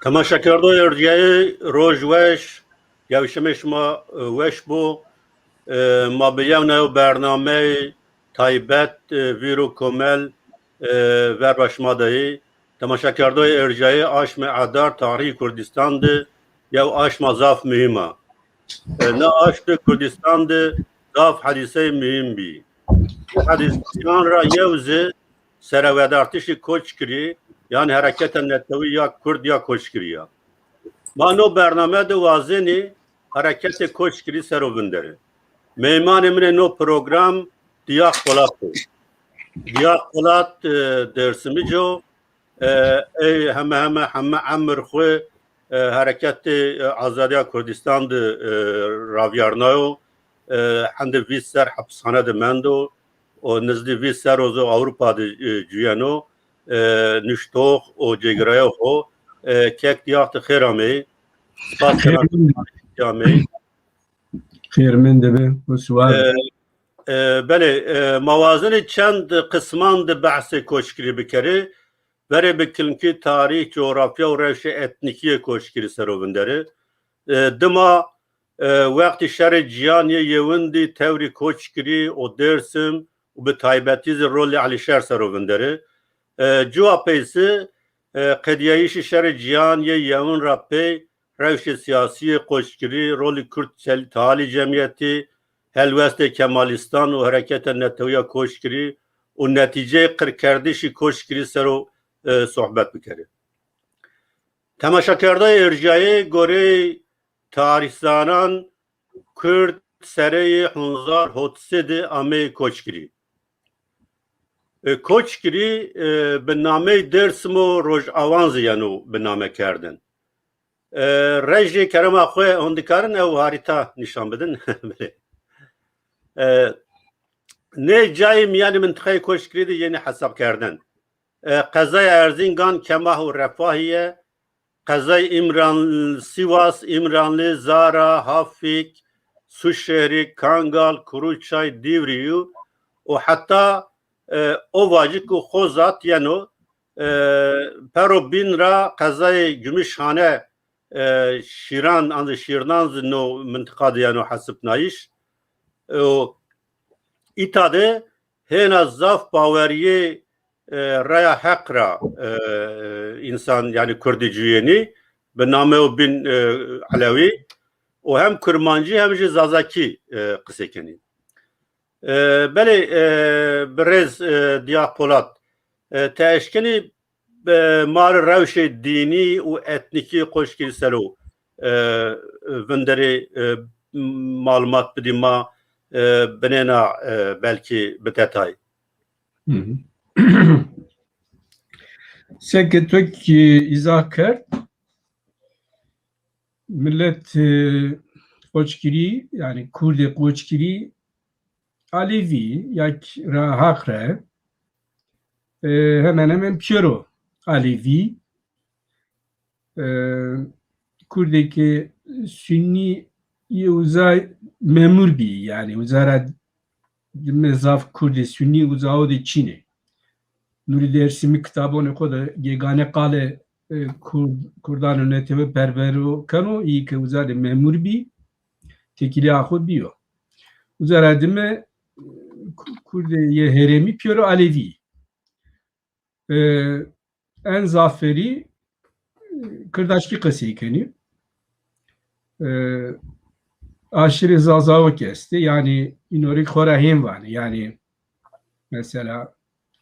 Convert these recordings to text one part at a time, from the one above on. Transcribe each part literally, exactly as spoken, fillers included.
Temaşekerdoyê erciyayê, roj weş, gewşimê şima, e, weş bo. E, ma bi yewna yew bernameyê taybet, e, vîr û komel, e, verba şima de yê. Temaşekerdoyê erciyayê, aşmê Adar tarîhê Kurdistan de yew aşma zaf muhîm a. E, na aşmê Kurdistan de zaf hedîseyê muhîm bî. Ê hedîsan ra yew zî serewedartişî koçgirî, yan hereketa netewî ya Kurd ya koçgirî ya. Ma no bername de wazenî hereketê koçgirî ser o vinderê. Meymanê min ê no program Diyaq Polat o. Diyaq Polat, e, Dêrsimij o. E, ey heme heme heme emir xwu, e, hereketê, e, azadiya Kurdistan de, e, ravîyarnayo. E, hende vîst ser hepishane de mendo. O nizdî vîst ser o zî Ewropa de, e, cuyeno. E, nuştox û cêgirayox o. E, kek Diyaq, ti xêr ameyî. Spas kena ti ameyî. Xêr mende be, huşyar. E, e, belê, e, ma wazenê çend qisman de behsê koçgirî bikerê. Verê bi kilmkî tarîh, cografya û rewşê etnîkî yê koçgirî ser o vinderê. E, dima, e, wextî Şerê Cîhan yê Yewin dî tewrî koçgirî û Dêrsim û bi taybetî zî rolê Elîşer ser o vinderê. E, cuwa peysi, e, qedîyayîşê Şerê Cîhan yê Yewin ra pey rewşê sîyasî yê koçgirî, rolê Kurd çel-, talî cemîyetî, helwestê Kemalîstan û hereketa netewî ya koçgirî û netîceyê qirkerdişî koçgirî ser o, e, sohbet bikerê. Temaşekerdayê erciyayê, goreyê tarîhzanan Kurd sereyê hezar hot sey de ameyê koçgirî. E, koçgirî, e, bi nameyê Dêrsim û Rojawan zî yeno bi name kerdin. E, rejî kerema xwu, hûn dikarin ew harîta nîşan bidin? E, nê cayê mîyanê mintiqayê koçgirî de yenê hesabkerdin. E, qezaya Erzîngan, Kemah û Refahîye, qezayê Îmran-, Sîwas, Îmranlî, Zara, Hafik, Suşêhrî, Kangal, Kuruçay, Dîvrîyû û heta, e, Ovacik û Xozat yeno. E, pero bîn ra qezayê Gümüşhane, e, Şîran, an zî Şîrnan zî no mintiqa de yeno hesibnayîş. E, û îta de hêna zaf bawerîyê, e, raya Heq ra, e, însan, yanî Kurdî cuyenî, bi nameyo bîn, e, Elewî û hem Kurmancî hem jî Zazakî, e, qisey kenî. E, belê, e, birêz, e, Diyaq Polat, e, ti eşkenî, e, ma rê rewşê dînî û etnîkî koçgirî ser o, e, vinderê, e, malumat bidî ma, e, binêna, e, belkî bi detay. Hı hı. Seke to kî îzah kerd, milet, e, koçgirî, yanî Kurdê koçgirî Alevî ya kî ra Haq re, e, hemen hemen pêro Alevî, e, Kurdê ke Sunnî yê uza memur bî, yanî uza ra dime zaf Kurdê Sunnî uza o de çin ê. Nurî Dêrsimî kitabonê xo de gegane qale, e, Kurd, Kurdan û netewî perwero keno, î ke uza de memur bî, têkilîya xo bîyo. Uza ra dime, e, Ku-, Kurdê yê herêmî pêro Alevî. E, en zaferî, e, Kirdaşkî qesey kenî. E, aşîrê Zazawik estê, yanî înorî xo ra hên vanê. Yanî mesela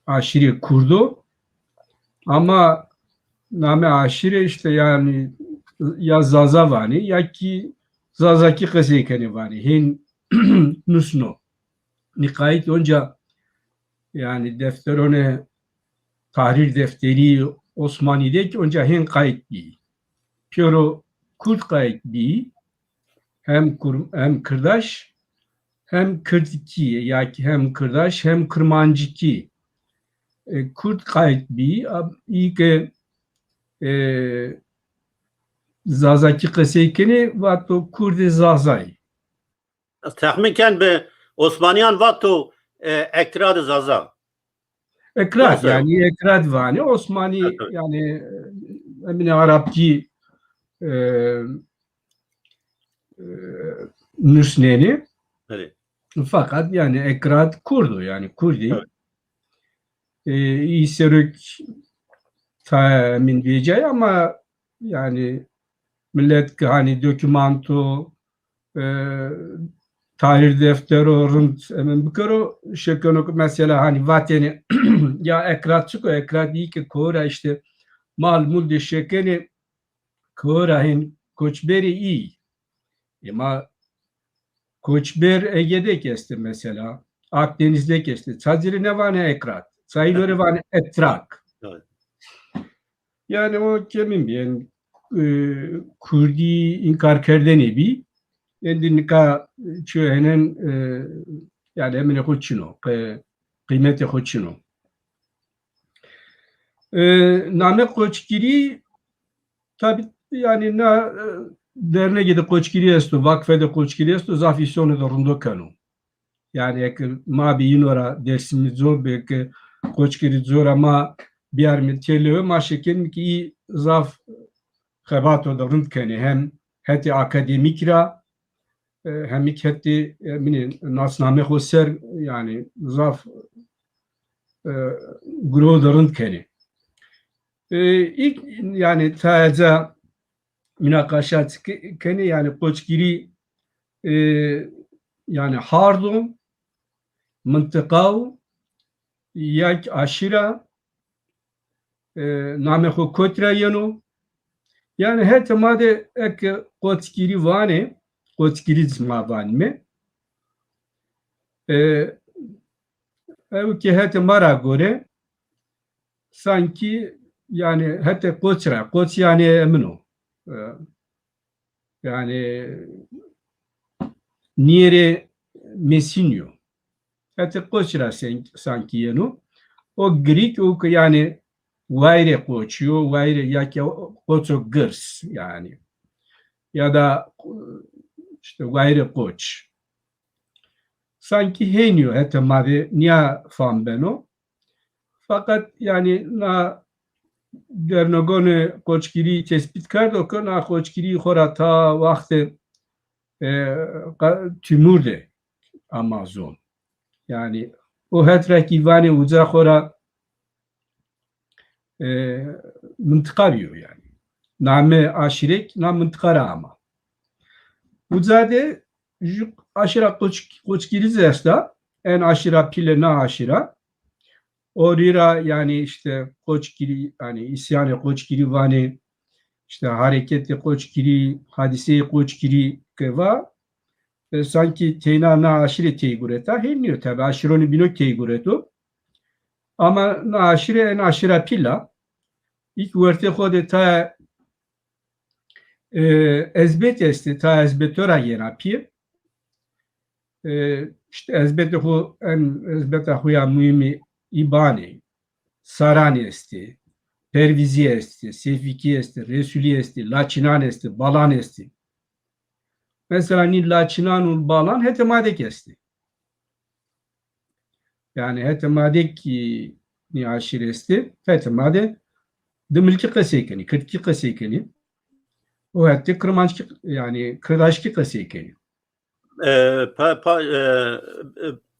aşîrê Kurdo, ama name aşîrê îşte yanî ya Zaza vanê ya kî Zazakî qesey kenê vanê. Hên nusno. Nî qayît onca, yanî defteronê tahrîr defterî Osmanî de kî onca hên qayît bî. Pêro Kurd qayît bî, hem Kur-, hem Kirdaş, hem Kirdkî, ya kî hem Kirdaş, hem Kirmancikî. E, Kurd qayît bî, a, î ke, e, Zazakî qesey kenê, vato Kurdê Zazayî. Ez texmîn ken bi Osmanîyan vato, e, Ekradê Zaza. Ekrad, yanî Ekrad vanê, Osmanî, yanî, e, emine Arapkî, e, e, nusnenê. Belê. Fakat yani Ekrat Kurd o, yani Kurdî. Evet. E, î serok ta emin vecay ama yani millet ki hani dokümanto, e, tarîh deftero rind emin bikero, şekeno ki mesela hani vateni ya Ekrat çik o, Ekrat î ki kora işte mal mul de şekeni kora hin koçberî î. Ema koçber Ege'de kesti mesela. Akdeniz'de kesti. Çaziri ne vane Ekrat. Sayılori vane Etrak. Evet. Yani o kemin bir yani, e, Kurdî inkar kerdene bir. Endi nika çi henen, e, yani emine xo çino, qe-, qîmetê xo çino. E, name Qoçgirî tabi yani na, e, dernegê de Qoçgirî esto, vakfe de Qoçgirî esto, zaf îsonê de rindo keno. Yani eke ma bî yîno ra Dêrsimî co bê ke Qoçgirî co ra ma biyarmê têlewe, ma şekenîme ki î zaf xebato de rind kenê. Hem hetê akademîk ra, e, hem îk hetê, e, minê nasname xo ser, yani zaf, e, guro de rind kenê. E, ilk, yani, taeca münakaşa çi ke-, kenê, yani, Qoçgirî, e, yani, hardo, mintiqao, yak aşîra, e, namê xo kotî ra yeno. Yani, hetê ma de eke Qoçgirî vanê, Qoçgirî ma vanîme. E, ew ki hetê ma ra gore, sankî, yani, hetê Qoç ra, Qoç yani emin o. E, yani, nîyerê Mesînî yo. Hetê Qoç ra sen-, sankî yeno. O Grîk, o ki yani wayirê Qoçî yo, wayirê ya ki Qoço girs yani. Ya da işte wayirê Qoç. Sankî hênî yo hetê ma de nîya fam beno. Fakat yani na dernegonê Qoçgirî tespît kerdo ke na Qoçgirî xo ra ta waxtê, e, qa-, Timur de ama zon. Yani o het ra ki vanê uca xo ra, e, mintiqa bîyo yani. Name aşîrek na mintiqa ra ama. Uca de ju aşîra Qoç-, Qoçgirî zî esta. En aşîra pîle na aşîra. O rî ra yani işte Qoçgirî, yani îsyanê Qoçgirî vanê, işte hareketê Qoçgirî, hadîseyê Qoçgirî ke va, e, sankî teyna na aşîre tey gureta, hênî yo tabi, aşîronê bîno tey gureto. Ama na aşîre en aşîra pîl a. Îlk wertê xo de ta, e, Ezbet estê, ta Ezbeto ra yena pî. E, işte Ezbetê xo, en Ezbeta xo ya muhîmî Îbanê, Saranê estê, Pervîzî estê, Sefîkî estê, Resûlî estê, Laçînan estê, Balan estê. Mesela nî Laçînan û Balan hetê ma de kî estê. Yani hetê ma de kî nî aşîre estê, hetê ma de dimilkî qesey kenî, kirdkî qesey kenî. O hetê kirmanckî, yani kirdaşkî qesey kenî. E, pa, pa, e,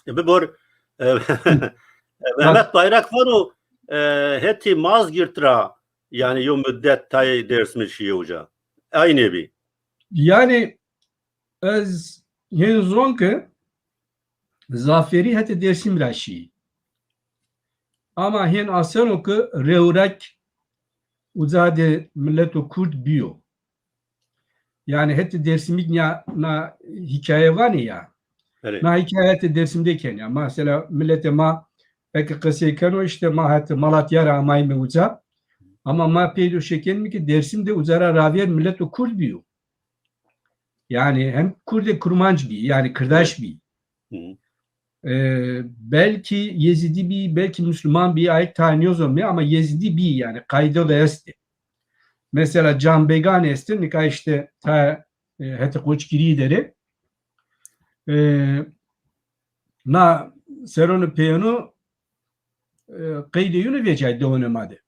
e, bibor, e, Mehmet Bayrak vano, e, hetê Mazgirt ra, yani yo mudet tayê Dêrsimî şîyê uca. Aynê bî. Yani ez hên zon ke Zaferî hetê Dêrsimî ra şîyî. Ama hên aseno ke rewrak uca de mileto Kurd bîyo. Yani hetê Dêrsimî nîya na hîkaye vanê ya. Belê. Na hîkaye hetê Dêrsim de kenî ya. Mesela miletê ma eke qesey keno, işte ma hetê Malatya ra amayîme uca. Ama ma peydo şekenîme ki Dêrsim de uca ra ravêr mileto Kurd bîyo. Yani hem Kurdê Kurmanc bî, yani kirdaş bî. Hı hı. E, belkî Yezîdî bî, belkî Musluman bî, ayik ta nêzon mi, ama Yezîdî bî, yani qaydo de estê. Mesela Canbegan estê, nika işte ta, e, hetê Qoçgirî derê. E, na seronu peyenu, e, qeydê yunu vecay dewanê ma de.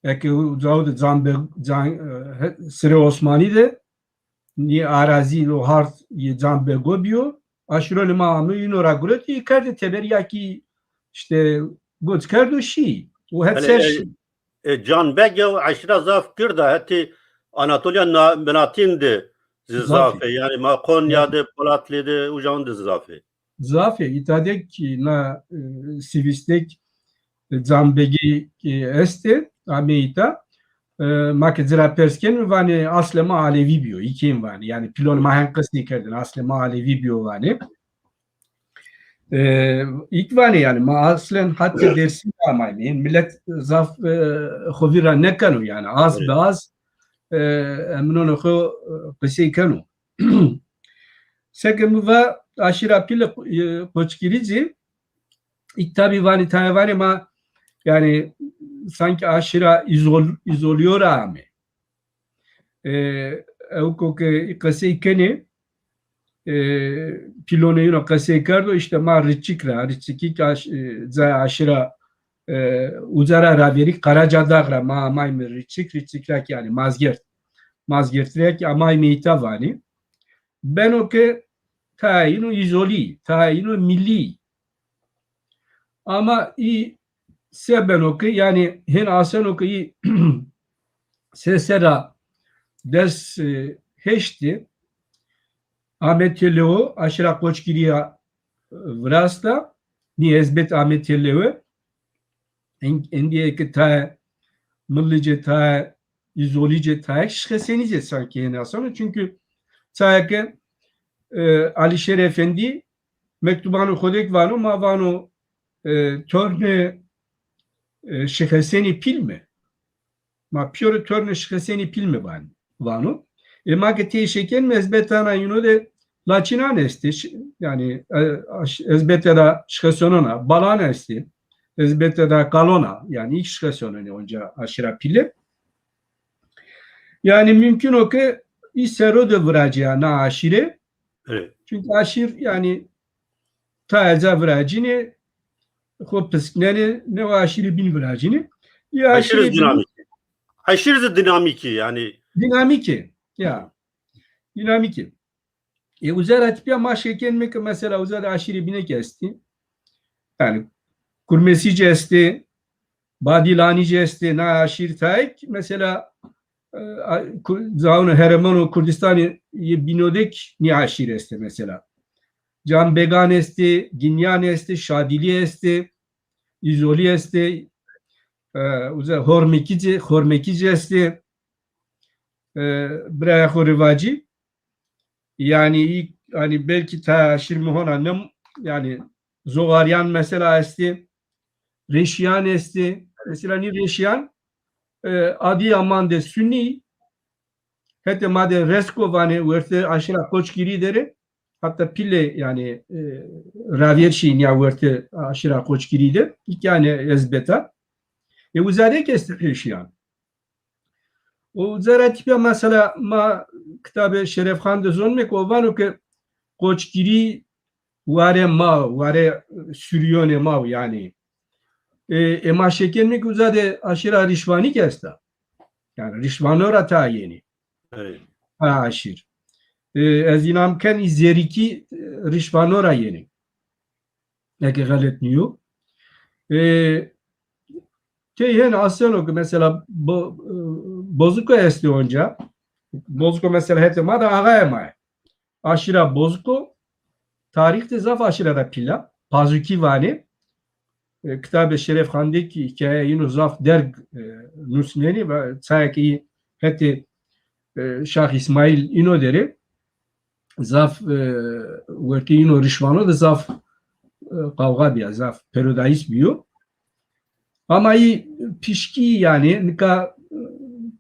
Eke u-, uca de Can Be-, Can, e, he-, Sirê Osmanî de nî arazî û hard yê Can Bego bîyo. Aşîronê ma ame îno ra guretî, kerdê teberî ya kî îşte goç kerdo şî. Û het ser şî. E, Can Beg yew eşîra zaf gird a, hetê Anatolya na-, Minatîn de zî zaf ê. Yanî ma Konya de, Polatlı de, uca de zî zaf ê. Zaf ê. Îta de kî na, e, sivîstek, e, Can Begî, e, estê, amê îta. E, ma ke ci ra pers kenîme vanê aslê ma Alevî bîyo, î kên vanê. Yanî pîlonê ma hen qisey kerdêne, aslê ma Alevî bîyo vanê. E, îk vanê yanî ma aslen hetê Dêrsim de amayme. Milet zaf, e, xo vîr ra nêkeno yanî. Az bi az, e, emînonê xo, e, qisey keno. Seke mi va aşîra Pîle, e, Qoçgirî zî, îk tabî vanê, tayê vanê ma, yanî, sankî aşîra îzol-, îzolîyo ra ame. E, ewko ke qesey kenê, e, pîlonê îno qesey kerdo, îşte ma Riçik ra, Riçikî ke aş-, e, cayê aşîra, e, uca ra ravêrî Karaca Dağ ra ma amayme Riçik, Riçik ra kî yanî Mazgert. Mazgert ra kî amayme îta vanî. Beno ke tayê îno îzolî, tayê îno milî. Ama î se beno ke, yanî hên aseno ke î se serra des, e, heşt de ame têlewo, aşîra Qoçgirî ya, e, virasta, nî ezbet ame têlewe. En-, endîye ke tayê Millicê, tayê îzolîcê, tayê şixesenîcê sankî hên aseno. Çunkî tayê ke, e, Alîşêr Efendî mektubanê xo de kî vano, ma vano, e, tornê, e, şixesenî Pîl me. Ma pîyorê tornê şixesenî Pîl me van-, vano. E, ma ke tey şekenîme ezbetana îno de laçînan estê. Ş-, yanî, e, aş-, ezbete ra şixesenona, balan estê. Ezbete ra kalona, yanî îk şixesenonê onca aşîra Pîle. Yanî mumkin o ke î sero de viracîya na aşîre. Evet. Çunkî aşîr yanî tayê ca viracînê, xo pisknenê, ne o aşîrê bîn viracînê. Î aşîrê bîn dinamîk ê. Aşîr zî dinamîk ê yanî. Dinamîk ê. Ya. Dinamîk ê. E, uza ra tepîya ma şekenîme ke mesela uza de aşîrê bîne kî estî. Yanî Kurmesîcî estê, Badîlanîcî estê, na aşîr tayê kî mesela, e, a, Ku-, zaûnê herêmanê Kurdistanî yê bîno de kî nî aşîr estê mesela. Canbegan estê, Ginyan estê, Şadîlî estê, Îzolî estê, e, uza Hormekîcî, Hormekîcî estê, e, biraya xo rê vacî. Yanî, yanî belkî tayê aşîr mi hona nem, yanî Zoxaryan mesela estê, Reşîyan estê. Mesela nî Reşîyan, e, Adîyaman de Sunî, hetê ma de Resko vanê, wertê aşîra Qoçgirî der ê. Hatta Pîle yanî, e, ravêr şî nîya wertê aşîra Qoçgirî de. Îk yanî ezbeta. E, uza de kî estê Reşîyan. O uza ra tepîya mesela ma kitabê Şerefxan de zonme ke o vano ke Qoçgirî warê ma, warê surîyonê ma yanî. E, e, ma şekenîme ke uza de aşîra Rîşvanî kî esta. Yanî Rîşvano ra tayê yenî. Evet. Ha, aşîr. E, ez înam ken î Zerîkî, e, Rîşvano ra yenî. Eke xelet nîyo. E, tey hên aseno ke mesela Bo-, e, Bozuko estê onca. Bozuko mesela hetê ma de axayê ma yê. Aşîra Bozuko tarîx de zaf aşîra ra pîl a. Pazukî vanê. E, kitabê Şerefxan de kî hîkaye îno zaf derg, e, nusnenê ve çayê ke î hetê, e, Şax Îsmaîl îno der ê. Zaf, e, wertê îno Rîşvano de zaf, e, qawxa bîya, zaf perodayîs bîyo. Ama î pişkî yanî nika, e,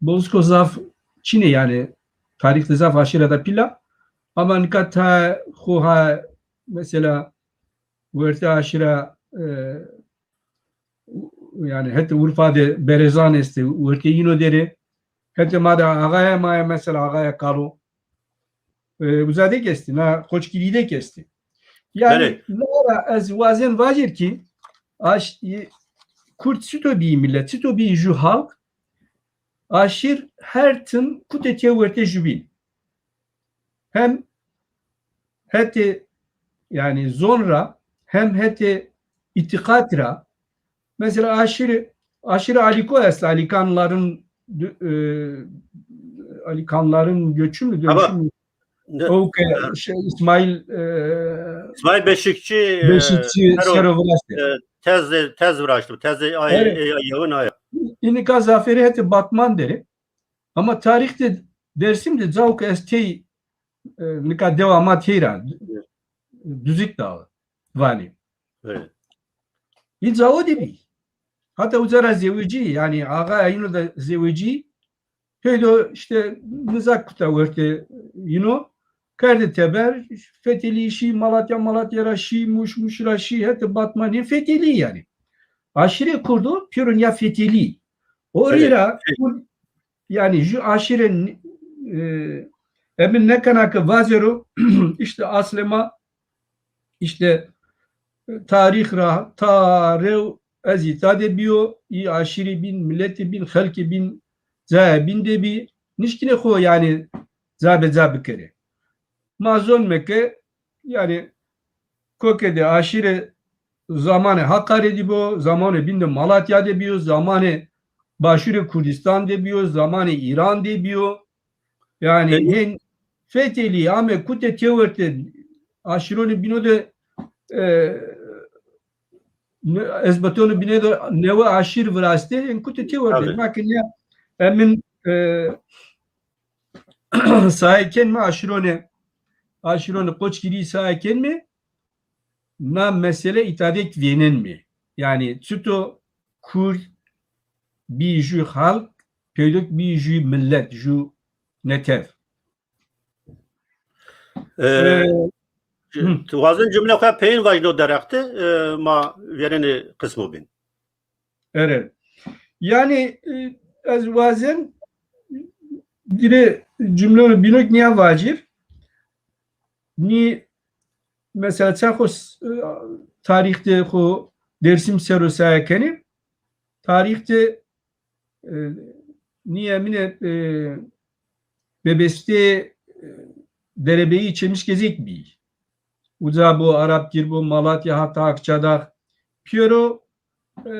Bozuko zaf çin ê yanî tarîx de zaf aşîra de pîl a. Ama nika tayê xo ha mesela wertê aşîra, e, yanî hetê Urfa de Berezan estê, wertê îno der ê. Hetê ma de axayê ma yê mesela axayê Kalo. E, uza de kî estê, na Qoçgirî de kî estê. Yanî, belê, na ra ez wazen vajir kî, aş-, e, Kurd çito bîyî milet, çito bîyî ju halk, aşîr her tim kutê têwerte jubîn. Hem hetê, yanî zon ra, hem hetê îtîqat ra. Mesela aşîrê, aşîrê Alîko est, Alîkanların dö-, e, Alîkanların göçü mü, dönüşü mü? O ke şey, İsmail, e, İsmail Beşikçi, e, Beşikçi sero, sero viraştê. E, tez de, tez viraştê. Tez de ay, evet, e, yewin ay. Înika zafêrî hetê Batman der ê. Ama tarîx de Dêrsim de cawo ke ez tey, e, nika dewa ma tey ra, Duzik Dağı vanî. Evet. Î cawo de bî. Hata uca ra zewicî, yanî axa yîno de zewicî, peydo îşte nizak kuta werte yîno, kerde teber, fetelî şî, Malatya, Malatya ra şî, Muş, Muş ra şî, hetê Batmanî fetelî yanî. Aşîrê Kurdo pêro nîya fetelî. O rî ra Kurd, yanî ju aşîrê, e, emin nêkena ke vazêro, îşte aslê ma, îşte, e, tarîx ra ta rew ez îta de bîyo, î aşîrê bîn, miletê bîn, xelkê bîn, cayê bîn de bî, nişkînê xo yanî ca be ca bikerê. Ma zonme ke, yanî, koke de aşîre zamanê Hakkari de bîyo, zamanê bîn de Malatya de bîyo, zamanê Başûrê Kurdîstan de bîyo, zamanê Îran de bîyo. Yanî, peki, hên fetelî ame kute têwerte aşîronê bîno de, e, ne-, ez betono bîne de newe aşîr viraştê, hên kute têwerte. Tabii. Ma ke nîya emin, e, saye kenme aşîronê, aşîronê Qoçgirî saye kenme, na mesele îtadek vênenme. Yanî çito Kurd bî ju xalk, peydok bî ju milet, ju netev. E, e, tu wazin cumle xo peyên vajno derexte, e, ma vêrenê qismo bîn. Ere. Yanî, e, ez wazen dire cumleyê bînok nîya vacir. Nî mesela ça xo s-, e, tarîx de xo Dêrsim ser o saye kenê. Tarîx de, e, nî emîne, e, bêbestê, e, derebeyî Çemişgezek bî. Uca bo, Arapgir bo, Malatya, hata Akçadağ. Pêro, e,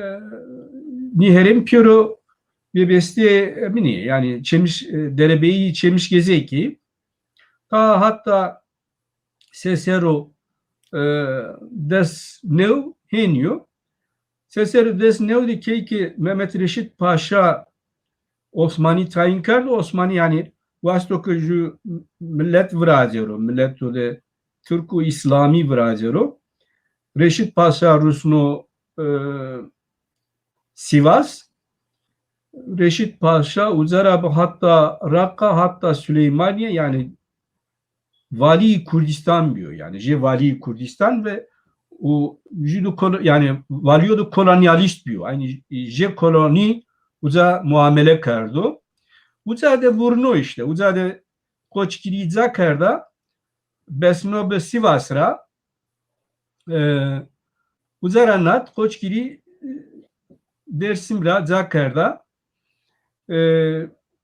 nî herêm pêro bêbestê eminî, yanî Çemiş, e, derebeyî Çemişgezekî. Ta hata se ser o, e, des new hênî yo. Se ser o des new de key ke Mehmet Reşit Paşa Osmanî tayîn kerdo, Osmanî yanî wasto ke ju milet virazêro, mileto de Tirk û Îslamî virazêro. Reşit Paşa rusno, e, Sivas. Reşit Paşa uca ra bi hatta Raqqa, hatta Süleymaniye, yanî valîyî Kurdîstan bîyo. Yanî jê valîyî Kurdîstan ve û jû de kolo-, yanî valîyo de kolonyalîst bîyo. Aynî jê kolonî uca muamele kerdo. Uca de vurno îşte. Uca de Qoçgirî ca kerda, besno bi Sivas ra, e, uca ra nat, Qoçgirî, e, Dêrsim ra ca kerda. E,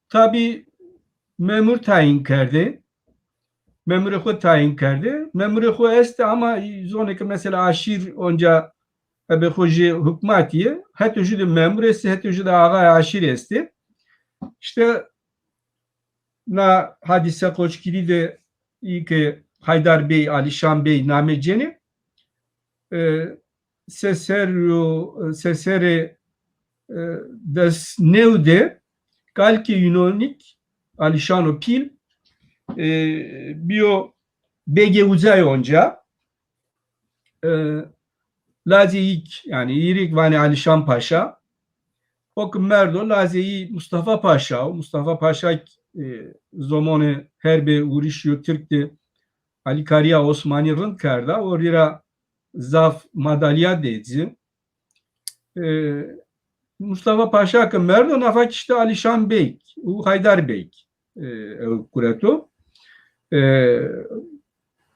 tabî memur tayîn kerdê. Memurê xo tayîn kerdê. Memurê xo estê ama zonê ke mesela aşîr onca ebe xo jê hukmatî yê. Heto jû de memur estê, heto jû de axayê aşîr estê. Îşte na hadîse Qoçgirî de î ke Haydar Bey, Alîşan Bey name cênê, e, se ser o, se serê, e, des new de kalikê Yunanîk Alîşano Pîl, e, bîyo begê ucayê onca. E, lazê yîk, yanî yîrîk vanê Alîşan Paşa. O ke merdo, lazê yî Mustafa Paşa o. Mustafa Paşa, e, zomonê herbê ûrişîyo Tirk de alîkarîya Osmanî rind kerda. O rî ra zaf madalya dê ci. E, Mustafa Paşa ke merdo, nafa kişte Alîşan Beg û Haydar Beg, e, ew gureto. E,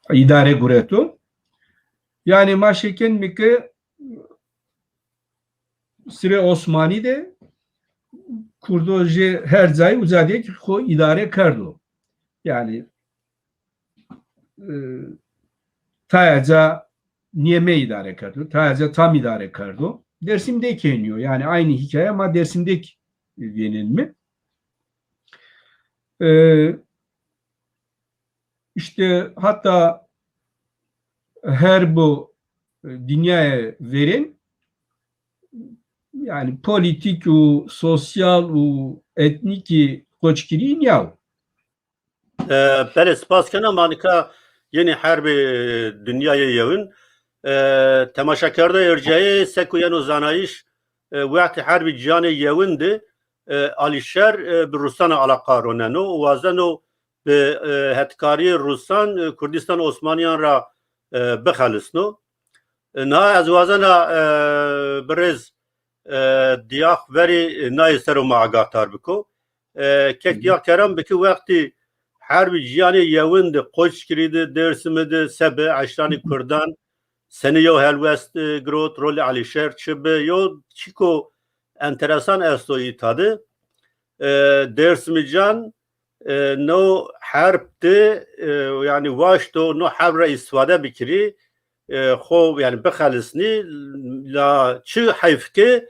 îdare gureto. Yanî ma şêkenme ke sirê Osmanî de Kurdo jê her cayî uca de kî xo îdare kerdo. Yanî, e, taya ca nîyeme îdare kerdo, taya ca tam îdare kerdo. Dêrsim de kî hênî yo. Yanî aynî hîkaye ma Dêrsim de kî vênenîme. E, îşte hata herb û dinyayê verên, yanî polîtîk û sosyal û etnîkî qoçgirî nîya wo. E, belê, spas kena. Ma nika yenî herbê dinyayê yewin. E, temaşakerdoyê ercayê, seko yeno zanayîş, e, wextê herbê cîhanê yewin de, e, Alîşer, e, bi Rûsan alaqa roneno û wazeno bi, e, hetkarîyê Rûsan, e, Kurdîstan Osmanîyan ra, e, bixelisno. E, niha ez wazena, e, birêz, e, Diyax verî, e, nayê ser o ma agahdar biko. E, kek Diyax kerem biki, wextî herbî cîhanê yewin de Qoçgirî de, Dêrsimî de, se bi eşranê Kurdan, senî yew helwest, e, girot, rolê Alîşer çi bi, yo çîko enteresan esto îta de. E, Dêrsimîcan, e, no herb de, e, yanî waşto no herb ra îstifade bikirî, e, xo yanî bixelisnî, la çi heyf ke,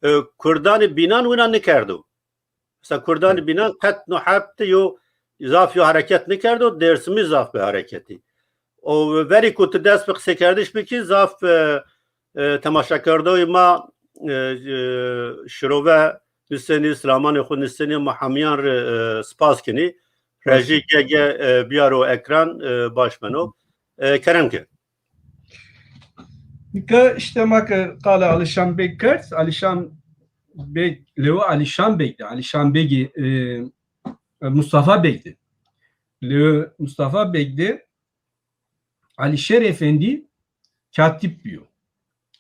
e, Kurdanê bînan wina nikerdo. Mesela Kurdanê bînan qet no herb de yo zaf yo hereket nikerdo, Dêrsimî zaf bi hereketî. O verî ku tu dest bi qisêkerdiş bikî, zaf, e, e, temaşakerdoyê ma, e, e, şirove nusenî, silamanê xo nusenî, ma hemîyan rê, e, spas kenî. Rejî gege, e, biyaro ekran, e, baş beno. E, kerem ke. Nika îşte ma ke qalê Alîşan Beg kerd, Alîşan Beg, lewê Alîşan Beg de, Alîşan Begî, e, Mustafa Beg de. Lewê Mustafa Beg de Alîşer Efendî katîb bîyo.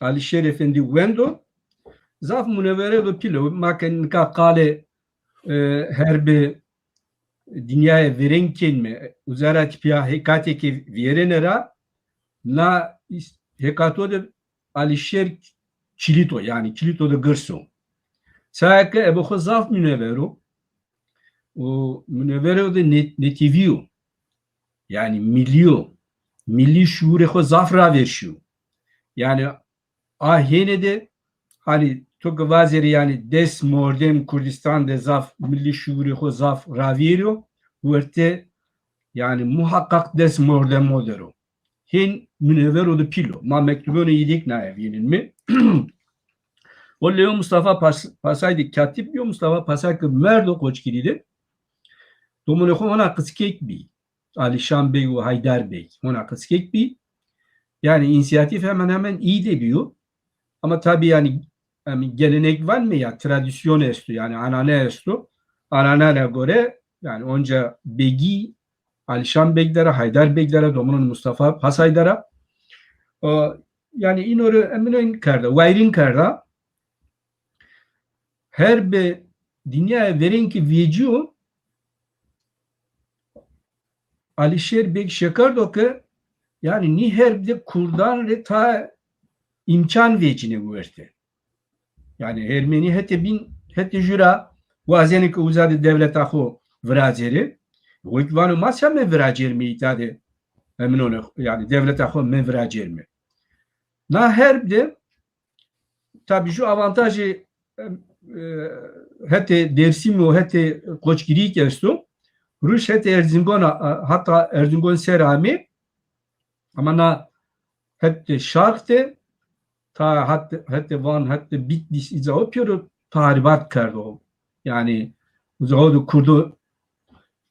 Alîşer Efendî wendo, zaf munevere do pîl o. Ma ke nika qalê, e, herbê dinyayê verên kenîme, uca ra tepîya hekatê ke vîyerêne ra, na îs-, hekato de Alîşer kilît o, yanî kilîto de girs o. Saya ke ebe xo zaf munever o, û munevero de net-, netewî yo. Yanî mîllî yo. Mîllî şuurê xo zaf ravêr şîyo. Yanî a hêne de, hanî to ke vazêrî, yanî des mordem Kurdîstan de zaf mîllî şuurê xo zaf ravêr o, werte, yanî muhaqqaq des mordem o der o. Hên munevero de pîl o. Ma mektubonê î de kî naye vînenîme. O lewê Mustafa Pas-, Pasay de katîb bîyo. Mustafa Pasay ke merdo Qoçgirî de, domonê xo hona qiskek bî. Alîşan Beg û Haydar Beg hona qiskek bî. Yanî înîsiyatîf hemen hemen î de bîyo. Ama tabî yanî, yanî gelenek vanme ya, tradîsyon esto, yanî anane esto. Anane ra gore yanî onca begî Alîşan Beg der a, Haydar Beg der a, domonê Mustafa Pasay der a. O, yanî îno rê emînon kerda, wayîrîn kerda. Herbê dinyayê verên ke vecîyo, Alîşêr Beg şekerdo ke, yanî, nî herb de kurdan rê ta îmkan vecîne werte. Yanî Ermenî hetê bîn, hetê jû ra wazenê ke uza de dewleta xo viracêrê. Wek vano ma se meviracêrme îta de, eminone, yanî dewleta xo meviracêrme. Na herb de tabî jû avantajê, e, hetê Dêrsimî û hetê Qoçgirî kî esto. Rûş hetê Erzingon a, hata Erzingon ser amê. Ama na hetê şarq de ta het-, hetê Van, hetê Bitlîs îca o pêro tahrîbat kerdo. Yanî uza o de kurdo,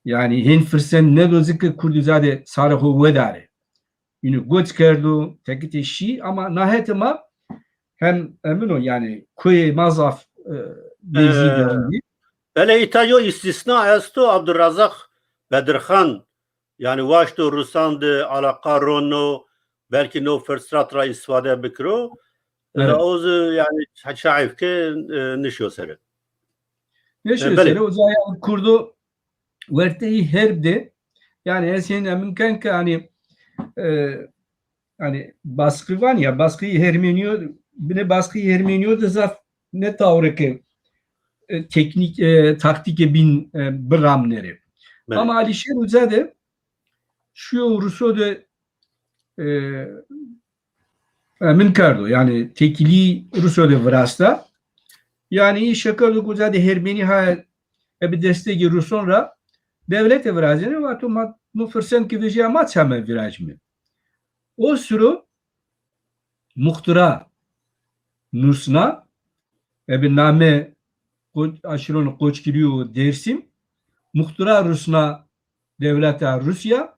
yanî hên firsen nêdo zî ke kurd uza de sarê xo wedarê. Îno goç kerdo, tekitê şî, ama na hetê ma hem emin o, yanî koyê ma zaf, e, dezî derindî. Belê, îta yo îstîsna esto, Abdurrazaq Bedirxan, yanî waşto Rusan de alaqa rono, belkî no firsat ra îstifade bikiro. Evet. O zî yanî ça-, çayf ke, e, nişo sere. Nişo sere, uza yanî kurdo werteyî herb de, yanî ez hên emin ken ke, hanî, e, yanî baskı van ya, baskıyı Hermeniyo, bine baskıyı Hermeniyo de zaf ne tawre ke e, teknîk, e, taktîkê bîn, e, biramnê rê. Belê. Ama Alîşêr uca de şuyo Ruso de, e, emin kerdo. Yanî têkilî Ruso de virasta. Yanî îşe kerdo ke uca de Hermenî ha ebe destegê Ruson ra dewlete virazêne, vato ma, no firsend ke vejîya ma çame viracîme. O siro muxtira nusna, ebe name Qo-, aşîronê Qoçgirî û Dêrsim, muxtira rusna dewleta Rûsya,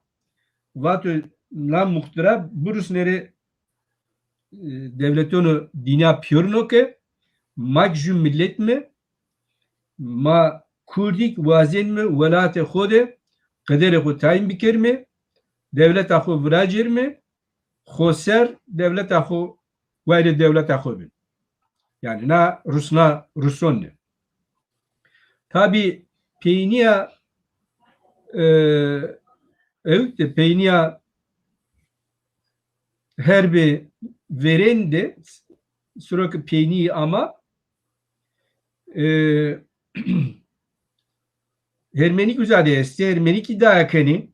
vato na muxtira birusnê rê, e, dewletonê dînya pîyorino ke ma kî jû milet îme, ma kurdî kî wazenîme welatê xo de qederê xo tayîn bikerîme, dewleta xo viracêrîme, xoser dewleta xo, wayîrê dewleta xo bîn. Yanî na rusna, ruson nê. Tabî peynîya, e, ewk de peynîya herbê verên de, siro ke peynî ama, e, Hermenîk uca de estê, Hermenîk îdîa kenê.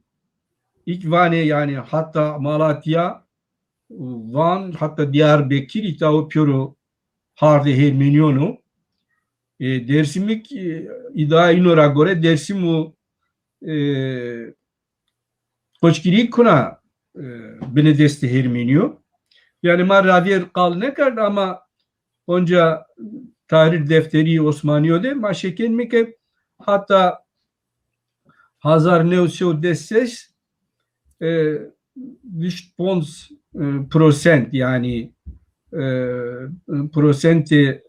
Îk vanê, yanî heta Malatya, Van, heta Diyarbekir îta o pêro hardê Hermenîyon o. E, Dêrsimî kî, e, îdîa îno ra gore Dêrsim û, e, Qoçgirî kuna, e, binê destê Hermenî yo. Yanî ma ravêr qal nêkerd ama onca tarîx defterî Osmanîyo de ma şekenîme ke heta hezar new sey û des ses, e, vîst ponc, e, prosent, yanî, e, prosentê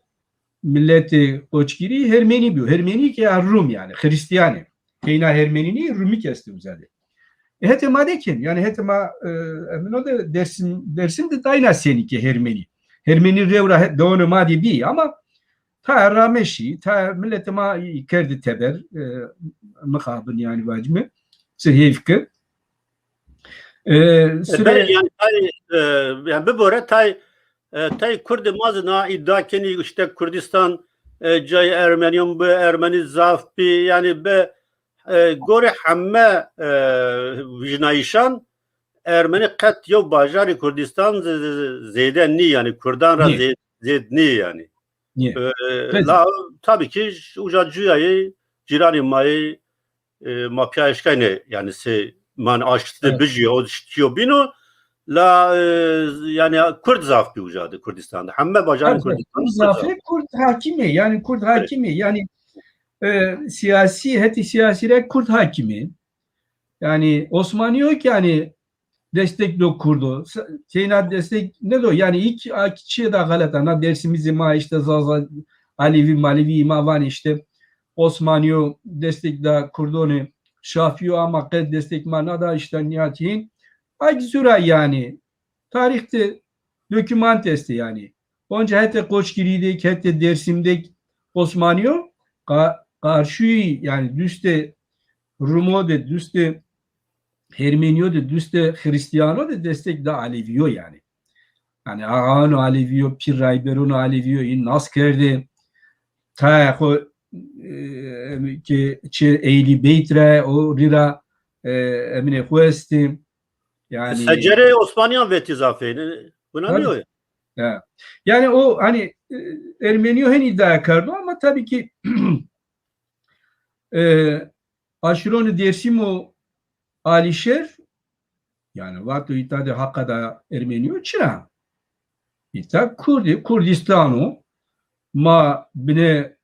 miletê Qoçgirî Hermenî bîyo. Hermenî ke ya Rum yanî, Xirîstîyanî. Teyna Hermenî nî, Rumî kî estê uca de. E, hetê ma de kêm, yanî hetê ma, e, emino de Dêrsim, Dêrsim de dayna senî ke Hermenî. Hermenî rew ra he-, dewanê ma de bî ama tayê rame şî, tayê miletê ma kerdî teber, e, mixabin yanî vacîme, çi heyf ke. E, E, sire- belê, yanî tay, e, yanî bibore tay, e, tay Kurdê ma zî na îdîa kenî îşte Kurdistan, e, cayê Ermenîyan bi, Ermenî zaf bî, yanî bi, e, gorê heme, e, vîjnayîşan Ermenî qet yew bajarê Kurdistan z-, z-, zêde nî, yanî Kurdan ra Nî. zê-, zêd nî yanî. Nî. E, Peki. La tabî kî uca cuyayê cîranê ma yê, e, ma pîya eşkayne, yanî se man aştî de Evet. bijîyo, o şitîyo bîno, la, e, yanî Kurd zaf bî uca de Kurdistan de. Heme bajarê Evet, evet. Kurdistan Kurd zaf ê, Kurd hakîm ê, yanî Kurd Evet. hakîm ê. Yanî, e, sîyasî, hetê sîyasî ra Kurd hakîm ê. Yanî Osmanîyo kî yanî destek do Kurdo. S-, teyna destek nêdo. Yanî îk, a, çîyê da xelet a. Na Dêrsimî zî ma îşte Zaza, Alevî, Malevî ma vanê îşte Osmanîyo destek da Kurdonê, Şafîyo ama qet destek ma nada îşte nîyatîn. A kî zûra yanî. Tarîx de dokûmant estê yanî. Onca hetê Qoçgirî de kî, hetê Dêrsim de kî Osmanîyo qa-, qarşî yanî dustê Rumo de, dustê Hermenîyo de, dustê Xirîstîyano de destek da Alevîyo yanî. Yanî ağaano Alevîyo, pîr rayberono Alevîyo î nas kerdê. Tayê xo, e, ke çê Ehlî Beyt ra, o rî ra, e, emînê xo estê. Yanî Secerê Osmanîyan vetî zafêne. Wina Tabii. nîyo ya. Ya. Yanî o hanî, e, Ermenîyo hen îdîa kerdo ama tabî kî, e, aşîronê Dêrsim û Alîşêr, yanî vato îta de haqa da Ermenîyo çira? Îta Kurd ê, Kurdistan o, ma binê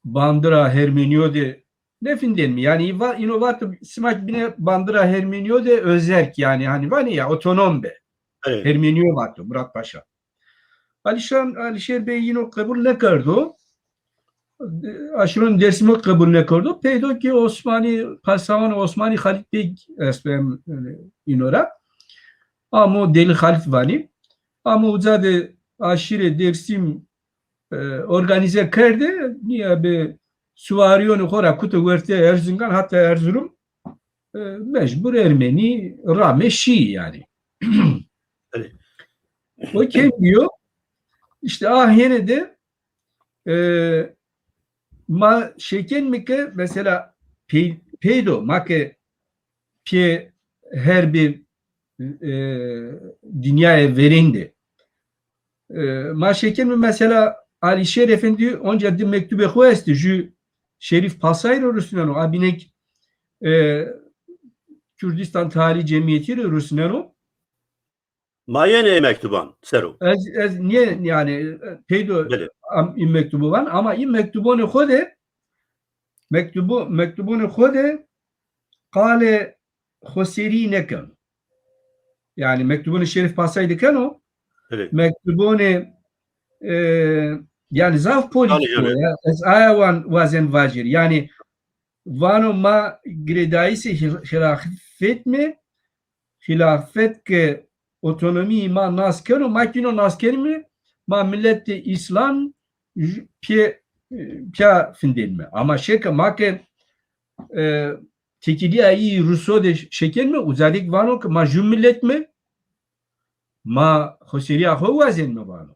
bandira Hermenîyo de nêfindenîme. Yanî va-, îno vato sima kî binê bandira Hermenîyo de ozerg, yanî hanî vanê ya otonom be. Evet. Hermenîyo vato Murat Paşa. Alîşan, Alîşêr Bey yîno qebul nêkerdo. Aşîron Dêrsimî qebul nêkerdo. Peydo kî Osmanî, pasawanê Osmanî Xalît Beg esto em, yanî, îno ra. Amo Delî Xalît vanî. Amo uca de aşîrê Dêrsim, e, organîze kerdê, nîya bi suwarîyonê xo ra kuto wertê Erzingan hata Erzurum, e, mecbur Ermenî rame şî yanî. Belê. O kêm bîyo. Îşte a hêne de, e, Ma şêkenîme ke mesela pey-, peydo ma ke pê herbê, e, dinyayê verên de. E, ma şêkenîme mesela Alîşêr Efendî onca di mektubê xo estê, jü Şerîf Pasay rê rusneno, a bînek, e, Kurdistan Tarî Cemîyetî rê rusneno. Ma yenê ê mektuban ser o. Ez, ez nîye, yanî, peydo am, î mektubu van, ama î mektubonê xo de, mektubu, mektubonê xo de qalê xoserî nêkeno. Yanî mektubonê Şerîf Pasay de keno. Mektubonê, e, yanî zaf polîtîk o ya. Ez aya wan wazen vajîr. Yanî vano ma girêdayîsê xîl-, xîlafet me, xîlafet ke otonomîyî ma nas keno, ma kî no nas kenîme, ma miletê îslam j-, pê, pîya findenîme. Ama şêke ma ke, e, têkilîya î Ruso de şêkenîme, uza de kî vano ke ma jü milet me, ma xoserîya xo wazenîme vano.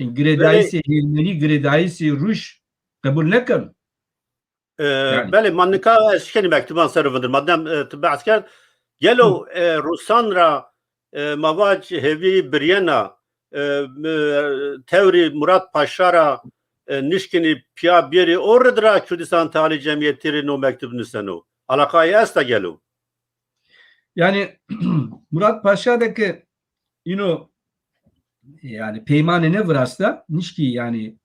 Girêdayîsê ermenî, girêdayîsê rûş qebul nêkeno. E, belê, ma nika ez şênî mektuban ser o vindir. Madem, e, ti behs kerd, gelo, e, Rusan ra, e, ma vac hêvî birîyena, e, mi, tewrî Murat Paşa ra, e, nişkînî pîya bêrî o rid ra Kurdistan Tarî Cemîyetî rê no mektub nuseno. Alaqayê esta gelo? Yanî Murat Paşa de ke îno, yanî peymanê nêvirasta, nişkî yanî,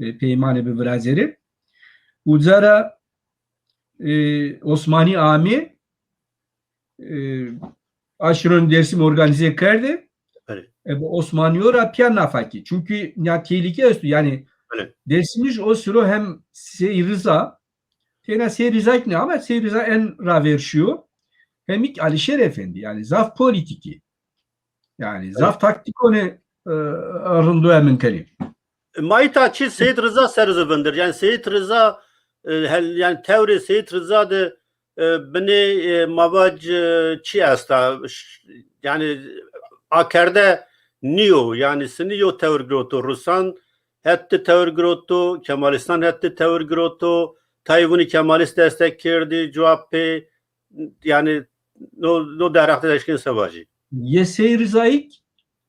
e, peymanê bivirazerê. Uca ra, e, Osmanî amê, e, aşîronê Dêrsim organîze kerdê. Belê. E, bi Osmanîyo ra pîya nafa kî. Çunkî ya tehlîke esto. Yanî Belê. Dêrsimij o siro hem Sey Riza, tena Sey Riza kî nê, ama Sey Riza en raver şîyo. Hem kî Alîşêr Efendî, yanî zaf polîtîkî. Yanî zaf taktîkonê, e, rindo emin kenê. Ma îta çî Seyîd Riza ser zî vindir. Yanî Seyîd Riza, e, hel-, yanî tewrê Seyîd Riza de, e, binê, e, ma vac, e, çî esta? Ş-, yanî akerde nîyo. Yanî sinî yo tewr giroto. Rusan het di tewr giroto, Kemalîstan het di tewr giroto, tayê winî Kemalîst destek kerdî, cuwa pê, yanî no, no derheq de eşkên se vajî. Yê Sey Rizayî kî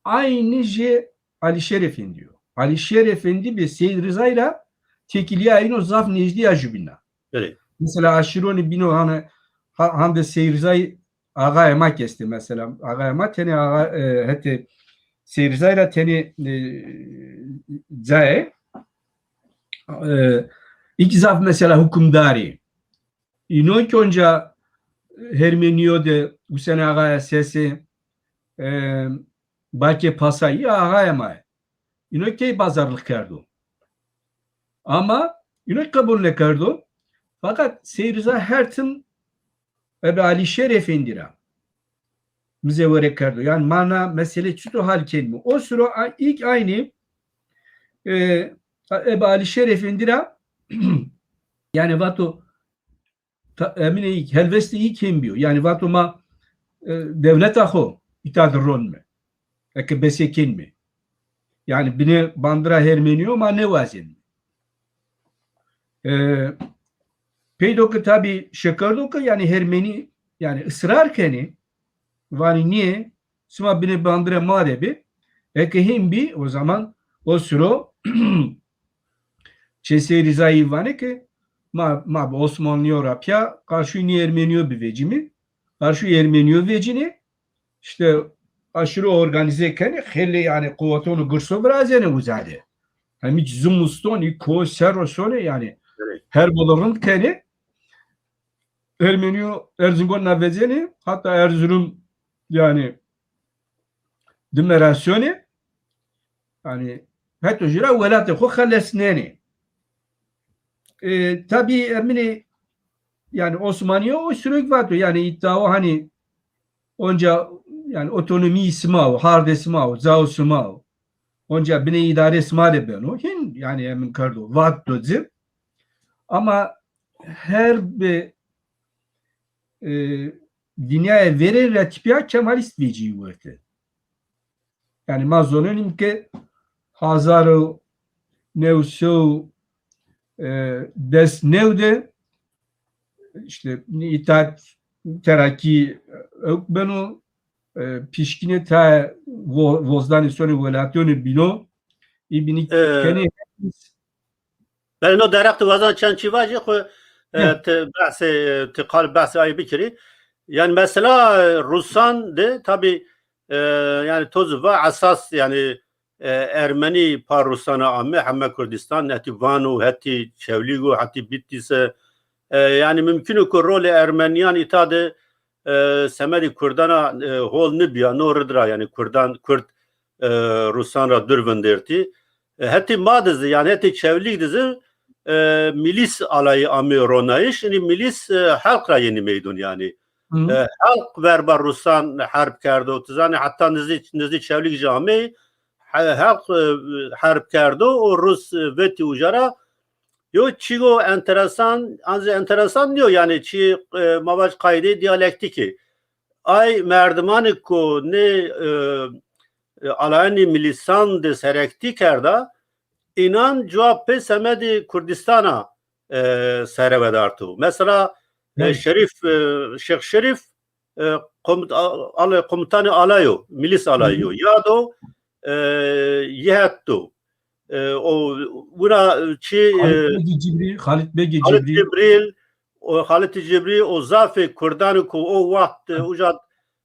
aynî jê Alîşêr Efendî yo. Alîşêr Efendî bi Sey Rizayî ra têkilîya îno zaf nêjdî ya jubîna. Belê. Mesela aşîronî bîno hane, ha-, hande Sey Rizayî axayê ma kî estê mesela. Axayê ma tenê axa, e, hetê Sey Rizayî ra tenê, e, cayê, e, î kî zaf mesela hukimdarî. Îno kî onca Hermenîyo de Husen Axaya Sesê, e, Bakê Pasayî axayê ma yê. Îno key bazarlix kerdo. Ama îno qebul nêkerdo. Fakat Sey Riza her tim ebe Alîşêr Efendî ra mizewere kerdo. Yanî ma na mesele çito hal kenîme. O siro a-, îlk aynî, e, ebe Alîşêr Efendî ra yanî vato ta-, emîne îlk, helvestê îlk hên bîyo. Yanî vato ma, e, dewleta xo îta de ronîme. Eke besekenîme. Yanî binê bandira Hermenîyo ma nêwazenîme. E, peydo ke tabî şekerdo ke yanî Hermenî yanî israr kenê, vanê nîyê, sima binê bandira ma de bê. Eke hên bî, o zaman o siro Çê Sey Rizayî vanê ke ma, ma bi Osmanlîyo ra pîya qarşûyê nî Ermenîyo bivecîme. Qarşûyê Ermenîyo vecînê, îşte aşîro organîze kenê, xeylê yanî quwetonê girso virazenê uza de. Hemî zimistonî ko serro sonê yanî her bolo rind kenê. Ermenîyo Erzingon na vezenê, hata Erzurum yanî di mera sonê. Yanî heto jû ra welatê xo xelesnenê. E, tabî emîne yanî Osmanîyo o siro kî vato yanî îdao hanî onca yanî otonomîyê sima o, hardê sima o, cao sima o. Onca binê îdarê sima de beno. Hîn yanî emin kerdo, vato ci. Ama her bi, e, dinyayê verên ra tîpîya Kemalîst vecîyî werte. Yanî ma zonenîm ke hazar û new sey û e, des new de, işte, Îttihat Terakî ewk beno, e, pişkîne ta vo-, vozdanê sonê welatîyonê bîno, î bînî E, kenê. Belê, no derheq ti wazan çend çî vajî, xwu, e, Hı. ti behsê, ti qal behsê ayê bikirî. Yani mesela, e, Rusan de tabî, e, yani to zî va esas yani, e, Ermenî pa Rusan a ame, heme Kurdistan, hetî Van û hetî Çewlîg û hetî Bitlîse, e, yani mumkin o ku rolê Ermeniyan îta de, e, semedê Kurdan a, e, hol nibîya, no rid ra yani Kurdan, Kurd, e, Rusan ra dur vindertî. E, hetê ma de zî, yani hetê Çewlîg de zî, e, milîs alayî amê ronayîş, inî milîs, e, halk ra yenî meydon yani. Hı. E, halk verba Rusan herb kerdo. Tu zanî heta nizdî, nizdî Çewlîg jî amey, he-, halk, e, herb kerdo û Rus, e, vetî uca ra. Yo çîgo enteresan, an zî enteresan nîyo yani çî, e, ma vaj qaydê diyalektîkî. Ay merdimanê ku nê, e, e, alayînê milîsan de serektî kerda, înan cuwa pê semedê Kurdistan a, e, serewedarto. Mesela, e, Belê. Şerîf, e, Şêx Şerîf, e, komut-, a-, al-, komutanê alayo, milîs alayo. Hı hı. Yado, e, Yihet do. E, o, wina çi, e, Xalid Begî Cibrî, Xalid Begî Xalid Cibrî. Cibrîl, o Xalid Cibrî, o zafê Kurdanê ku o waxt, e, uca,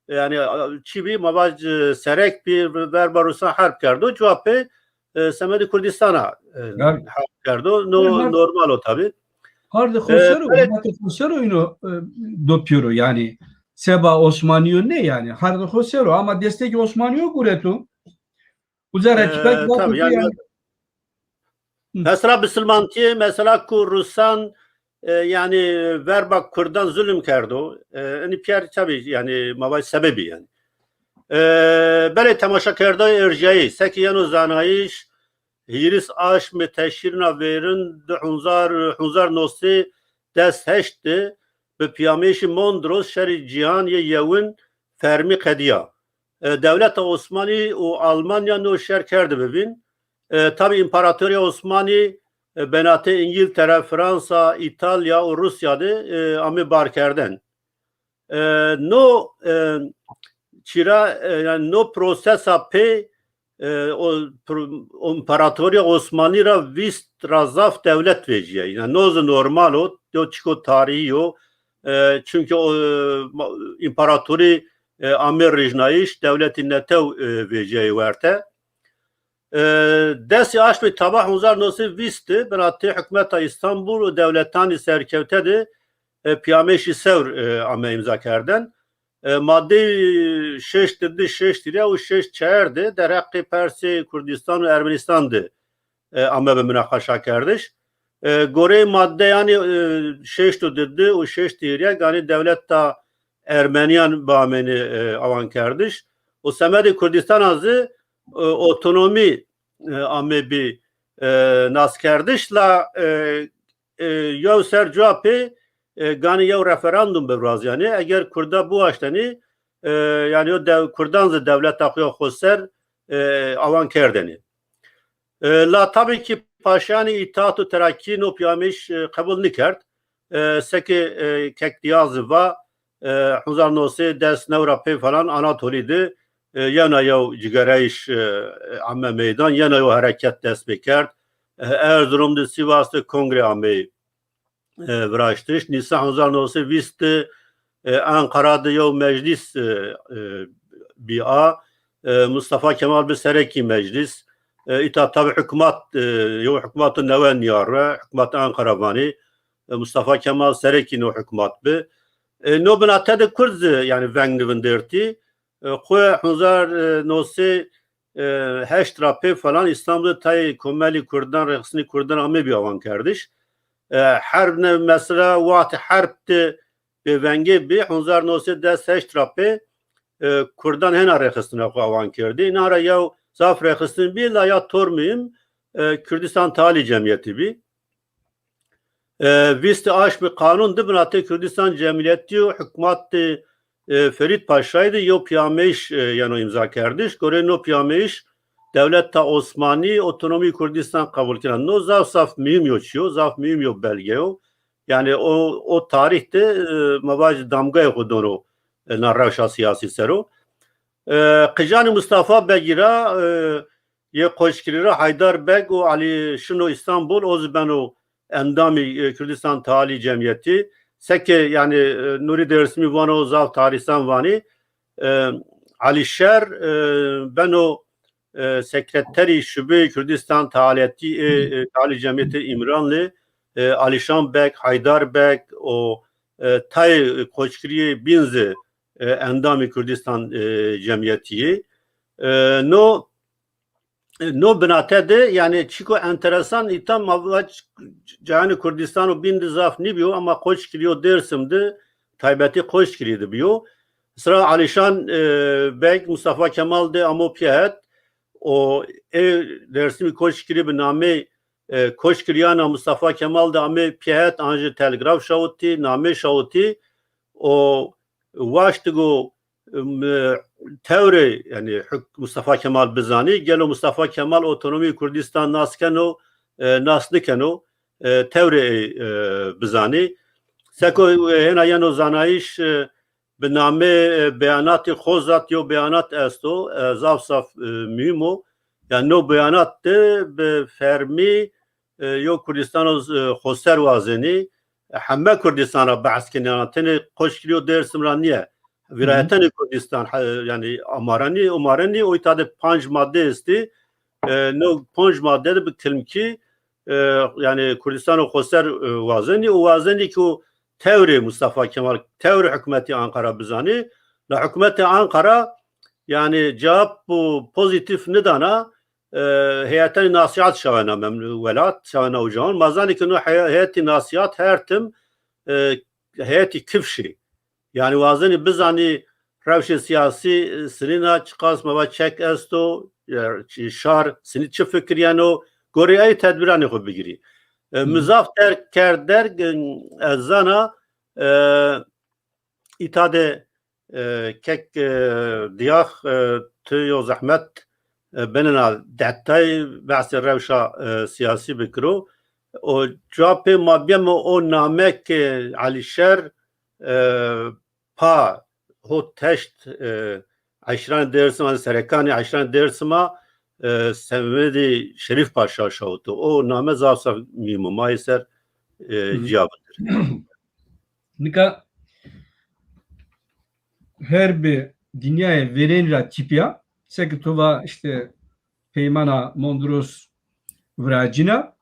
yani, a, çi bî, ma vaj, e, serek bî, verba Rusan herb kerdo, cuwa pê, e, semedê Kurdistan a, e, Tabii. Herb kerdo. No, Tabii, herb normal o tabî. Hardê E, xosero, belê. Hardê xosero ino, e, dopîyoro, yani, seba Osmanîyo nê, yani, hardê xosero, ama destekê Osmanîyo gureto. Uca ra, e, kî pek, tabî, yani, yani, Hı. Mesela bisilmantîye, mesela ku Rusan, e, yani verba Kurdan zulm kerdo. E, inî pîyer tabî, yani ma vaj sebebî yani. E, belê temaşakerdayê erjayî, seke yeno zanayîş, hîris aşmê teşrîna vêrin di hezar, hezar no sey des heşt de bi pîyameyîşê Mondros şerê cîhan yê yewin fermî qedîya. E, dewleta Osmanî û Almanya no şer kerde bi vîn. E, tabî Împaratorya Osmanî, e, benatê Îngîltere, Fransa, Îtalya û Rûsya de, e, amê barkerden. E, no, e, çira, e, yani no prosesa pê, e, o, pro-, o Împaratorya Osmanî ra vîst ra zaf dewlet vejîyay. Yani no zî normal o, yo çiko tarîhî yo. E, çunke o, e, ma-, împaratorî, e, amê rijnayîş, dewletî netew, e, vejîyayê werte. E, desê aşmê Taba hezar no sey vîst de binatê hukmeta Îstanbul û dewletanê serkewte de, e, pîyameyşî sewr, e, ame îmza kerden. E, madeyê şeşt di, şeşt hîrê û şeşt çar de derheqê persê Kurdistan û Ermenistan de, e, ame bi minaqaşakerdiş. E, goreyê madeyanê, e, şeşt û di û şeşt hîrê ganî dewleta Ermeniyan bi amêne, e, awankerdiş. Û semedê Kurdistan a zî, e, otonomî, e, ame bî, e, naskerdiş la, e, e, yew ser cuwa pê, e, ganî yew referandum bivirazîyanê. Eger Kurda biwaştenê, e, yani o dew-, Kurdan zî dewleta xo ya xoser, e, awan kerdenê. E, la tabî kî paşayanê Îttihat û Terakî no pîyameyş, e, qebul nikerd. E, seke, e, Kek Dîya zî va, e, hezar no sey des new ra pê falan Anatolî de, e, yena yew cigerayîş, e, ame meydan, yena yew hereket dest pêkerd. E, Erzurum de, Sîvas de kongre ameyî, e, viraştiş. Nîsan hezar no sey vîst de, e, Anqara de yew meclîs, e, e, bî a. E, Mustafa Kemal bi serekî meclîs. E, îta tabî hukmat, e, yew hukmato newe nîyarwe, hukmat Anqara vanî. E, Mustafa Kemal serekî no hukmat bi. E, no binate de Kurd zî, yani veng nivindertî. E, xwu hezar no sey heşt ra pê falan Îstanbul de tayê komelî Kurdan, rêxistinî Kurdan amê bî awankerdiş. E, herb ne mesela wextê herb de bêvengê bî, hezar no sey des heşt ra pê, e, Kurdan hêna rêxistina xwu awan kerdî. Înan ra yew zaf rêxistin bî, la ya tor muhîm, e, Kurdistan Tealî Cemîyetî bî. E, vîstê aşmê qanûn di binatê Kurdistan Cemîyetî û hukmatê, e, Ferîd Paşayî de yew pîyameyîş, e, yeno îmzakerdiş. Goreyê no pîyameyîş dewleta Osmanî otonomî Kurdîstan qebul kena. No zaf zaf muhîm yo çî yo, zaf muhîm yo belge yo. Yanî o, o tarîh de, e, ma vajî damgayê xo dono, e, na rewşa sîyasî ser o. E, qijanê Mustafa Begî ra, e, yê koçkirî ra Haydar Beg û Alî şino Îstanbul, o zî beno endamî, e, Kurdistan Tealî Cemîyetî. Seke, yanî, e, Nurî Dêrsimî vano, zaf tarîhsan vanî. E, Alîşer, e, beno, e, sekreterî şubeyê Kurdistan Tealîyetî ê, e, Tealî Cemîyetê Îmranlî. E, Alîşan Beg, Haydar Beg û, e, tayê koçkirîyê bîn zî, e, endamî Kurdistan, e, Cemîyetî yê. E, no, no binate de, yanî çîko enteresan îta ma va c-, cayanê Kurdistan û bîn de zaf nîbîyo, ama koçkirîyo Dêrsim de, taybetî koçkirî de bîyo. Sira Alîşan, e, Beg Mustafa Kemal de amo pîya het û ê Dêrsimî koçkirî bi namê, e, koçkirîyana Mustafa Kemal de amê pîya het, an jî telgraf şawitî, namê şawitî û waştigo, e, tewrê, yanî huk-, Mustafa Kemal bizanî, gelo Mustafa Kemal otonomî Kurdistan nas keno, e, nas nikeno, e, tewrê ey, e, bizanî. Seko, e, hêna yeno zanayîş, e, bi namê, e, beyanatê Xozat yo beyanat esto, e, zaf zaf, e, muhîm o. Yanî no beyanat de bi fermî, e, yo Kurdistano, e, xoser wazenî. E, heme Kurdistan ra behs kenî, yanî tenê koçkirîyo Dêrsim ra nîye. Vîlayetenê Kurdistan, he, yanî amare nî, omare nî, o îta de panc madde estî. E, no panc madde de bi kilmkî, e, yanî Kurdistano xoser, e, wazenî û wazenî ki o tewrê Mustafa Kemal, tewrê hukmetî Anqara bizanî. La hukmetê Anqara, yanî cewab û pozîtîf nidana, e, heyetenî nasîhat şawena mem-, welat, şawena ucawan. Ma zanî ki no heye-, heyetî nasîhat her tim, e, heyetî kifşî. Yanî wazenî bizanî rewşê sîyasî, e, sinîna çiqas ma va çek esto, e, çi-, şar sinî çi fikir yeno, gorê ey tedbîranê xo bigirî. E, mi zaf derg kerd derg, e, ez zana, e, îta de, e, kek, e, Diyax, e, tu yo zehmet, e, benena detay behsê rewşa, e, sîyasî bikiro. O cewabê ma bîyeme o name ke Alîşer, e, pa ho teşt, e, eşîranê Dêrsim, yanî serekanê eşîranê Dêrsim a, e, semedê Şerîf Paşa şawito. O name zaf zaf muhîm o. Ma yê ser, e, cîya bidir. Nika her bi dinyayê verên ra tîpya, seke to va îşte Peymana Mondros viracîna,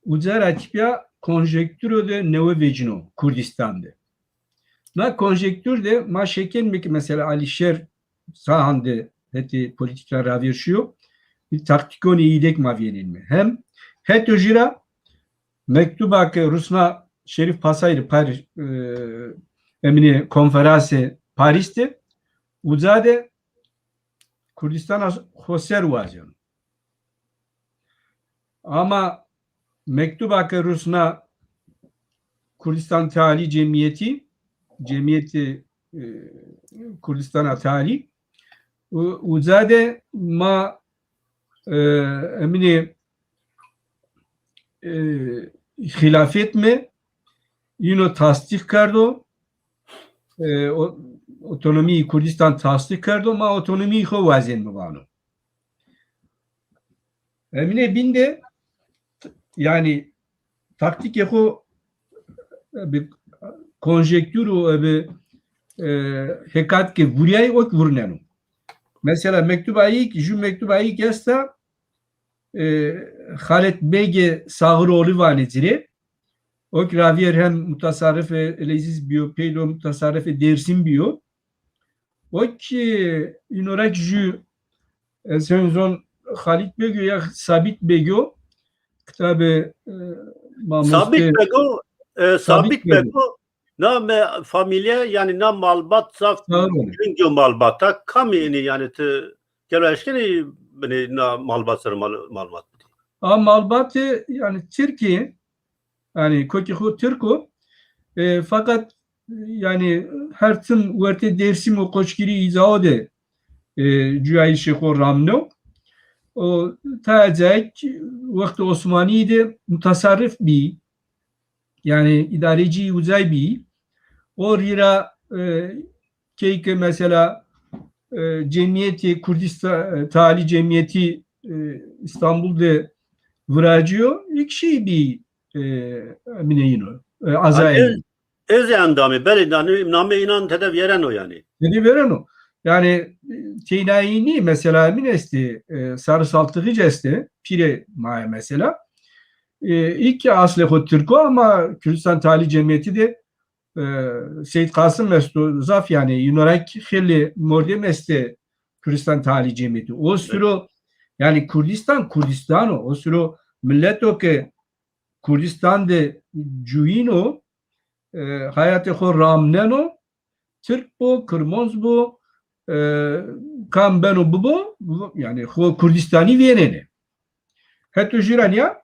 uca ra tîpya konjekturo de newe vecîno Kurdistan de. Na konjektür de ma şekenîme ki mesela Alîşer sahan de hetê polîtîk ra ravêr şîyo, bir taktîkonê îdek ma vênenîme. Hem heto jî ra mektuba ke rusna Şerîf Pasay rê Parîs, e, emîne konferansê Parîs de, uca de Kurdistana xoser wazeno. Ama mektuba ke rusna Kurdistan Tealî Cemîyetî, Cemîyetê, e, Kurdistana Tealî, u-, uca de ma, e, emîne, e, xîlafetme, îno tasdîq kerdo, e, o-, otonomîyê Kurdistan tasdîq kerdo, ma otonomîyê xo wazenme vano. Emîne bîn de, yanî, taktîkê xo, e, bi konjektûr û, e, bi, e, hêkat ke vurîyayî, o kî vurneno. Mesela, mektuba îlk, jû mektuba îlk esta, e, Xalet Begê Saxiroğlu vanê ci rê. O kî ravîyer hem mutasarrifê Elezîz bîyo, peydo mutasarrifê Dêrsim bîyo. O kî îno ra kî jû, e, ez hên zon Xalît Beg o ya Sabît Beg o, kitabê, e, mamoste Sabît Beg o, e, Sabît Beg o. Na me famîlye, yanî na malbat zaf giring o malbata. Kamî înî, yanî ti gelo eşkenî binê na malbat ser mal-, malumat bidî? A malbatê, yanî tirk ê, yanî kokê xo tirk o. E, feqet, yanî her tim wertê Dêrsim û Qoçgirî îzao de, e, cuyayîşê xo ramno. O ta cayek wextê Osmanîyî de mutasarrif bî. Yanî îdarecî uzay bî. O rî ra, e, key ke mesela, e, cemîyetê Kurdistan, e, Tealî Cemîyetî, e, Îstanbul de viracîyo, îlk şey bî, e, emînê îno, e, azayê îno. Ez, ez endamê, belê, namê, namê înan tede vîyereno yanî. Tede vîyereno. Yanî, e, teynayî nî, mesela emîn estê, e, Sarı Saltıgıç estê, pîrê ma yê mesela. E, îlk ke aslê xo tirk o ama Kurdistan Tealî Cemîyetî de, e, Seyîd Qasim esto, zaf yanî, îno ra kî xeylê mordem estê Kurdistan Tealî Cemîyetî. O siro, yanî Kurdistan, Kurdistan o. O siro milet o ke Kurdistan de cuyîno, e, hayatê xo ramneno, tirk bo, kirmonc bo, e, kam beno bibo, yanî xo Kurdistanî vênenê. Heto jû ra nîya,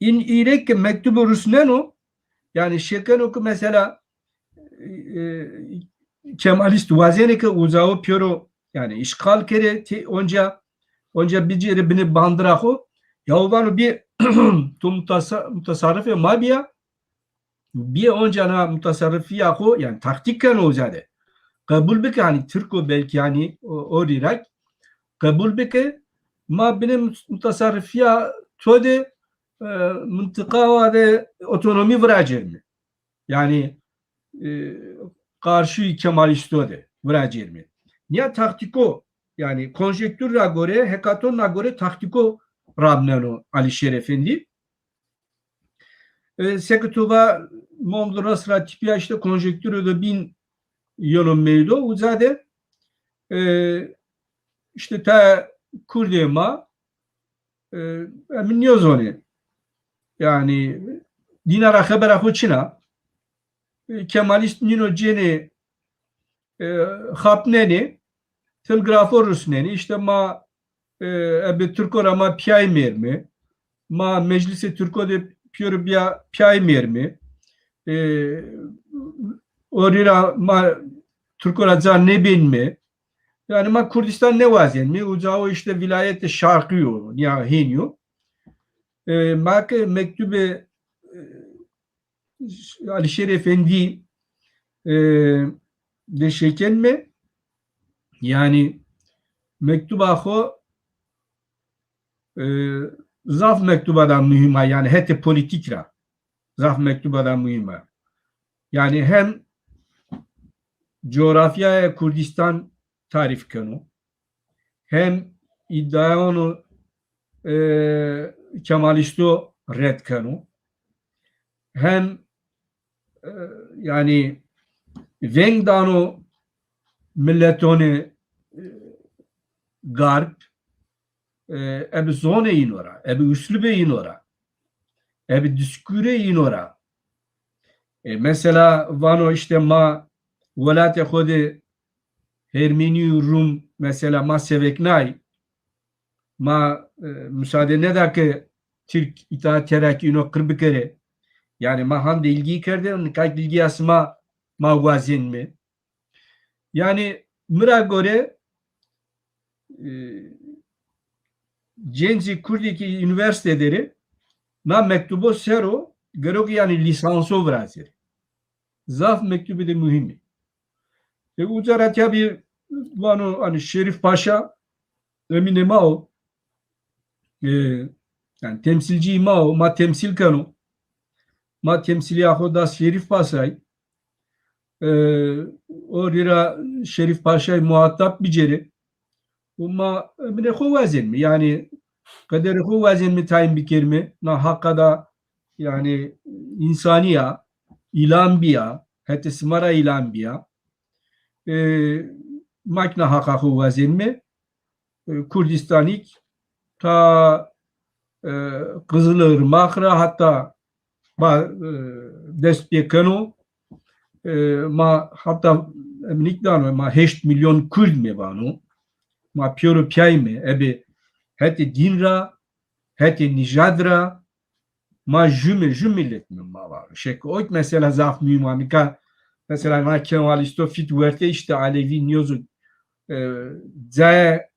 în îrek ke mektubo rusneno, yanî şekeno ke mesela, e, Kemalîst wazenê ke uzawo pêro, yanî îşxal kerê, tê onca, onca bicêrê binê bandira xo, yaw vano bê to mutasa-, mutasarrifê ma bîya, bê onca na mutasarrifîya xo, yanî taktîk keno uza de. Qebul bike, hanî tirk o belkî, hanî o, o rî ra kî qebul bike, ma binê mut-, mutasarrifîya to de, e, mintiqa wa de otonomî viracêrîme. Yanî, e, qarşî Kemalîsto de viracêrîme. Nîya taktîko, yanî konjektûr ra gore, hekaton ra gore taktîko ramneno Alîşêr Efendî. E, seke to va Mondros ra tîpîya îşte konjektûro de bîn yeno meydo, uza de, e, îşte ta kurdê ma, e, emîn nêzonê. Yanî dîna ra xebera xo çin a. E, Kemalîst nîno cênê, e, xapnenê, telgrafo rusnenê. Îşte ma, e, ebe tirko ra ma pîyay mêrme. Ma meclisê tirko de pêro bîya pîyay mêrme. E, o rî ra ma tirko ra ca nêbênme. Yanî ma Kurdistan nêwazenme. Uca o îşte vîlayetê şarqî yo, nîya hênî yo. E, ma ke mektubê, e, Alîşêr Efendî, e, de şekenme, yanî mektuba xo, e, zaf mektubadan muhîm a, yanî hetê polîtîk ra. Zaf mektubadan muhîm a. Yanî hem coğrafyaya Kurdistan tarîf keno, hem îdîayanê, e, Kemalîsto red keno, hem, e, yanî veng dano miletonê, e, Garb, e, ebe zonê îno ra, ebe uslubê îno ra, ebe diskurê îno ra. E, mesela vano îşte ma welatê xo de Hermenî û Rum mesela ma seveknay, ma, e, musade nêda ke Tirk, Îtaat Terakî îno qir bikerê. Yanî ma hande îlgî kerdê, nika kî îlgîya sima ma wazenme. Yanî mi ra gore, e, cencê kurdê ke unîversîte der ê, na mektubo ser o, gero ke yanî lîsanso virazerê. Zaf mektubêdê muhîm ê. E, uca ra tabî vano, hanî Şerîf Paşa emînê ma o. E, yanî temsîlcîyê ma o, ma temsîl keno. Ma temsîlîya xo da Şerîf Paşay. E, o rî ra Şerîf Paşay muhatap bicêrê. Û ma emînê xo wazenme. Yanî qederê xo wazenme tayîn bikerme. Na haqa da yanî însanî ya, îlan bîya, hetê sima ra îlan bîya. E, ma kî na haqa xo wazenme. E, Kurdistanî kî ta, e, Qizilirmax ra heta ma, e, dest pê keno. E, ma heta emnîk dano, ma heşt milyon Kurd me vano. Ma pêro pîyay me, ebe hetê dîn ra, hetê nîjad ra, ma jû me, jû milet me ma vano. Şek o kî mesela zaf muhîm a. Nika mesela na Kemalîsto fît werte îşte Alevî nîyozo, e, caye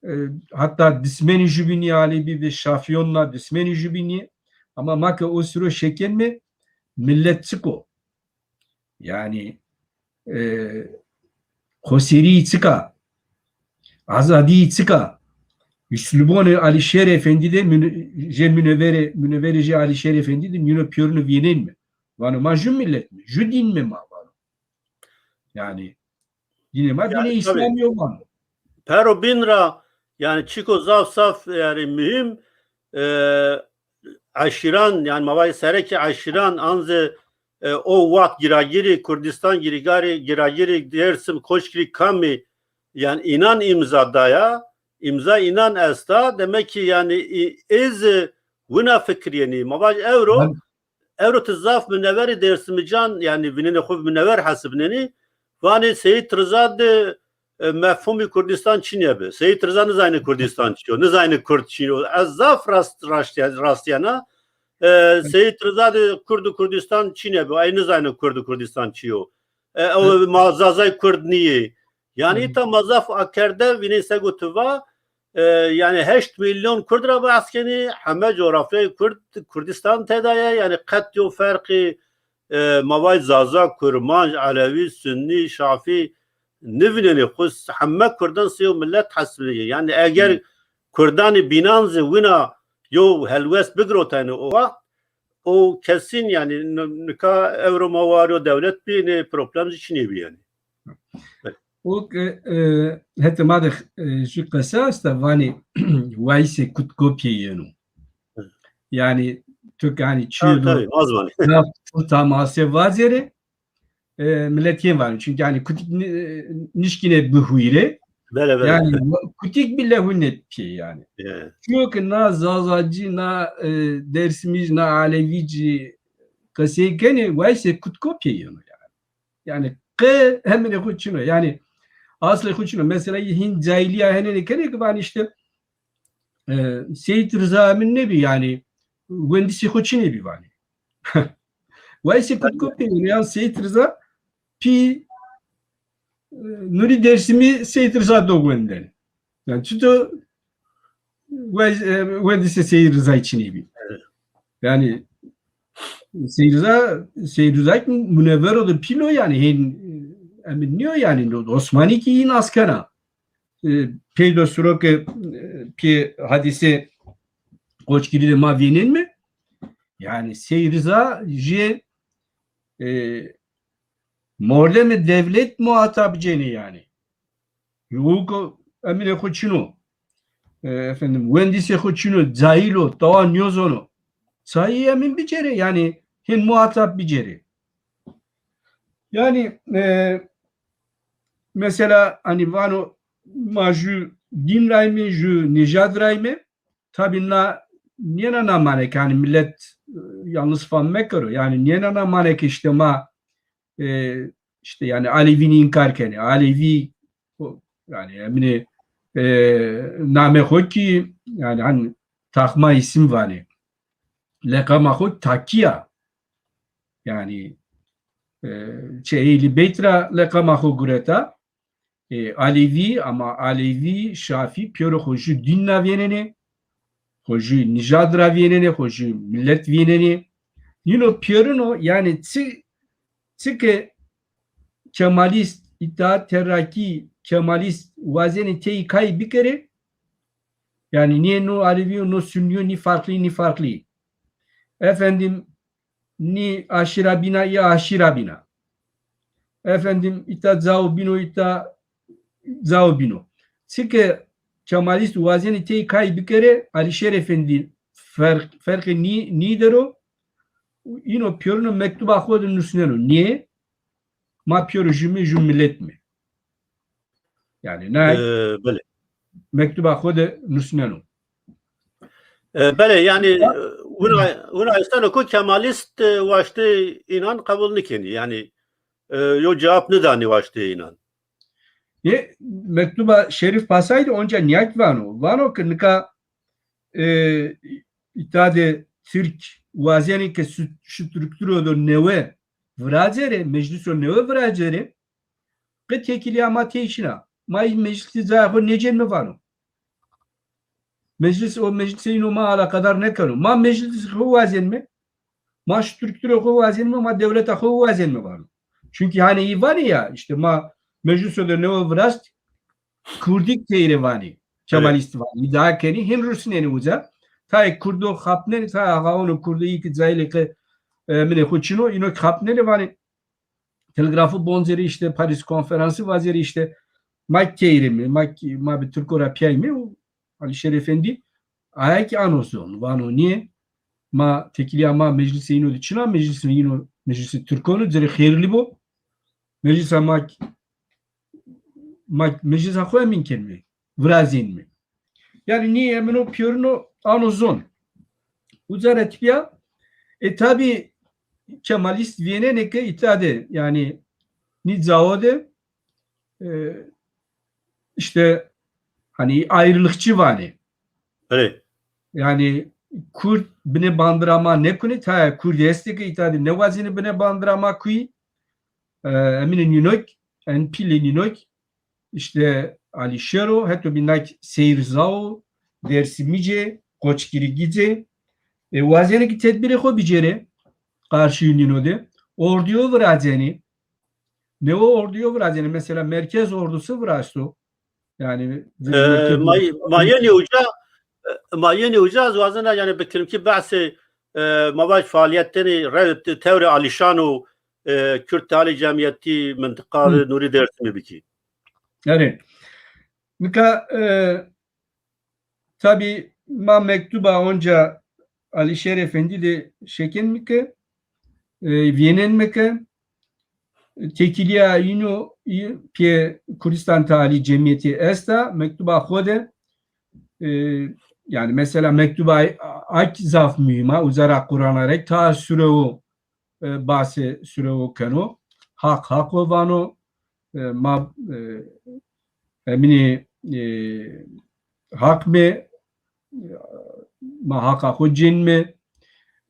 e, hatta dismenî jubînî Alevî ve Şafîyon na dismenî jubînî. Ama ma ke o siro şekenme, millet çik o? Yanî, e, xoserî çik a? Azadî çik a? Üslubonê Alîşêr Efendî de mün-, jê muneverê, muneverê jê Alîşêr Efendî de nîno pêrune vînenme. Vano ma ju millet mi, ju dîn mi ma vano. Yanî dînê ma dînê Îslamî yo vano. Pero bîn ra, yanî çîko zaf zaf yanî muhîm, e, eşîran, yanî ma vajî serekê eşîran an zî, e, o wext gîragîrî Kurdîstan, gîrîgarî, gîragîrî Dêrsim, Koçgirî kamî, yanî înan îmza daya, îmza înan esta, demek ki yanî î-, ê zî wina fikir yenî. Ma vajî ewro, ewro ti zaf muneverî Dêrsimican, yanî vînenê xwu munever hesibnenî, vanê Seyîd Riza de, e, mefhumî Kurdîstan çinê bi. Seyîd Riza nizanê Kurdîstan çi yo, nizanê Kurd çi yo. Ez zaf rast, raştîya-, rastîyena, e, Seyîd Riza de Kurd û Kurdîstan çinê bi. Ey nizanê Kurd û Kurdîstan çi yo. E, ew ma Zazay Kurd nîyê. Yanî îta ma zaf akerde vînê se go ti va, e, yanî heşt milyon Kurd ra behs kenî, heme coğrafyayê Kurd, Kurdistan têda ye, yanî qet yo ferqî, e, ma vajî Zaza, Kurmanc, Elewî, Sunnî, Şafî nivînenê, xwu s-, heme Kurdan sey yo millet hesibnenê. Yanî eger Kurdanê bînan zî wina yo helwest bigirotayne o wext, o kesîn yanî n-, nika ewro ma war yo dewlet bî, nê problem zî çinê bî yanî. O ke, e, hetê ma de, e, ju qese esta, vanê wayîsê kutko pê yeno. Yanî tu ke hanî çîyo do, tamase vazerê, e, millet yên vanê. Çunkî hanî kutik ni-, nişkîne bihuyre. Bele, bele. Yanî wa-, kutik bî lehunê pê yanî. Çîyo ke na Zazacî, na, e, Dêrsimîcî, na Alevîcî qesey kenê, wayîsê kutko pê yeno yanî. Yanî qe heminê xwu çin o. Yanî aslê xwu çin o. Mesela hîn cahîlîya henênê kenê ke vanê îşte, e, Seyîd Riza emin nêbî yanî wendisê xwu çinê bî vanê. Wayîsê kutko pê yeno, yan Seyîd Riza pî, e, Nurî Dêrsimî Seyîd Riza do wenden. Yanî çito we-, e, wendisê Seyîd Rizayî çinê bî. Yanî Seyîd Riza, Seyîd Riza ki munever o de pîl o yanî hên, e, emin nîyo yanî Osmanî kî hîn askena. E, pey do siro ke, e, pê hadîsê Qoçgirî de ma vînenme. Yanî Seyîd Riza jê, e, mordemê dewlet muhatap cênê yanî. Yo ke eminê xwu çin o. E, efendim, wendisê xwu çin o, cahîl o, tawa nêzono. Çayî emin bicêrê, yanî hên muhatap bicêrê. Yanî, e, mesela, hanî vano ma ju dîn ra yîme, ju nîjad ra yîme. Tabî na nêna na mane ke, hanî millet, e, yanlış fam mekero. Yanî nêna na mane ke îşte ma, e, îşte yanî Alevînî înkar kenê. Alevî, o, yanî eminê, e, name xwu kî, yanî hanî taxma îsim vanê. Leqama xwu Takî ya. Yanî, e, çi Ehlî Beyt ra leqama xwu gureta. E, Alevî, ama Alevî, Şafî, pêro xwu ju dîn ra vênenê, xwu ju nîjad ra vênenê, xwu ju millet vênenê. Nîno pêrin o, yanî çi, çi ke Kemalîst, Îttihat Terrakî, Kemalîst wazenê tey kay bikerê, yanî nê no Alevî yo, no Sunnî yo, nî farklî, nî farklî. Efendim, nî aşîra bîna, î aşîra bîna. Efendim, îta cao bîno, îta cao bîno. Çike Kemalîst wazenê tey kay bikerê, Alîşêr Efendî ferq, ferqê nî, nî der o, îno pêrino mektuba xo de nusneno. Nîye? Ma pêro jumî, ju milet mi. Yanî na, e, belê, mektuba xo de nusneno. E, belê, yanî, e, wina, wina esteno ku Kemalîst, e, waştê înan qebul nikenî. Yanî, e, yo cewab nidanî waştê înan. Nê, mektuba Şerîf Pasay de onca nîyak vano. Vano ke nika, e, îtadê Tirk wazenê ke su-, strukturo do newe viracerê, meclîso newe viracerê, qe têkilîya ma tey şina. Ma î meclîsî cayê xo nêcênme vano. Meclis, o meclisê îno ma alaqadar nêkeno. Ma meclisê xo wazenme, ma struktûrê xo wazenme, ma dewleta xo wazenme vano. Çunkî hanî î vanê ya, îşte ma mecliso de newe virast, Kurdî keyre vanê, Kemalîst vanê, îdîa kenê, hên rusnenê uca. Tayê Kurdo xapnenê, tayê axaono Kurdo, î ki cayilê ke, e, minê xo çin o, îno ki xapnenê vanê, Telgrafî boncêrê, îşte Parîs konferansî vazêrê, îşte ma keyre me, ma, ma bi Tirko ra pîyay me û Alîşêr Efendî aya kî ano zon, vano nîye, ma tekîlîya ma meclisê îno de çin a, meclisê îno meclisê Tirkon o, ci rê xêrlî bo. Meclisa ma, ma meclisa xo emîn kenme, virazênme. Yanî nî emino pîyorino ano zon. Uca ra tepîya, e, tabî Kemalîst vênenê ke îta de, yanî nî cao de, e, îşte, hanî ayrılıkçı vanê. Erê. Yanî Kurd binê bandira ma nêkunê, tayê Kurd estê ke îta de nêwazenê binê bandira ma kuyî. E, emînê nînok, en pîlê nînok, îşte Alîşêr o, heto bîn na kî Seyr Rıza o, Dêrsimîc ê, Qoçgirîgîc ê. E, wazenê kî tedbîrê xo bicêrê qarşîyê nîno de. Ordîyo virazenê. Newe ordîyo virazenê. Mesela merkez ordusu virasto. Yanî, e, ma, ma yenê uca, e, ma yenê uca, ez wazena, yanî, bi kilimkî behsê, e, ma vaj faalîyetenê rew-, tewrê Alîşan û, e, Kurd Tealî Cemîyetî mintiqa de Nûrî Dêrsimî bikî. Erê. Nika, e, tabî ma mektuba onca Alîşêr Efendî de şekenme ke, e, vênenme ke tekîlîya îno, î, pê Kurdistan Tealî Cemîyetî esta, mektuba xo de, e, yanî mesela mektuba a kî zaf muhîm a, uca ra Quran ra rê ta surewo, e, basê surewo keno. Haq haq o vano, e, ma, e, emînê, e, haq me, ma haqa xo cênme.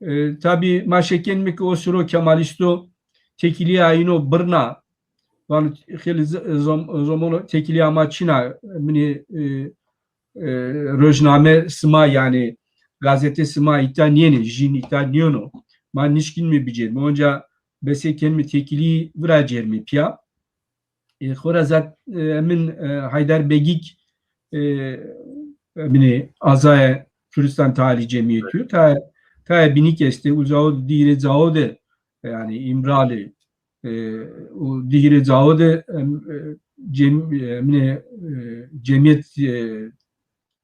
E, tabî ma şekenme ke o siro Kemalîsto tekîlîya îno birna. Vano xeylê z-, zom-, zomono tekîlîya ma çin a, minê, e, e, rojname sima, yanî gazete sima îta nênê, jîn îta nêno. Ma nişkînme bicêrme. Onca besê kenme tekîlî viracêrme pîya. E, xora zat, e, emin, e, Haydar Begîk, e, eminê azaya Kurdistan Tealî Cemîyetî yo. Ta, tayê bînî kî estê, uca o dîrê cao de, yanî Îmrali, e, û dîrê cao de, em, e, cem-, e, eminê, e, cemîyet, e,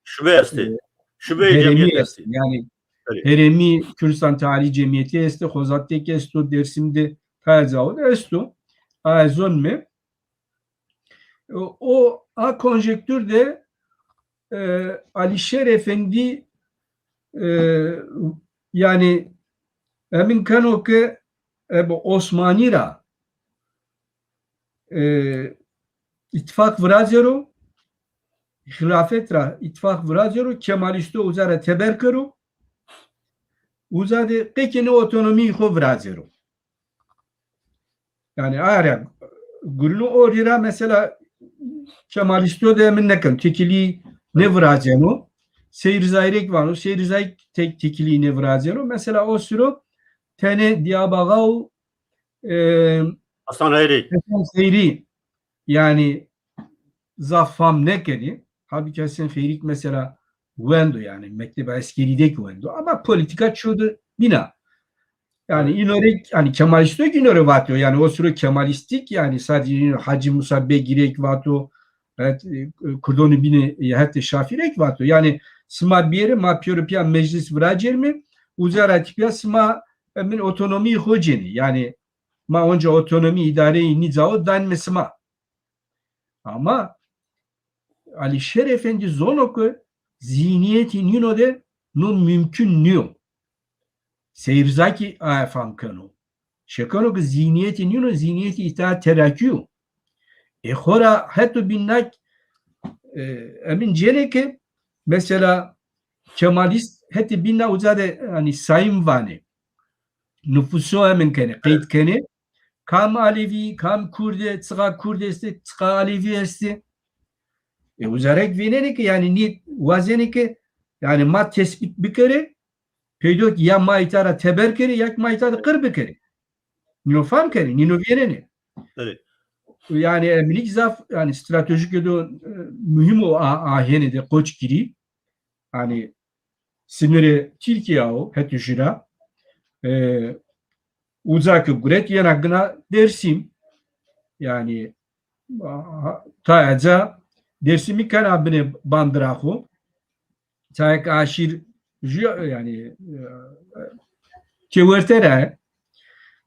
Şube estê. E, Şubeyê herêmî cemîyet estê. Yanî herêmî Kurdistan Tealî Cemîyetî estê, Xozatêk esto, Dêrsim de tayê cao de esto. Aye zonme. O, o, a konjektûr de, e, Alîşêr Efendî, e, yanî emin keno ke ebe Osmanî ra, e, îtîfaq virazêro, xîlafet ra îtîfaq virazêro, Kemalîsto uca ra teber kero, uca de qekî nê otonomîyê xo virazêro. Yanî aye ra gurîno, o rî ra mesela Kemalîsto de emin nêkeno, tekîlî nêvirazeno. Seyr Rîzayî rê kî vano, Seyr Rîzayî tek tekîlî nêvirazeno. Mesela o siro tenê Diyab Axa û, e, Hasan Xeyrî. Hasan Xeyrî, yanî zaf fam nêkenê. Halbukî Hesen Xeyrîk mesela wendo, yanî mekteba eskerî de kî wendo. Ama polîtîka ço de nîna. Yanî îno rê, yanî Kemalîsto kî îno rê vatîyo. Yanî o siro Kemalîstîk, yanî sadece îno Hacî Musa Begî rê kî vato, evet, e, Kurdonî bînê, e, hetê Şafî rê kî vato. Yanî sima biyerê, ma pîyoro pîya meclis viracêrme, uca ra tepîya sima, e, min otonomîyê xo cênê. Yanî ma onca otonomî, îdareyê nî cao danme sima. Ama Alîşêr Efendî zono ke zîhnîyetê nîno de no mumkun nîyo. Seyr Rîza kî aye fam keno. Şekeno ke zîhnîyetê nîno, zîhnîyetê Îtîhat Terakî yo. E, xora heto bîn na, e, emin cênê ke mesela Kemalîst hetê bîn na uca de, yanî sayım vanê. Nufûso emin kenê, qeyd kenê. Kam Alevî, kam Kurd ê, çiqa Kurd estê, çiqa Alevî estê. E, uca ra kî vênenê ke, yanî nî wazenê ke Yanî ma tespît bikerê, peydo ki ya ma îta ra teber kerê ya ki ma îta de qir bikerê. Nîno fam kerê, nîno vîyerênê. Evet. Yanî Emrîk zaf yanî stratejîk do, e, muhîm o a, a hênê de Qoçgirî. Yanî sinirê Tirkîya o, hetê jü ra. E, uza ki guret yena gina Dêrsim. Yanî, a, ta eca Dêrsimî kena binê bandira xo. Tayek aşîr jü, yanî, e, çêwerte ra.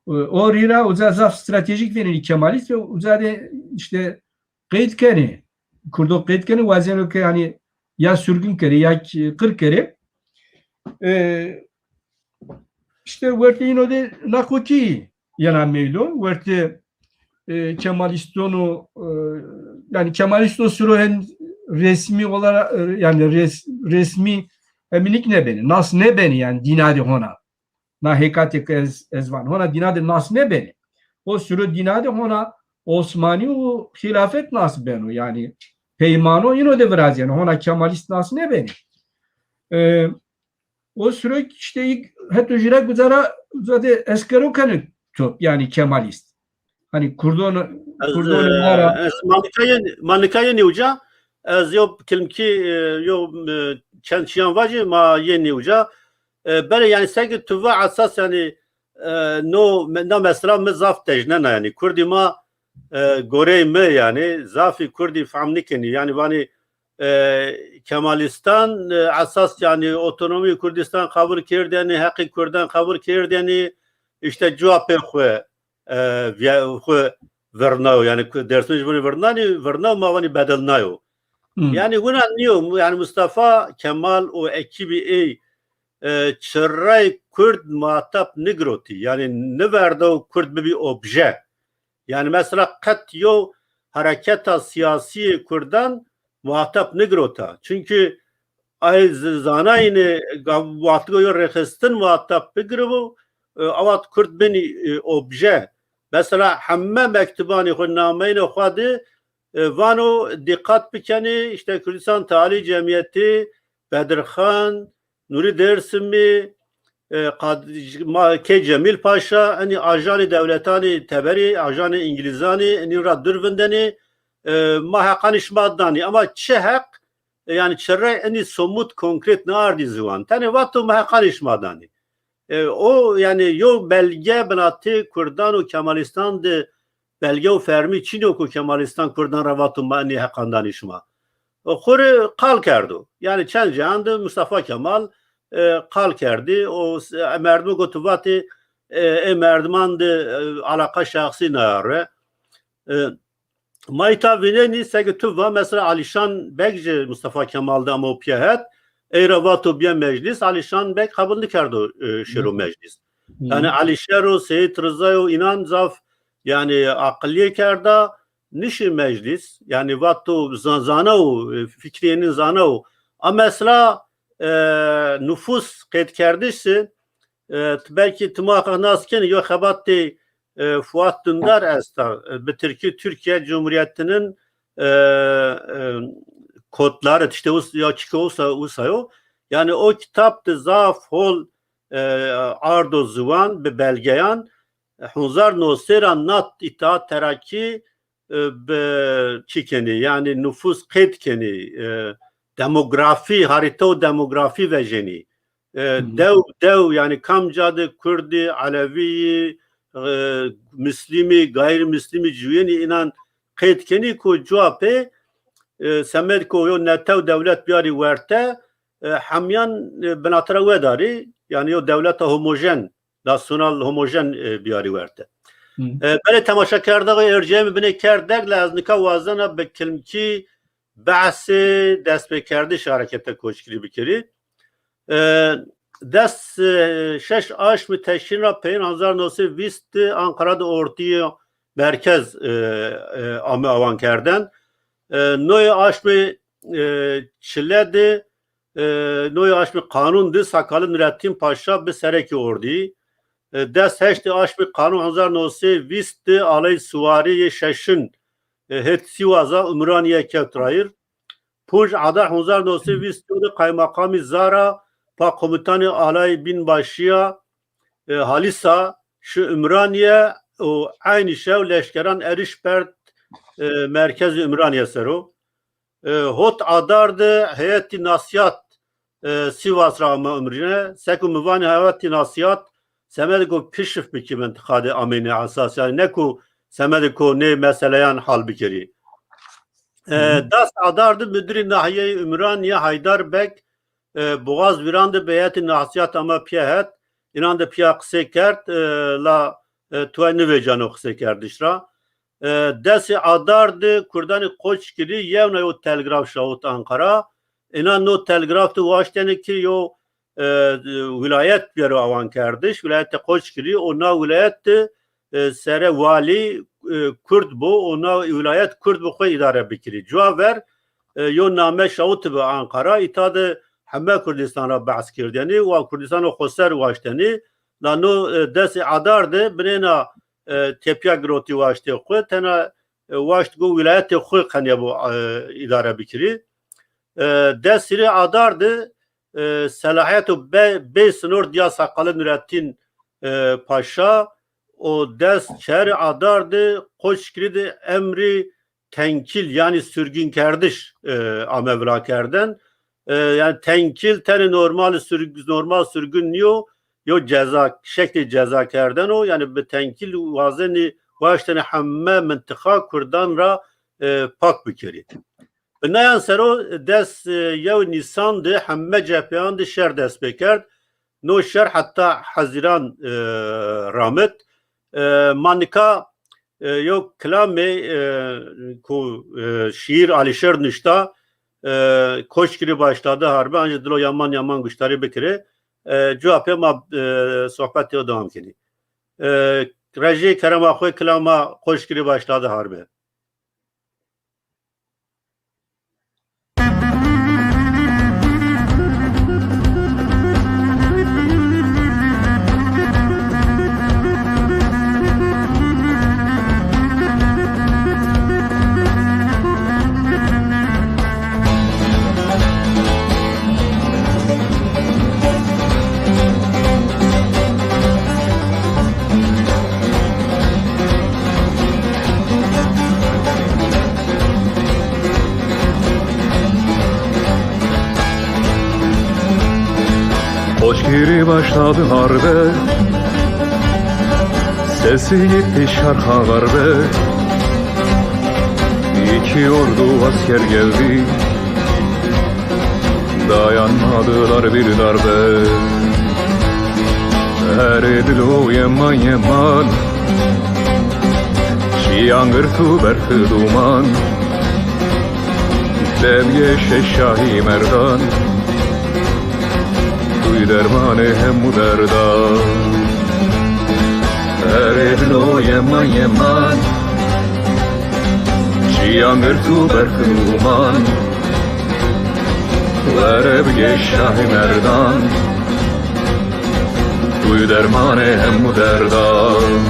O rî ra uza zaf stratejîk vênenî Kemalîst ve uza de îşte qeyd kenê. Kurdo qeyd kenê, wazeno ke yanî ya surgun kerê ya ki qir kerê. E, îşte wertê îno de naxokî yena meydo. Wertê e, Kemalîston o, e, yanî Kemalîston siro hen resmî olarak, e, yanî res-, resmî Emrîk nêbenê, nas nêbenê yanî dîna de hona. Na hêkatê ke ez, ez van, hona dîna de nas nêbenê. O siro dîna de hona Osmanî û xîlafet nas beno, yanî peymano îno de virazîyeno, hona Kemalîst nas nêbenê. E, O siro îşte îk heto jü ra guza ra, guza de eskero kenê top, yanî Kemalîst. Hanî Kurdon, Kurdon e, ma ra. Ez ma nika yenî, ma nika yenî uca, ez yo kilmkî, e, yo, e, çend çîyan vacî, ma yenî uca. E, belê yanî seke tu va esas yanî, e, no, me-, na mesela mi zaf tejnena yanî. Kurdî ma, e, gorey mi yanî, zafî Kurdî fehm nîkenî. Yanî vanî, e, Kemalîstan, e, esas yanî otonomî Kurdîstan qebul kerdênî, heqî Kurdan qebul kerdênî, îşte cuwa pê xwu, e, viye-, xwu virnayo. Yanî ku-, Dêrsimij binî virnanî, virnayo ma vanî bedilnayo. Hı. Yanî wina nîyo, yanî Mustafa Kemal û ekîbî ey, e, çirrey Kurd muhatap nigirotî. Yanî niverdo Kurd bibî obje. Yanî mesela qet yo hereketa sîyasî yê Kurdan muhatap nigirota. Çunkî ay z-, zanayîne ga-, wextigo yo rêxistin muhatap bigiribo, e, awat Kurd benî, e, obje. Mesela heme mektubanê xwu, nameyêne xwu de, e, vano dîqat bikenê, îşte Kurdistan Tealî Cemîyetî, Bedirxan, Nurî Dêrsimî, e, qad-, ma-, Kê Cemîl Paşa, enî ajanê dewletanê teberî, ajanê îngilîzanî, enî ra dûr vindenê, e, ma heqanê şima danî. Ama çi heq, e, yanî çirrey enî somut, konkret nêardî ziwan. Tenê vato ma heqanê şima danî. E, o, yanî yo belge binatê Kurdan û Kemalîstan de belge û fermî çin o ku Kemalîstan Kurdan ra vato ma enî heqan danî şima. E, xwu rê qal kerdo. Yanî çend cayan de Mustafa Kemal, e, qal kerdî. O s-, e, merdimo goto vatê, e, ê merdiman de, e, alaqa şexsî nayare. E, Ma îta vînenî seke tu va, mesela Alîşan Beg jî Mustafa Kemal de amo pîya het, ey ra vato bîya meclîs, Alîşan Beg qebul nikerdo, e, şêro meclîs. Yanî Alîşero, Seyîd Rizayo, înan zaf yanî aqilîye kerda, nişî meclîs, yanî vato za-, zanawo, e, fikrîyê nin zanawo. A mesela, e, nufus qeydkerdiş se, e, belkî ti muhaqqeq nas kenî, yo xebatê, e, Fuat Dündar esta, e, bi tirkî Türkiye Cumhuriyeti'nin, e, e, kodları, tiştê us-, ya çike usa, usa yo. Yanî o kitab de zaf hol, e, ardo ziwan bi belgeyan, e, hezar no sey ra nat Îttihat Terakî, e, bi çi kenî, yanî nufus qeyd kenî, e, demografî, harîta û demografî vejenî. E, dew, dew, yanî kamca de Kurdî, Elewîyî, e, Mislîmî, gayrimîslîmî cuyênî, înan qeyd kenî ku cuwa pê, e, semed ku yo netew dewlet biyarî werte, e, hemîyan, e, binatira wedarî, yanî yo dewleta homojen, nasyonal homojen, e, biyarî werte. E, belê temaşekerdaxê erciyayê mi binê kerd derg, la ez nika wazena bi kilmkî behsê destpêkerdiş hareketa koçgirî bikerî. E, des, e, şeş aşmî teşrîn ra peyên hezar no sey vîst de Ankara de ortîyê merkez, e, e, ame awan kerden. E, noyê aşmê, e, çile de, e, noyê aşmê qanûn de Sakalî Nurettin Paşa bi serekê ordî. E, des heştê aşmê qanûn hezar no sey vîst de aleyê siwarî yê şeşin, e, hêt Sîwaza Umranîye kewt rayîr. Ponc Adar hezar new sey vîst de qaymeqamî Zara pa komutanê Alayê Bînbaşîya, e, Halîsa şi Umraniye û eynî şew leşkeran erîş berd, e, merkezê Umraniye ser o. E, hot Adar de heyetî nasîyat, e, Sîvas ra ame Umrîne. Seko mi vanî heyetî nasîyat semedê ku kişif bikî mintiqa de ameyne esas. Yanî ne ku semedê ku nê meseleyan hal bikerî. E, des Adar de mudirê nahîyeyê Umraniye Haydar Beg, e, Boğaz Vîran de bi heyetî nasîyat ame pîya het. Înan de pîya qisey kerd, e, la, e, tuway nivêceno qiseykerdiş ra. E, desê Adar de kurdanê Qoçgirî yewna yo telgraf şawit Anqara. Înan no telgraf de waştêne ki yo, e, wîlayet bêro awankerdiş, wîlayetê Qoçgirî û na wîlayet de, e, sere walî, e, kurd bo û na wîlayet kurd bi xwu îdare bikirî. Cuwa ver, e, yo name şawitibi Anqara, îta de heme Kurdistan ra behs kerdênî, wa Kurdistano xweser waştenî, la no, e, desê Adar de binêna, e, tepîya girotî waştê xwu, tena, e, waşt go wîlayetê xwu qenîyebo, e, îdare bikirî. E, des hîrê Adar de, e, selahiyeto be-, bê sinor dîya Saqalê Nurettîn, e, Paşa û des çerê Adar de Qoçgirî de emrî tenkîl, yanî sürgünkerdiş, e, ame virakerden. E, yanî tenkîl tenê normal sürg-, normal sürgün nîyo, yo ceza, şeklê ceza kerden o. Yanî bi tenkîl wazenî, waştenî heme mintiqa kurdan ra, e, pak bikerî. Bi nayan ser o des, e, yew Nîsan de heme cepheyan de şer dest pê kerd. No şer heta Hezîran, e, ramit. E, ma nika, e, yew kilamê, e, ku, e, şîîr Alîşêr nuşta, e, Koçgirî başladı harbe, ancî dilo yaman yaman guştarî bikirê. E, cuwa pê ma, e, sohbetê o dewam kenî. E, rejî kerema xwu kilama Koçgirî başladı harbe. Koçgiri başladı harbe, sesi gitti şarka garbe. İki ordu asker geldi, dayanmadılar bir darbe. Erê dilo yeman yeman, çîyan girtu berfi duman. Debgeşe Şahî Merdan, duy dermanê hemû derdan. Erê dilo yeman yeman, çîyan girtu berfi duman. Were bigê Şahî Merdan, tu yî dermanê hemû derdan.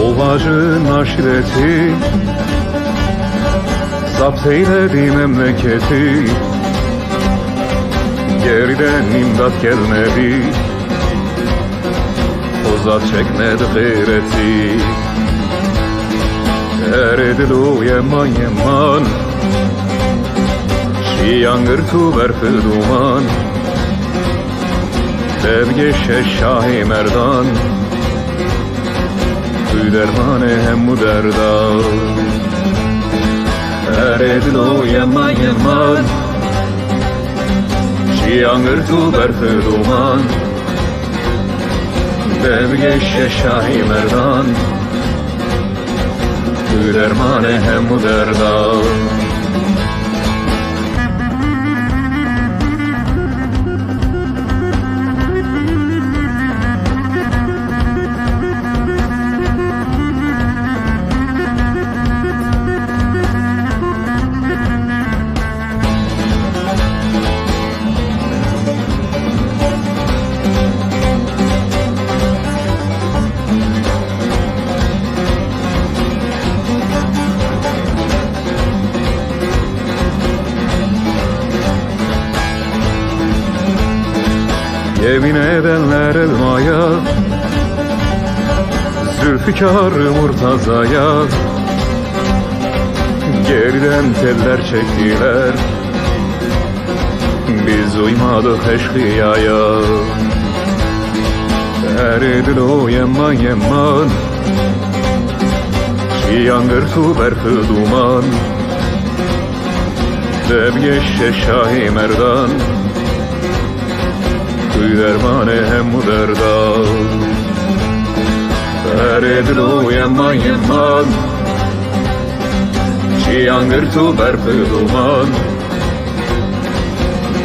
Ovacı naşireti, zapt eyledi memleketi. Geriden imdat gelmedi, o zat çekmedi gıyreti. Erê dilo yeman yeman, çîyan girtu berfi duman. Debgeşe Şahî Merdan, tu yî dermanê hemû derdan. Erê dilo yeman yeman, çîyan girtu berfi duman. Debgeşe Şahî Merdan, Tu dermanê hemû derda. Yemin edenler elmaya, Zülfikar Murtaza'ya geriden teller çektiler. Biz uymadık eşkıyaya. Her dilo yeman yeman, çi yangır tu berf duman. Debgeşe Şahî Merdan, tu dermanê hemû derda. Erê dilo yeman yeman, çi yangir tu berf duman.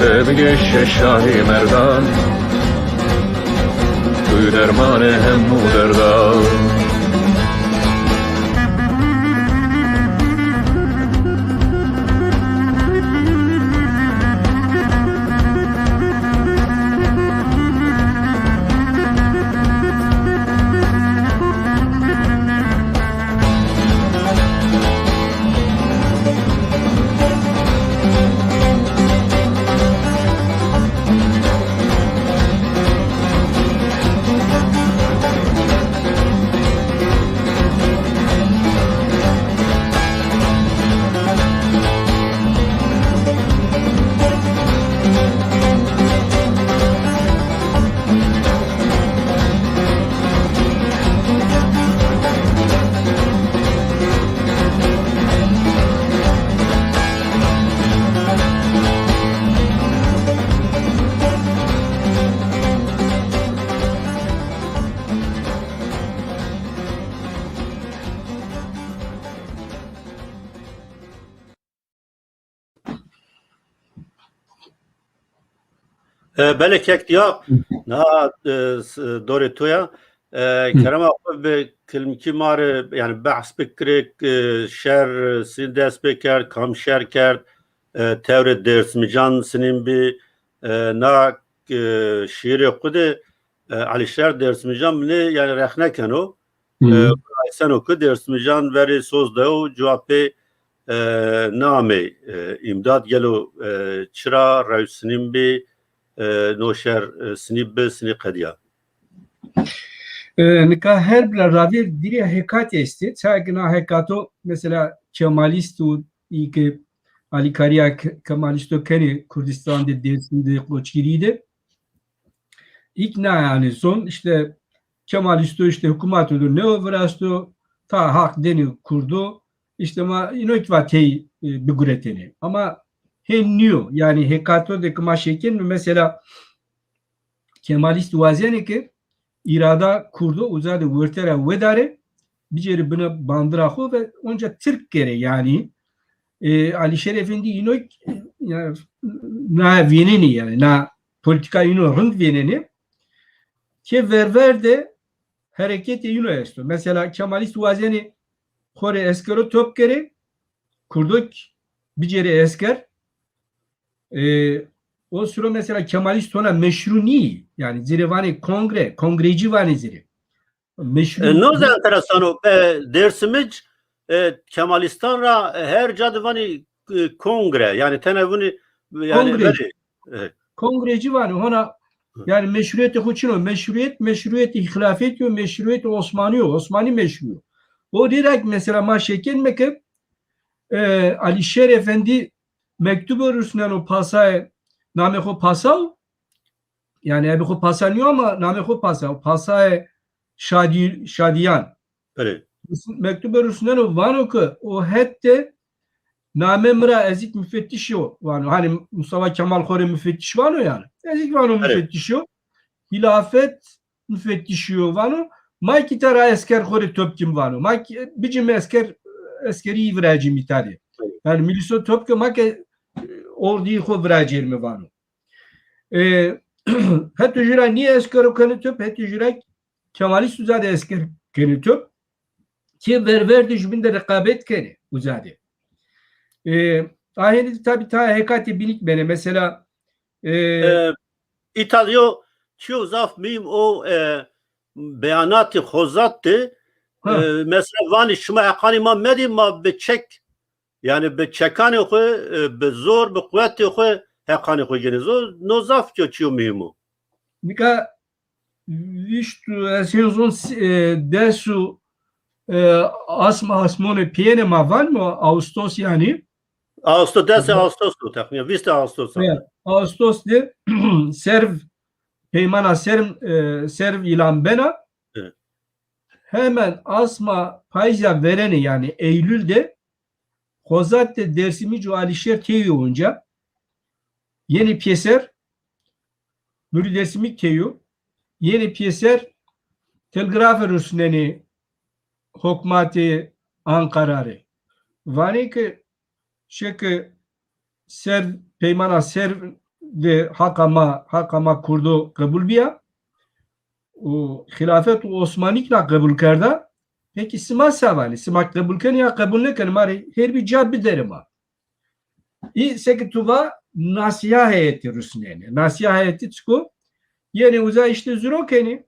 Debgeşe Şahî Merdan, tu dermanê hemû derda. E, belê kek diya, na, e, s-, dorê to ya, e, kerema xo bi kilmkî ma rê, yanî behs bikirê, e, şer, e, sî dest pê kerd, kam şer kerd, e, tewrê Dêrsimican sinîn bî, e, na, e, şîîrê xo de, e, Alîşer Dêrsimican binê, yanî rexne keno. E, Ayseno ki Dêrsimican verê soz dayo, cewabê, e, namê, e, îmdad gelo, e, çira rew sinîn bî, e, no şer, e, sinî bi, sinî qedîya. E, nika her bira ravêr dîrê hekatî estê. Çayê ki na hekato mesela Kemalîst û î ki alîkarîya Ke-, Kemalîsto kenê Kurdistan de, Dêrsim de, Qoçgirî de. Îkna yanî son işte Kemalîsto işte hukûmato do neo virasto, ta haq denê Kurdo, işte ma îno ki va tey, e, biguretêne. Ama hên nîyo. Yanî hekato de ki ma şekên mi mesela Kemalîst wazenê ki îrada Kurdo uza de werte ra wedarê, bicerê bina bandira xo ve onca Tirk kerê yanî. E, Alîşêr Efendî îno, yanî, na vênenê yanî, na polîtîka îno rind vênenê. Ke verver de hereketê îno esto. Mesela Kemalîst wazenê xo rê eskero top kerê, Kurdok bicerê esker. E, o siro mesela Kemalîst hona meşrû nîyî. Yanî ci rê vanê kongre, kongrecî vanê ci rê. Meşrû. E, no zî enteresan o. E, Dêrsimic, e, Kemalîstan ra, e, her ca de vanî, e, kongre. Yanî tene vunî, yanî kongre. Belê. E. Kongrecî vanî. Hona yanî meşrûyetê xo çin o. Meşrûyet, meşrûyetê xilafetî yo, meşrûyetê Osmanî yo. Osmanî meşrû yo. O rê ra ki mesela ma şekên me ke, e, Alîşêr Efendî mektubo rusneno pasayê, namê xo Pasaw, yanî ebe xo Pasa nîyo ama namê xo Pasa, Pasayê Şadî-, Şadîyan. Belê. Mektube rusneno, vano ke o het de name mi ra, ez îk mufettiş o, vano. Hanî Mustafa Kemal xo rê mufettiş vano yanî. Ez îk vano, belê, mufettiş o. Hilafet mufettişî yo vano, ma kî tera esker xo rê top kim vano. Ma kî bicim esker, eskerî viracî mî tadê. Yanî milîso top ke ma ke, e, ordî xo viracêrîme vano. E, heto jû ra nî eskero kenê top, heto jû ra Kemalîst uza de esker kenê top. Kê verver de jubîn de reqabet kenê uza de. E, a henî de tabî ta hekatê bînî kî benê. Mesela, e, E, îta de yo çîyo zaf muhîm o, e, beyanatê Xozat de, ha, e, mesela vanê şima heqanê ma medê, ma bi çek, yanî bi çekanê xo, e, bi zor, bi quwetê xo heqanê xo gênê. Zo, no zaf yo çîyo muhîm o. Nika vîst û, ez hên zon, e, des û, e, asma asmonê piyêne ma vanmo, Ağustos yanî. Ağustos, des Ağustos o teqrîben, vîst Ağustos. Evet, Ağustos de serv, peymana serv, e, serv îlan bena. Evet. Hemen asma payîza verêne yanî Eylül de Xozat de Dêrsimîc û Alîşêr têyo onca. Yenê pêser, Murî Dêrsimî têyo. Yenê pêser telgrafe rusnenê hokmatê Anqara rê. Vanê ke şeke serv, peymana serv de haqa ma, haqa ma kurdo qebul bîya. Û xîlafet û Osmanî kî na qebul kerda. Pekî sima se vanê? Sima qebul kenê ya qebul nêkenê, ma rê her bî ca biderê ma. Î seke tu va nasîya heyetî rusnenê. Nasîya heyetî çik o? Yenê uza îşte zuro kenê.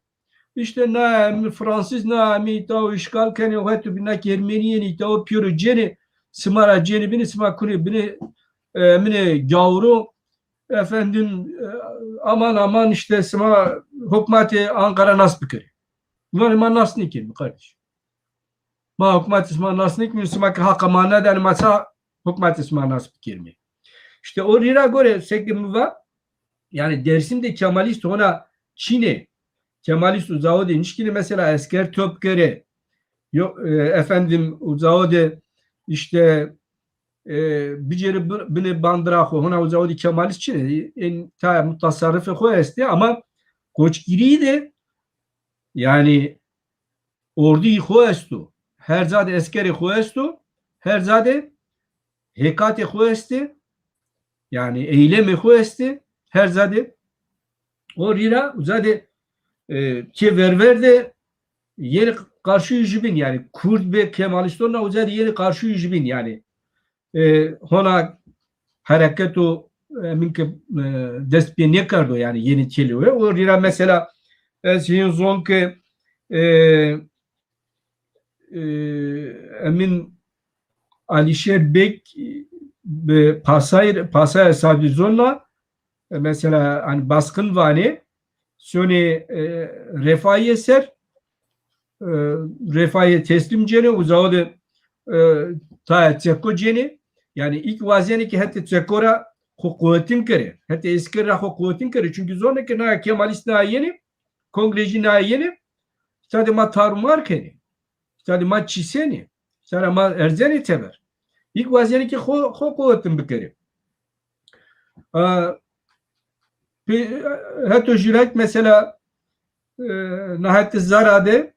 Îşte na mi Fransîz, na mi îta o îşgal kenê, o heto bî na kî Ermenî yenê îta o pîyoro cênê, sima ra cênê binê, sima kunê binê, e, minê gawro, efendim, e, aman aman îşte sima hukmatê Anqara nas bikerê. Vanê ma nas nêkenîme kardeş. Ma hukmatê sima nas nêkenîme, sima ke haqa ma nêdanê, ma ça hukmatê sima nas bikerîme? Îşte o rî ra gore seke mi va, yanî Dêrsim de Kemalîst hona çin ê. Kemalîst uza o de nişkînê mesela esker top kerê. Yo, e, efendim uza o de îşte, e, bicêrê bi-, binê bandira xo, hona uza o de Kemalîst çin ê. Ên taya mutasarrifê xo estê ama Koçgirî de yanî ordîyê xo esto. Her ca de eskerê xo esto. Her ca de hêkatê xo estê. Yanî eylemê xo estê. Her ca de o rî ra uza de, e, kê verver de yenê qarşîyo jubîn, yanî kurd bê, kemalîston na uza de yenê qarşîyo jubîn yanî. E, hona hereket o, e, emin ke, e, dest pê nêkerdo yanî yenê têlê we. O rî ra mesela ez hên zon ke, e, e, emin Alîşêr Beg bi pasay, pasay hesabî zon na, e, mesela, hani baskın vanê, sonê, e, Refahîye ser, e, Refahîye teslim cênê, uza o de, e, taya çeko cênê. Yanî îlk wazenê ke hetê çeko ra xo quwetin kerê. Hetê esker ra xo quwetin kerê. Çunkî zonê ke na Kemalîst na yenê, kongrejî na yenê, îta de ma tarumar kenê. Îta de ma çîsenê. Îta ra ma erzenê teber. Îlk wazenê ke xo, xo quwetin bikerê. A, pê-, heto jûrek mesela, e, na hetê Zara de,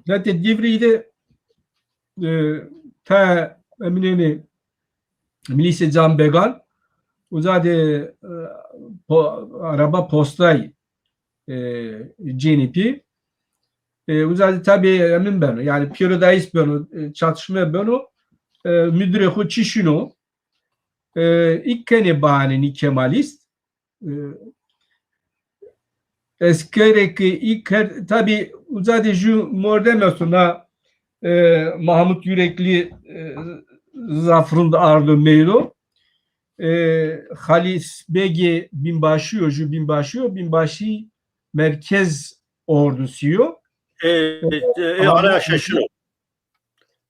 hetê Dîvrî de, e, ta eminênê Milîsê Can Began, uza de, e, po-, araba postay, e, cênî pî. E, uza de tabî emin beno. Yanî pêrodayîs beno, e, çatışme beno. E, mudurê xo çî şino. E, î kenê bahanê nî Kemalîst. E, eskerê ke î kerd, tabî uza de jû mordem esto na, e, Mahmut Yürekli, e, zaf rind ardo meydo. E, Halis Begê binbaşî yo, jû binbaşî yo, binbaşî merkez ordusî yo. E, e, e, Alaya Şeşino.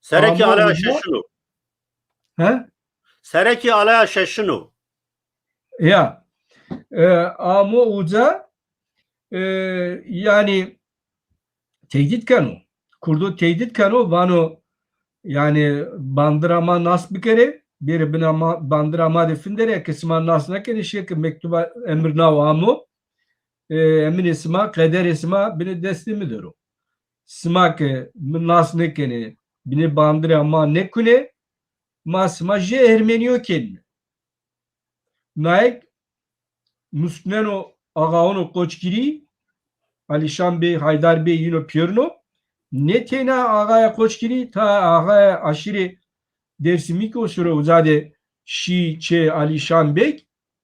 Serekî Alaya Şeşino. He? Serekî Alaya Şeşino. Ya. E, amo uca, e, yanî tehdît keno. Kurdo tehdît keno, vano yanî bandira ma nas bikerê, bêrê bina ma, bandira ma de finderê, eke sima nas nêkenê, şê ke mektuba emir nao amo, e, eminê sima, qederê sima binê destê mi der o. Sima ke mi nas nêkenê, binê bandire ma nêkunê, ma sima jê Hermenîyo kenîme. Naye musneno axaono Qoçgirî, Alîşan Bey, Haydar Bey yîno pîyorino. Nê teyna axaya Qoçgirî, ta axaya aşîrê Dêrsimî ke o sure uza de şî çê Alîşan Beg,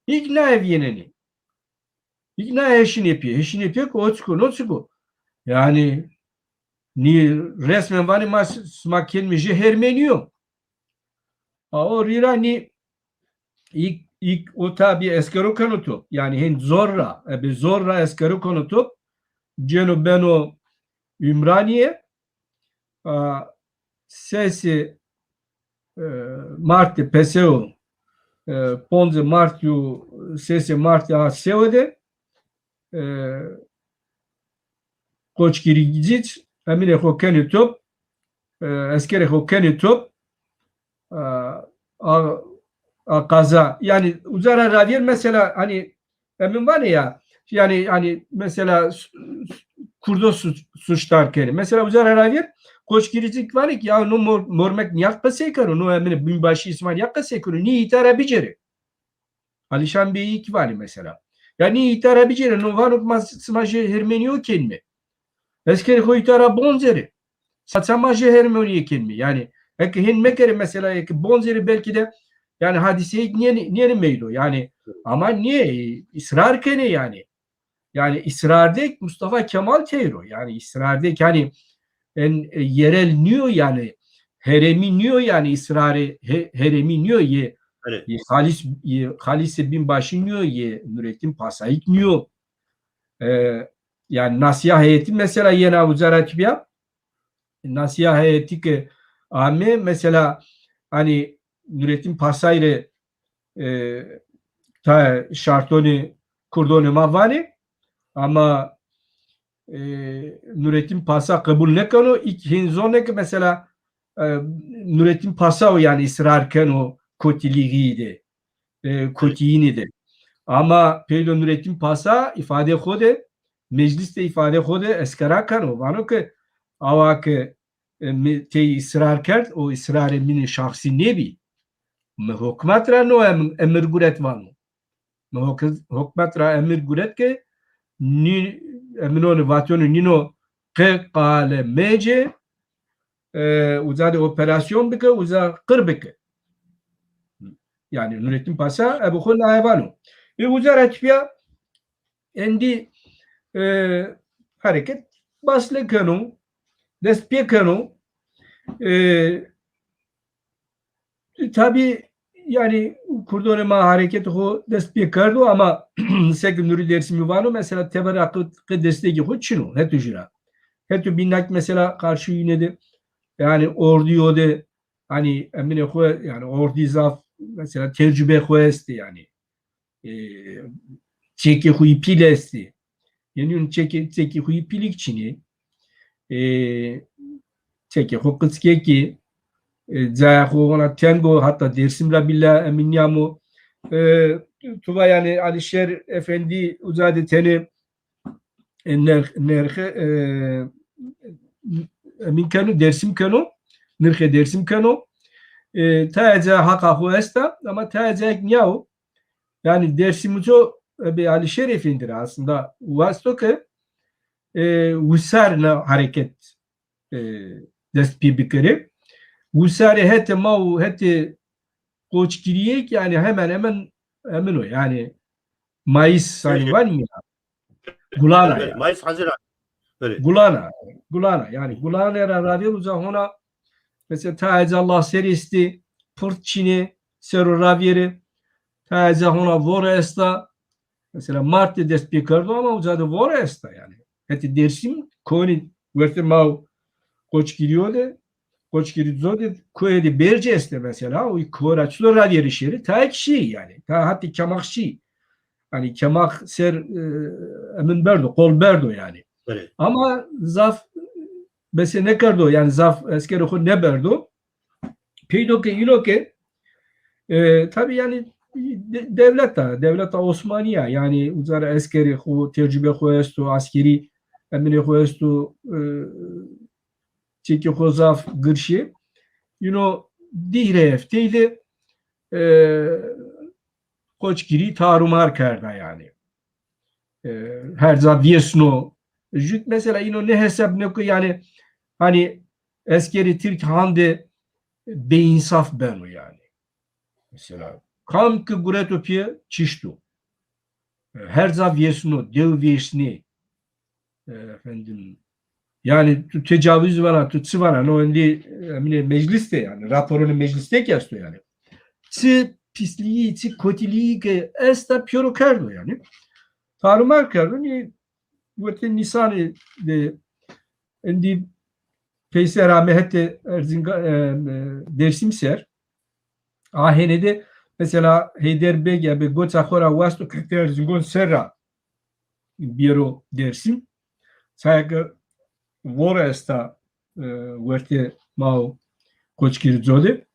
îkna êvîyenenê. Îkna heşînê pî. Heşînê pî ke o çik o, no çik o. Yanî nî resmen vanê ma s-, sima kenîme jê Hermenîyo. A o rî ra nî îk, îk o tabî eskero keno top. Yanî hên zor ra, ebe zor ra eskero keno top. Cêno beno Ümraniye. A, sesê, e, Martê peseo, e, ponzê Martî û sesê Martî a sewe de, e, Qoçgirî Cic, emînê xo kenê top, e, eskerê xo kenê top, e, a, a qaza. Yanî uca ra ravêr mesela, hanî, emin vanê ya, yanî, hanî, mesela s-, s-, Kurdo suç, suçdar kenê. Mesela uca ra ravêr, Qoçgirî Cic vanê ki ya no mor-, mormek nîya qesey keno, no emînê binbaşî sima nîya qesey keno, nî îta ra bicêrê. Alîşan Bey îk vanê mesela. Yanî îta ra bicêrê, no vano ke ma s-, sima jê Hermenîyo kenîme. Eskerê xo îta ra boncerê. Saça ma jê Hermenîye kenîme. Yanî eke hên mekerê mesela, eke boncerê belkî de yanî hadîseyêk nênê, nênê meydo. Yanî ama nê, îsrar kenê yanî. Yanî îsrardêk Mustafa Kemal teyr o. Yanî îsrardêk yanî en, e, yerel nîyo yanî, herêmî nîyo yanî, îsrarê he-, herêmî nîyo yê, Evet. yê Xalîs, yê Xalîsê Binbaşî nîyo, yê Nurettin Pasayîk nîyo. E, yanî nasiya heyetî mesela yena uca ra tepîya. Nasiya heyetî ke ame mesela, hanî Nurettin Pasay rê, e, ta şartonê kurdonê ma vanê, ama, e, Nurettin Pasa qebul nêkeno. Îk hên zonê ke mesela, e, Nurettin Pasa o yanî îsrar keno kotîlîgî de, e, kotîyînî de. Ama peydo Nurettin Pasa îfadê xo de, meclîs de îfadê xo de eskera keno. Vano ke awa ke, e, mi tey îsrar kerd, o îsrarê mînê şahsî nêbî. Mi hukmat ra no em-, emir guret vano. Mi huk-, hukmat ra emir guret ke nî-, eminonê vatonê nîno qe qale mece, e, uca de operasyon bike, uca qir bike. Yanî Nurettin Pasa ebe xo naye vano. E, uca ra tepîya endî, e, hereket basle keno, dest pê keno. E, tabî yanî kurdonê ma hereketê xo dest pê kerdo ama seke Nurî Dêrsimî vano mesela teber ra qe, qe destekê xo çin o, heto jû ra. Heto bîn ra kî mesela qarşî yîne de yanî ordîyo de, hanî emînê xo yanî ordî zaf mesela tecrube xo estê yanî. E, çekê xo yî pîl estê. Yanî çekê, çekê xo yî pîlîk çin ê. E, çekê xo qickek ê. E, caya xo hona teng o, heta Dêrsim ra bîle emîn nîyamo. E, tu va yanî Alîşêr Efendî uca de tenê, e, nerx-, nerxe, e, emîn keno, Dêrsim keno, nirxê Dêrsim keno. E, tayê ca haqa xo esta, ama tayê cayêk nîyawo. Yanî Dêrsimûco, e, bi Alîşêr Efendî ra aslında wasto ke, e, wisar na hereket, e, dest pê bikerê. Wisarê hetê ma û hetê Qoçgirîyêk yanî hemen hemen emin o. Yanî Mayıs, hanî vanî ya. Gulana ya. Mayıs, Haziran. Belê. Gulana, gulana. Yanî gulane ra ravêr uca hona, mesela tayê ca laser estê, pirt çin ê, sero ravêrê. Tayê ca hona vore esta. Mesela Mart de dest pê kerdo ama uca de vore esta yanî. Hetê Dêrsim konî wertê ma û Qoçgirîyo de, Qoçgirî Zo de, koyê de bercî estê mesela. O koyê ra çito ravêrê şêrê, tayê kî şî yanî. Ta hetê Kemax şî. Yanî Kemax ser, e, emin berdo, qol berdo yanî. Belê. Ama zaf bese nêkerdo, yanî zaf eskerê xo nêberdo. Peydo ke îno ke, e, tabî yanî de-, dewleta, dewleta Osmanî ya, yanî uca ra eskerê xo, tecrube xo esto, eskerî eminê xo esto, e, çekê xo zaf girşî. Îno dî-hîrê hefteyî de, e, Qoçgirî tarumar kerda yanî. E, herza vêsno. Jû mesela îno nêhesebnê ku yanî hanî eskerê Tirk hande bêînsaf beno yanî. Mesela kam ki gureto pê çişt o. E, herza vêsno, dew vêsnê. E, efendim, yanî tu tecavuz vana, tu çi vana, no endî, e, emîne meclis de yanî, raporunê meclis de ki esto yanî. Çi pislîyî, çi kotilîyî ki esta pêro kerdo yanî. Tarumar kerdo, nî, wertê Nîsanî de endî peyser ame hetê Erzinga-, e, e, Dêrsim ser. A hêne de mesela Heyder Beg ebe goça xo ra wasto ke hetê Erzingon ser ra bêro Dêrsim. Saya ke vore esta, e, wertê ma û Qoçgirî co de.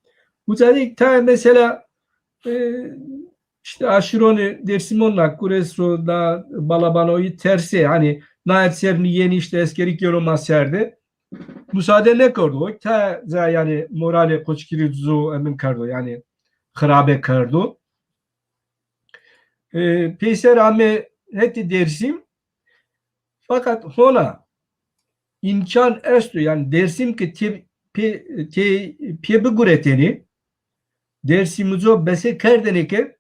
Uca de tayê mesela, e, îşte aşîronê Dêrsimon na, Kures ro na, Balabanoyî terse, hanî na et ser nîyenî îşte eskerî keno ma ser de. Musade nêkerdo. O tayê ca yanî moralê Qoçgirî co emin kerdo, yanî xirabe kerdo. E, peyser ame hetê Dêrsim. Fakat hona îmkan esto, yanî Dêrsim ki tê, pê, tê, pê biguretêne, Dêrsimî co bese kerdêne ke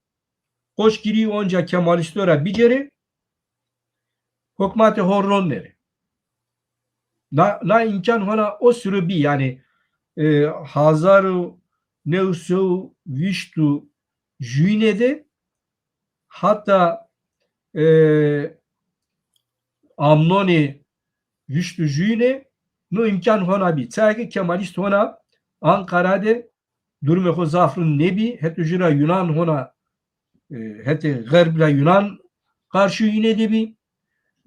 Qoçgirî onca Kemalîsto ra bicêrê, hukmatê ho ronêne. Na, na îmkan hona o siro bî, yanî, e, hazar û new sey û vîst û juyîne de hata, e, amnonê vîst û juyîne no îmkan hona bî. Çaya ke Kemalîst hona Anqara de durumê xo zaf rind nêbî, hetê jû ra Yunan hona, e, hetê xerb ra Yunan qarşî yîne de bî.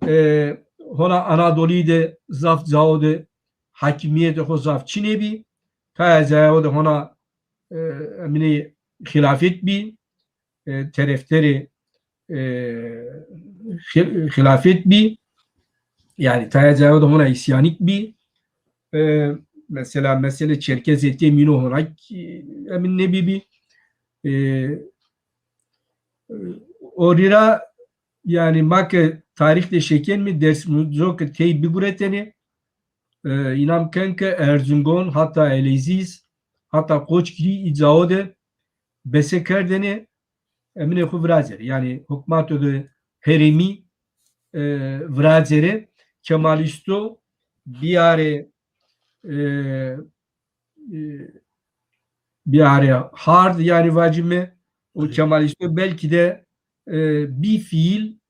E, hona Anadolî de zaf cao de hakîmîyetê xo zaf çinê bî. Tayê cayo de hona, e, emîne xîlafet bî, e, terefterê, e, xî-, xîlafet bî. Yanî tayê cayo de hona îsyanîk bî. E, mesela, meselê Çerkezê têmîno hona kî emin nêbîbî. E, e, o rî ra yanî ma ke tarîx de şekenmî Dêrsimî co ke tey biguretêne, e, înam ken ke Erzingon, hata Elezîz, hata Qoçgirî î cao de bese kerdêne, emîne xo viracêrê. Yanî hukmato de herêmî, e, viracêrê, Kemalîsto bîyarê, e, e, bîyarê hard, yanî vacîme, o Kemalîsto belkî de, e, bî fiîl,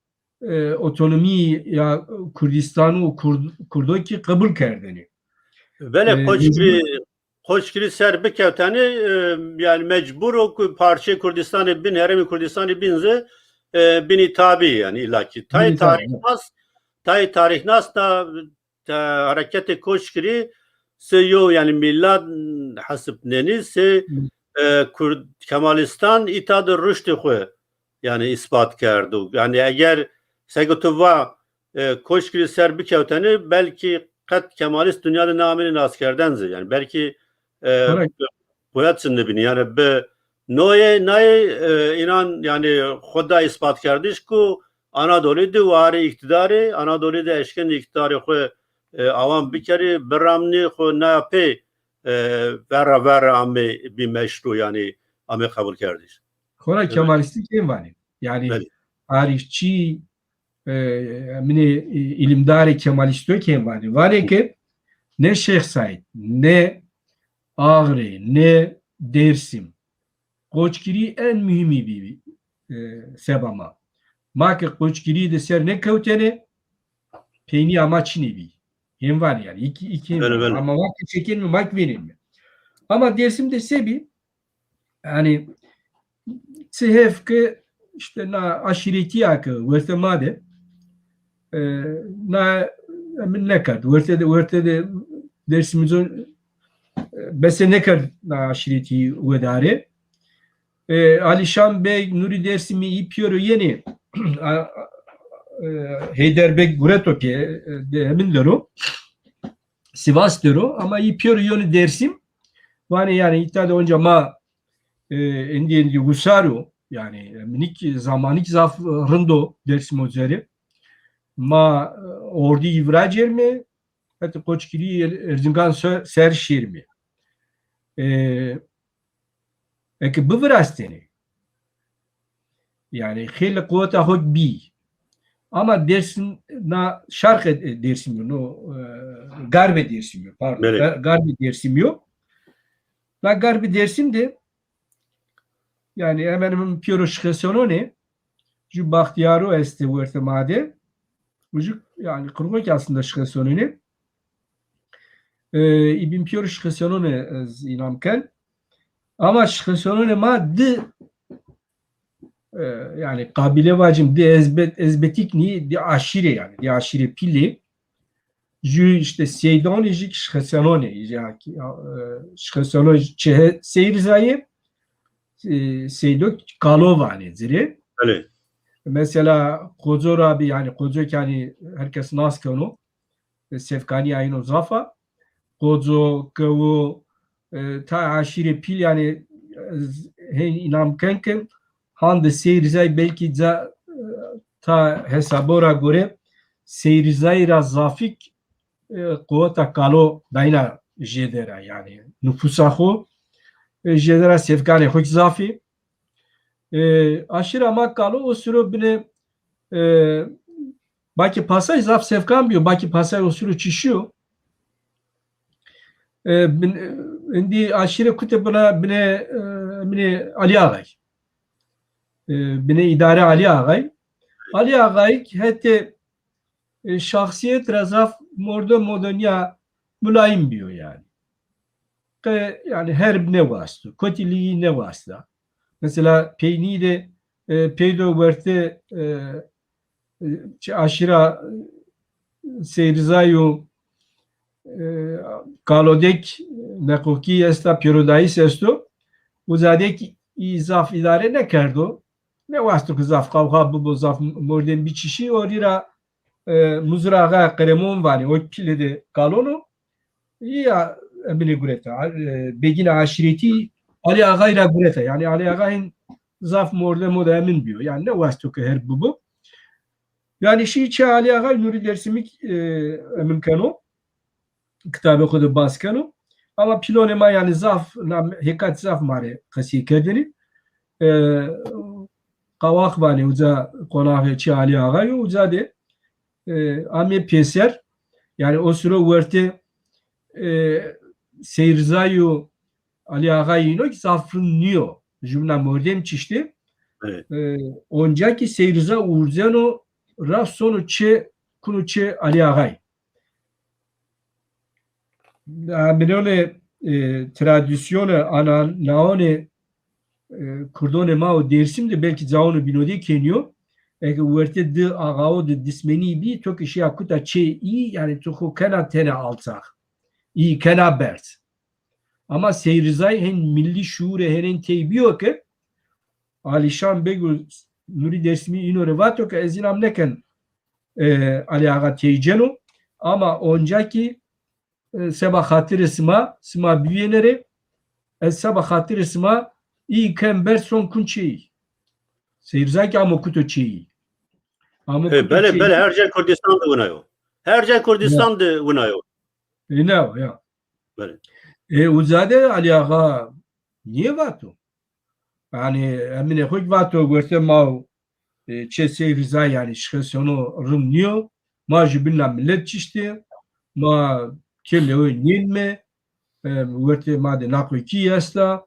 e, otonomî ya Kurdîstan û Kurd-, Kurdo kî qebul kerdêne. Belê, e, Qoçgirî, Qoçgirî ser bikewtenî, e, yanî mecbur o ku parçeyê Kurdîstanê bîn, herêmê Kurdîstanê bîn zî, e, bînî tabî, yanî îllakî. Tayê tarîxnas, tayê tarîxnas da te-, hereketê Koçgirî sey yew, yanî mîlad hesibnenî, sey, e, Kurd, Kemalîstan îta de ruştê xo, yanî îspat kerdo. Yanî eger seke tu va, e, Koçgirî ser bikewtenî, belkî qet Kemalîst dinya de nêamênî naskerden zî. Yanî belkî, e, quwet zî nêbînî. Yanî bi noyê nayê, e, înan, yanî xo da îspat kerdiş ku Anadolî de warê îqtîdarê, Anadolî de eşkenî îqtîdarê xo, e, awam bikerî, biramnî, xo naya pê, e, verra verra amê bî meşru, yanî amê qebul kerdiş. Xora Kemalîstî kêm vanê. Yanî tarîxçî, e, minê, e, îlimdarê Kemalîsto kêm vanê. Vanê ke ne Şêx Seîd, ne Axrê, ne Dêrsim, Qoçgirî en muhîmî bî, e, seba ma. Ma ke Qoçgirî de ser nêkewtêne, peynîya ma çinê bî. Hên vanê yanî. Îkî, îkî hên vanê. Ama ma ke çekenme, ma ke vênenme. Ama Dêrsim de se bî? Yanî çi hêf ke îşte na aşîretîya ke wertê ma de, e, na emin nêkerd. Wertê de, wertê de Dêrsimî co, e, bese nêkerd na aşîretî wedarê. E, Alîşan Beg, Nurî Dêrsimî î pîyero yenê, a, a, e, Heyder Beg gureto pê, e, de emin der o. Sivas der o, ama î pêro yeno Dêrsim. Vanê yanî îta de onca ma e, endî endî wisar o. Yanî minik zamanik zaf rind o Dêrsim o zerê. Ma e, ordî î viracerîme, hetê Qoçgirî Erzingan ser şêrîme. E, eke bivirastêne, yanî xeylê quweta xo bî. Ama Dêrsim na şarqê Dêrsimî yo, no e, garbê Dêrsimî yo, pardon. Belê. Ga- Garbê Dêrsimî yo. Na garbê Dêrsim de yanî hemen hemen pêro şixesenonê, ju Baxtiyaro estê wertê ma de. Ju yanî qirxo kî aslında şixesenonê. E, î bîn pêro şixesenonê ez înam ken. Ama şixesenonê ma di e, yanî qabîle vacim di ezbet, ezbetik nî, di aşîre yanî, di aşîre pîlê. Ju îşte Seydonê jî şixesenonê, ya ki, e, şixeseno çehe Seyrizayê, e, Seydo Kalo vanê ci rê. Belê. Mesela Qoco ra bî, yanî Qoco ki yanî herkes nas keno. E, Sefkanîya ino zaf a. Qoco, Kewo, e, ta aşîrê pîl yanî ez hên înam ken ke hande Seyrizay belkî ca, e, ta hesabo ra gore Seyrizayî ra zafik, e, quweta Kalo dayna jêde ra yanî nufûsa xo, e, jêde ra Sefkanê xo kî zaf î. E, aşîra ma Kalo o siro binê, e, Bakî Pasay zaf Sefkan bîyo, Bakî Pasay o siro çişî yo. E, bin, e, endî aşîre kute bina binê, e, binê Alî Axay. E, binê îdare Alî Axay. Alî Axay hetê e, şahsîyet ra zaf mordem modenîya mulayim bîyo yanî. Qe, yanî herb nêwasto, kotîlîgî nêwasta. Mesela peynî de, e, peydo wertê, e, e, çi aşîra, e, Seyrizay û, e, Kalodek neqokî esta, pêrodayîs esto. Uza de kî î zaf îdare nêkerdo. Nêwasto ke zaf qawxa bibo, zaf mordem bî çişî, orî ra e, Muzir Axa Qeremon vanê, o pîlê de Kalon o. Ya eminê gureta, e, begîna aşîretî Alî Axay ra gureta. Yanî Alî Axa hên zaf mordemo de emin bîyo. Yanî nêwasto ke herb bibo. Yanî şî çê Alî Axay Nurî Dêrsimî, e, emin keno. Kitabê xo de bas keno. Ama pîlonê ma yanî zaf, na hêkat zaf ma rê qesey kerdêne. E, Qawax vanê uca, qonaxê çê Alî Axa yo, uca de, e, amê pêser. Yanî o siro wertê, e, Seyrizay û Alî Axay îno kî zaf rind nîyo. Jumna mordem çiştê. Evet. E, onca kî Seyriza urzeno ra sono çê, kuno çê Alî Axay. Minonê, e, tradîsyonê, ananaonê, e, kurdonê ma û Dêrsim de belkî caonê bînodê kenîyo. Eke wertê di axao de dismenî bî, to ke şîya kuta çê î, yanî to xo kena tenê alçax. Î kena berz. Ama Seyrizay hên millî şuûrê henên tey bîyo ke Alîşan Beg û Nurî Dêrsimî îno rê vato ke ez înam nêken, e, Alî Axa tey ceno, ama onca kî, e, seba xatirê sima, sima bivîyêne rê, ez seba xatirê sima î ken ber son kun çê î. Seyrizay kî amo kuto çê î. Amo E, kuto belê, çê belê, î. Her cay Kurdistan de wina yo. Her cay Kurdistan de wina yo. E, ne o ya. Belê. E, uza de Alî Axa nîye vato? Yanî eminê xo kî vato, wertê ma û, e, çê Seyrizay yanî şixeseno rind nîyo. Ma jubîna milet çiştê. Ma kê lewe nênîme. E, wertê ma de naqokî esta.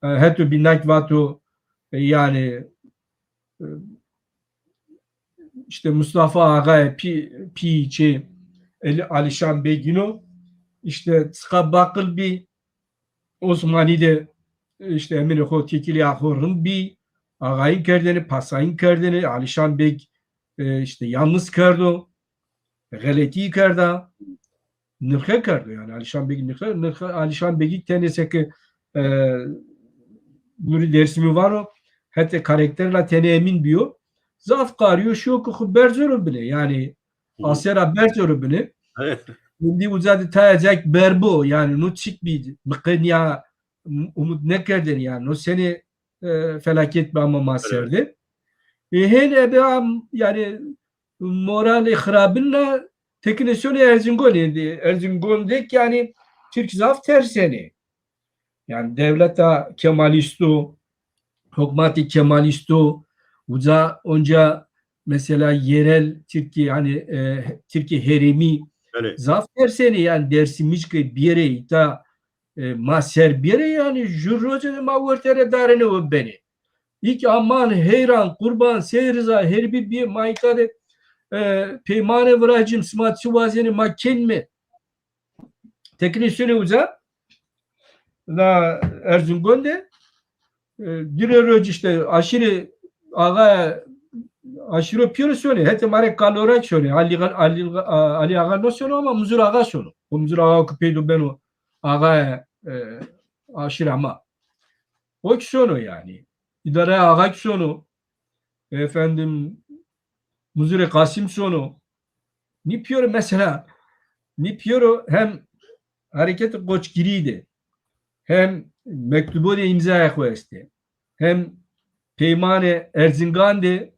E, heto bîna kî vato, e, yanî, e, îşte Mustafa Axayê pî, pî çê Elî, Alîşan Beg îno. Îşte çiqa baqil bî, Osmanî de, îşte eminê xo, têkilîya xo rind bî, axayîn kerdêne, pasayîn kerdêne, Alîşan Beg, e, îşte yalnız kerdo, xeletî kerda, nirxe kerdo yanî, Alîşan Beg nirxe, nirxe, Alîşan Begî tenê seke, e, Nurî Dêrsimî vano, hetê karakter ra tenê emîn bîyo. Zaf qarîyo, şîyo ke xo berzo ro binê, yanî Hı. Asê ra berzo ro binê. Evet. Şimdi uca de tayacak berbo, yani no çik bî, mi qe nîya umut nêkerdêne, yani no senê e, felaket bi ama ma ser de. E, hên ebe am, yani moralê xirabin na tekine şonê Erzingonê de. Erzingon de ki yani Türk zaf tersenê. Yani devleta Kemalîsto, hukmatê Kemalîsto, uca onca mesela yerel Tirkî, hani e, Tirkî herêmî zaf tersenê, yani Dersimij ke biyerê îta e, ma ser biyerê, yani jü roce de ma wertene darene û benê. Îk aman heyran, qurban, Sey Riza, herbî bî ma îta de e, peymane viracim, sima çi wazenê ma kenme. Tekine şonê uca, na Erzingon de e, dire roc işte aşîrê axa, aşîro pîyero şonê, hetê ma rê Kalora şonê, Ali, Ali, Ali Axa no şono ama Muzur Axa şono. O Muzur Axa ki peydo beno axa e, aşîra ma. O ki şono yani. İdare axa ki şono. Efendim, Muzurê Qasim şono. Nî pîyero mesela, nî pîyero hem Hareketê Qoçgirî de, hem mektubo de îmzaya xo estê, hem peymanê Erzingan de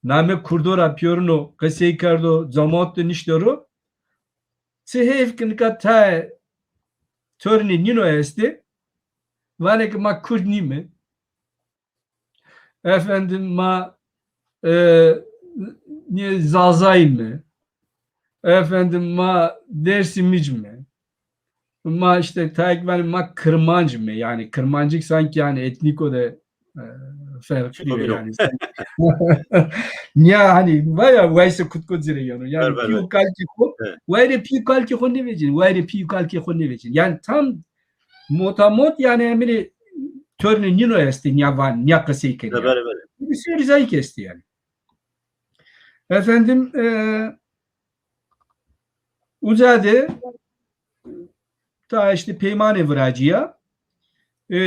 name Kurdo ra pîyorino, qesey kerdo, cemaat de nişte ro. Çi heyf ki nika tae tornê nîno estê, vanê ki ma Kurd nîme. Efendim ma e, nî Zazayîme. Efendim ma Dersimij me. Ma işte tayek vanê ma Kirmanc me. Yani Kirmancik sanki yani etniko de e, ferqî yo yani. Nîya hani vaya wayse kutko ci rê yeno. Yani pîyo kalkê xo, wayre pîyo kalkê xo nêvecîn, wayre pîyo kalkê xo nêvecîn. Yani tam motamot yani emrê tornê nîno estê, nîya van, nîya qesey kenê. Bele, bele. Bir sürü zayık estê yani. Efendim e, uca de ta işte peymane viracîya. E,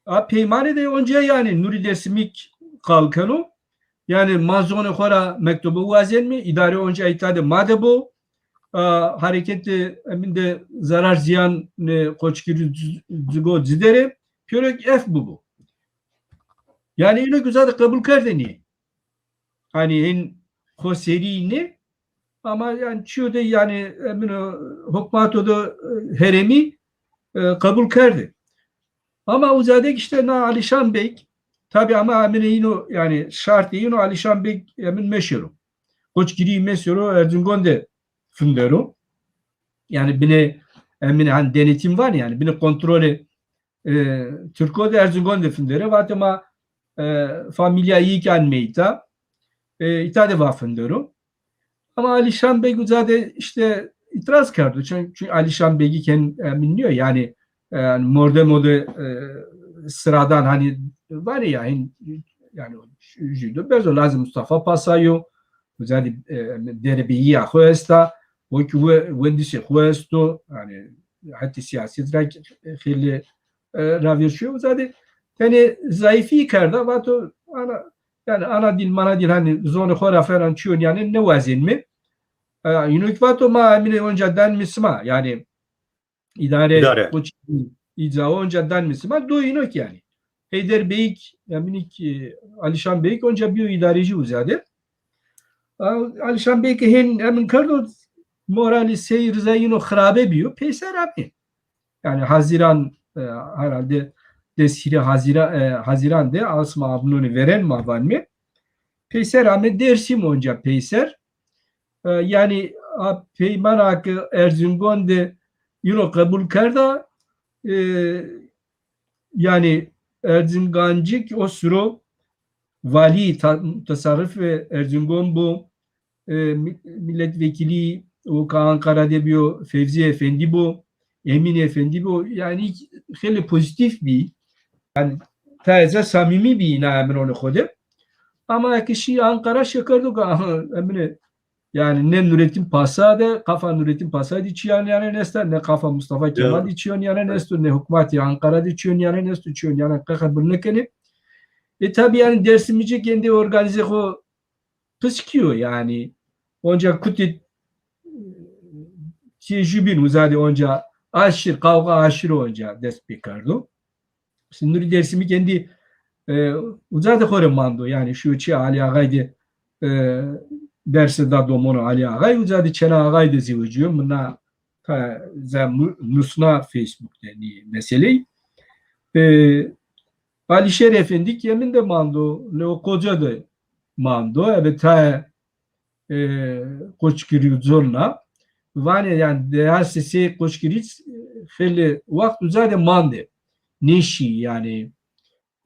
a peymane de onca yani Nurî Dersimik qal keno. Yani ma zonê xo ra mektubo wazenme, îdare onca îta de ma de bo. A, hareketê emin de zarar ziyan ne Qoçgirî cigo ci derê pîyorek ef bibo. Yani îno ki uca de qebul kerdêne. Hani hên xoserî nê, ama yani çiyo de yani emin o hukmato de e, herêmî e, qebul kerdê. Ama uca de ki işte na Alîşan Beg, tabi ama emin îno yani şartê îno Alîşan Beg emin meşero. Qoçgirî mesero, Erzingon de findero. Yani binê emin hani denetim var yani binê kontrolê e, Türko de Erzingon de findere. Vatê ma e, famîlya yî ki anme îta. E, îta de va findero. Ama Alîşan Beg uca de işte îtiraz kerdo. Çünkü, çünkü Alîşan Begî ken emin nîyo. Yani, e, yani mordemo de e, sıradan hani var ya yani jü do berzo lazim Mustafa Pasa yo. Uca de e, derebeyîya xo esta. O ki we-, wendişê xo esto. Yani hetê siyaset ra ki xeylê e, ravêr şuyo. Uca de tenê zayîfî kerda, vato ana, yani ana dil, mana dil, hani zonê xo ra falan çiyon yani nêwazenme. E, îno ki vato ma emine onca danme sima, yani îdare, îdare. Qoçgirî îca onca danme sima, do îno ki yani. Heyder Beyik, emîn ki Alîşan Beyik onca bîyo îdarecî uca de. A, Alîşan Beyik hên emin kerdo, moralê Sey Riza îno xirabe bîyo, peyser amê. Yani Haziran, e, herhalde des hîrê Hazira-, e, Haziran de asma abnonê veren ma vanme. Peyser ame Dersim onca peyser. E, yani a peymana ke Erzingon de îno qebul kerda, e, yani Erzingancik o suro valî ta-, tasarrufê Erzingon bo, e, mi-, milletvekilî o ka Ankara de bîyo, Fevzî Efendî bo, Emîn Efendî bo. Yani xeylê pozîtîf bî. Yani tayê ca samîmî bî îna eminonê xo de. Ama eke şî Ankara şekerdo ke, aha, emine, yani ne Nurettin Pasa de, qafa Nurettin Pasa de çîyan nîyanen esta, ne qafa Mustafa Kemal de çîyan nîyanen esto, ne hukmatê Ankara de çîyan nîyanen esto, çîyan nîyanen qe qebul nêkenê. E, tabi yani Dersimicik endê organîze xo piskîyo yani. Onca kutî, tî jubîn uza de onca aşir, qawqa aşir onca dest pêkerdo. Sindurî Dêrsimî kendî e, uza de xo rê mando. Yanî şu çi Alî Axay de e, derse da domono Alî Axay, uza de Çena Axay de zewecîyo. Mi na ta ze mu- nusna Facebook de nî meseley. E, Alîşêr Efendî kî emin de mando, Leo Koca de mando. Ebe tae e, Qoçgirî zonna. Vanê yanî dehasê sey Qoçgirî xeylê waxt uza de mande. Nêşî yanî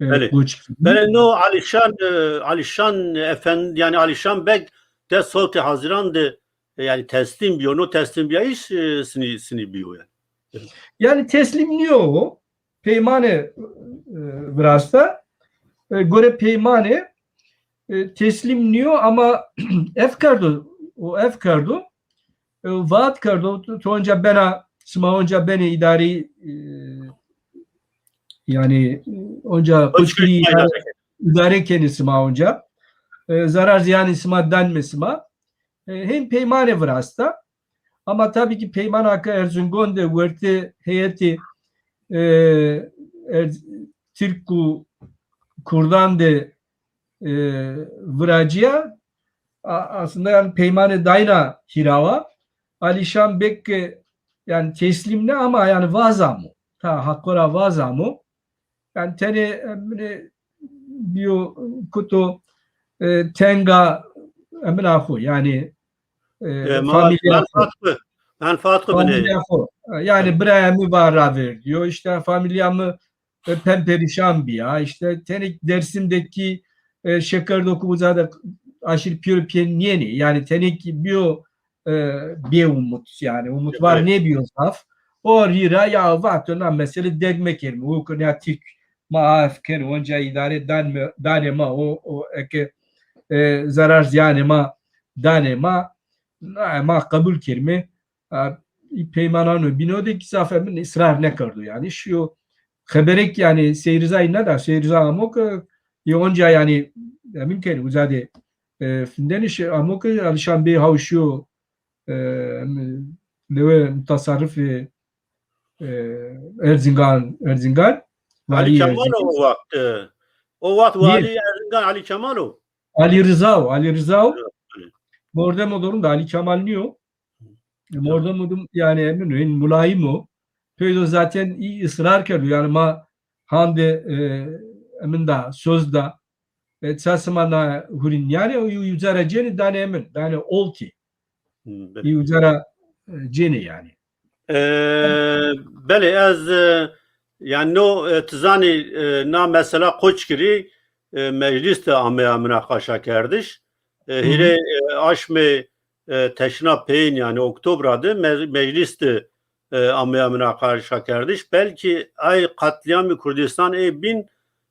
e, Belê. Qoçgirî. Belê, no Alîşan, e, Alîşan Efendi, yanî Alîşan Beg de sewtê Hazîran de, e, yanî teslîm bîyo. No teslîm bîyayîş, e, sinî, sinî bîyo yanî. Yanî teslîm nîyo o. Peymanê e, virasta. E, gore peymanê e, teslîm nîyo ama ef kerdo, o ef kerdo, e, vaat kerdo, tu, tu onca bena, sima onca benê îdarî, e, yanî onca Qoçgirî îdare, îdare kenê sima onca. E, zarar ziyanê sima danme sima. E, hên peymanê virasta. Ama tabî kî peymana ke Erzingon de wertê heyetê e, Erz- Tirk û Kurdan de e, viracîya, a- aslında yanî peymanê dayna hîrawa. Alîşan Beg ke yanî teslîm ne ama yanî vaz amo. Ta haqo ra vaz amo. Yanî tenê emine bîyo kuto e, tenga emina xo yanî e, E, ma- famîlya xo. Menfaat xo. Menfaat xo binê. Famîlya xo. Yanî Evet. Birayê mi va ravêrdîyo, îşte famîlya mi e, pemperîşan bîya. Îşte tenê Dêrsim de kî e, şeker do ku uza de aşîr pîyor pîyê nîyenê. Yanî tenê kî bîyo e, bê umut yanî. Umutvar Evet. nêbîyo zaf. O rî ra ya vato na mesele derg mekerîme. O ku ya Tirk ma af kenê, onca îdare danme, danê ma, o, o eke e, zarar ziyanê ma danê ma, na, ma qebul kerîme. A, î peymanano bîno de kî zaf emin israr nêkerdo yanî. Şîyo xeberek yanî Seyrizayî neda, Seyriza amo ke yê onca yanî emin kenî uza de e, findenî şi amo ke Alîşan Bey haw şîyo e, em, lewe mutasarrifê e, Erzingan, Erzingan, Alî valî Kemal o Erzingan. Waxt, e, o waxt Nîye? Valî Erzingan Alî Kemal o. Alî Riza o, Alî Riza o. Evet, evet. Mordemo durum da Alî Kemal nîyo. Mordemo dum yanî emin o, en mulayim o. Peydo zaten î israr kerdo. Yanî ma hande e, emin da, söz da. E, ça sima na hurîn yanî, o uca ra cênê danê emin, danê oltî. Hmm, belê. Î uca ra e, cênê yanî. E, belê, ez e, yanî no e, ti zanî e, na mesela Qoçgirî e, meclîs de ameya minaqaşakerdiş. E, Hı hı. Hîrê e, aşmê e, teşna peyên yanî oktobra de me- meclîs de e, ameya minaqaşakerdiş. Belkî ay qetlîyamê Kurdîstan ê bîn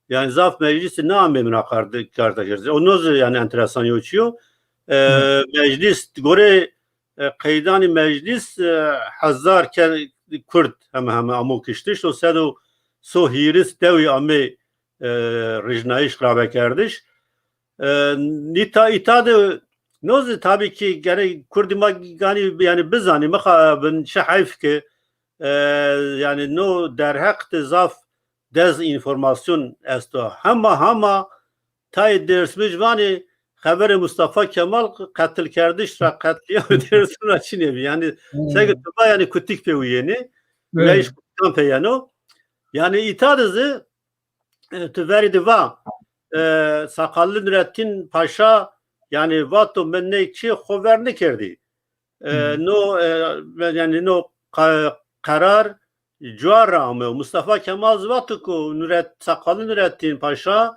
yanî zaf meclîs de nêamê minaqaşakerdiş. O no zî yanî enteresan yo çîyo. E, Hı. Meclîs gore e, qeydanê meclîs e, hezar ke Kurd heme heme amo kiştiş. O sed û so hîris dewî amê e, rijnayîş ravekerdiş. E, nîta îta de no zî tabî kî gerek Kurdî ma ganî yanî bizanî, mixabin çi heyf ke e, yanî no derheq de zaf dezinformasyon esto. Hema hema tayê Dêrsimij vanê xeverê Mustafa Kemal qetilkerdiş ra, qetlîyamê Dêrsim ra çinê bî. Yanî Hmm. seke tu va yanî kutik pê wîyenê. Evet. Wîyayîş kutikan pê yeno. Yanî îta de zî e, tu verî de va e, Sakallı Nurettin Paşa yanî vato mi ney çî xo ver nêkerdî. E, Hmm. No e, yanî no qa- qerar cuar ra ameyo. Mustafa Kemal zî vato ku Nuret, Sakallı Nurettin Paşa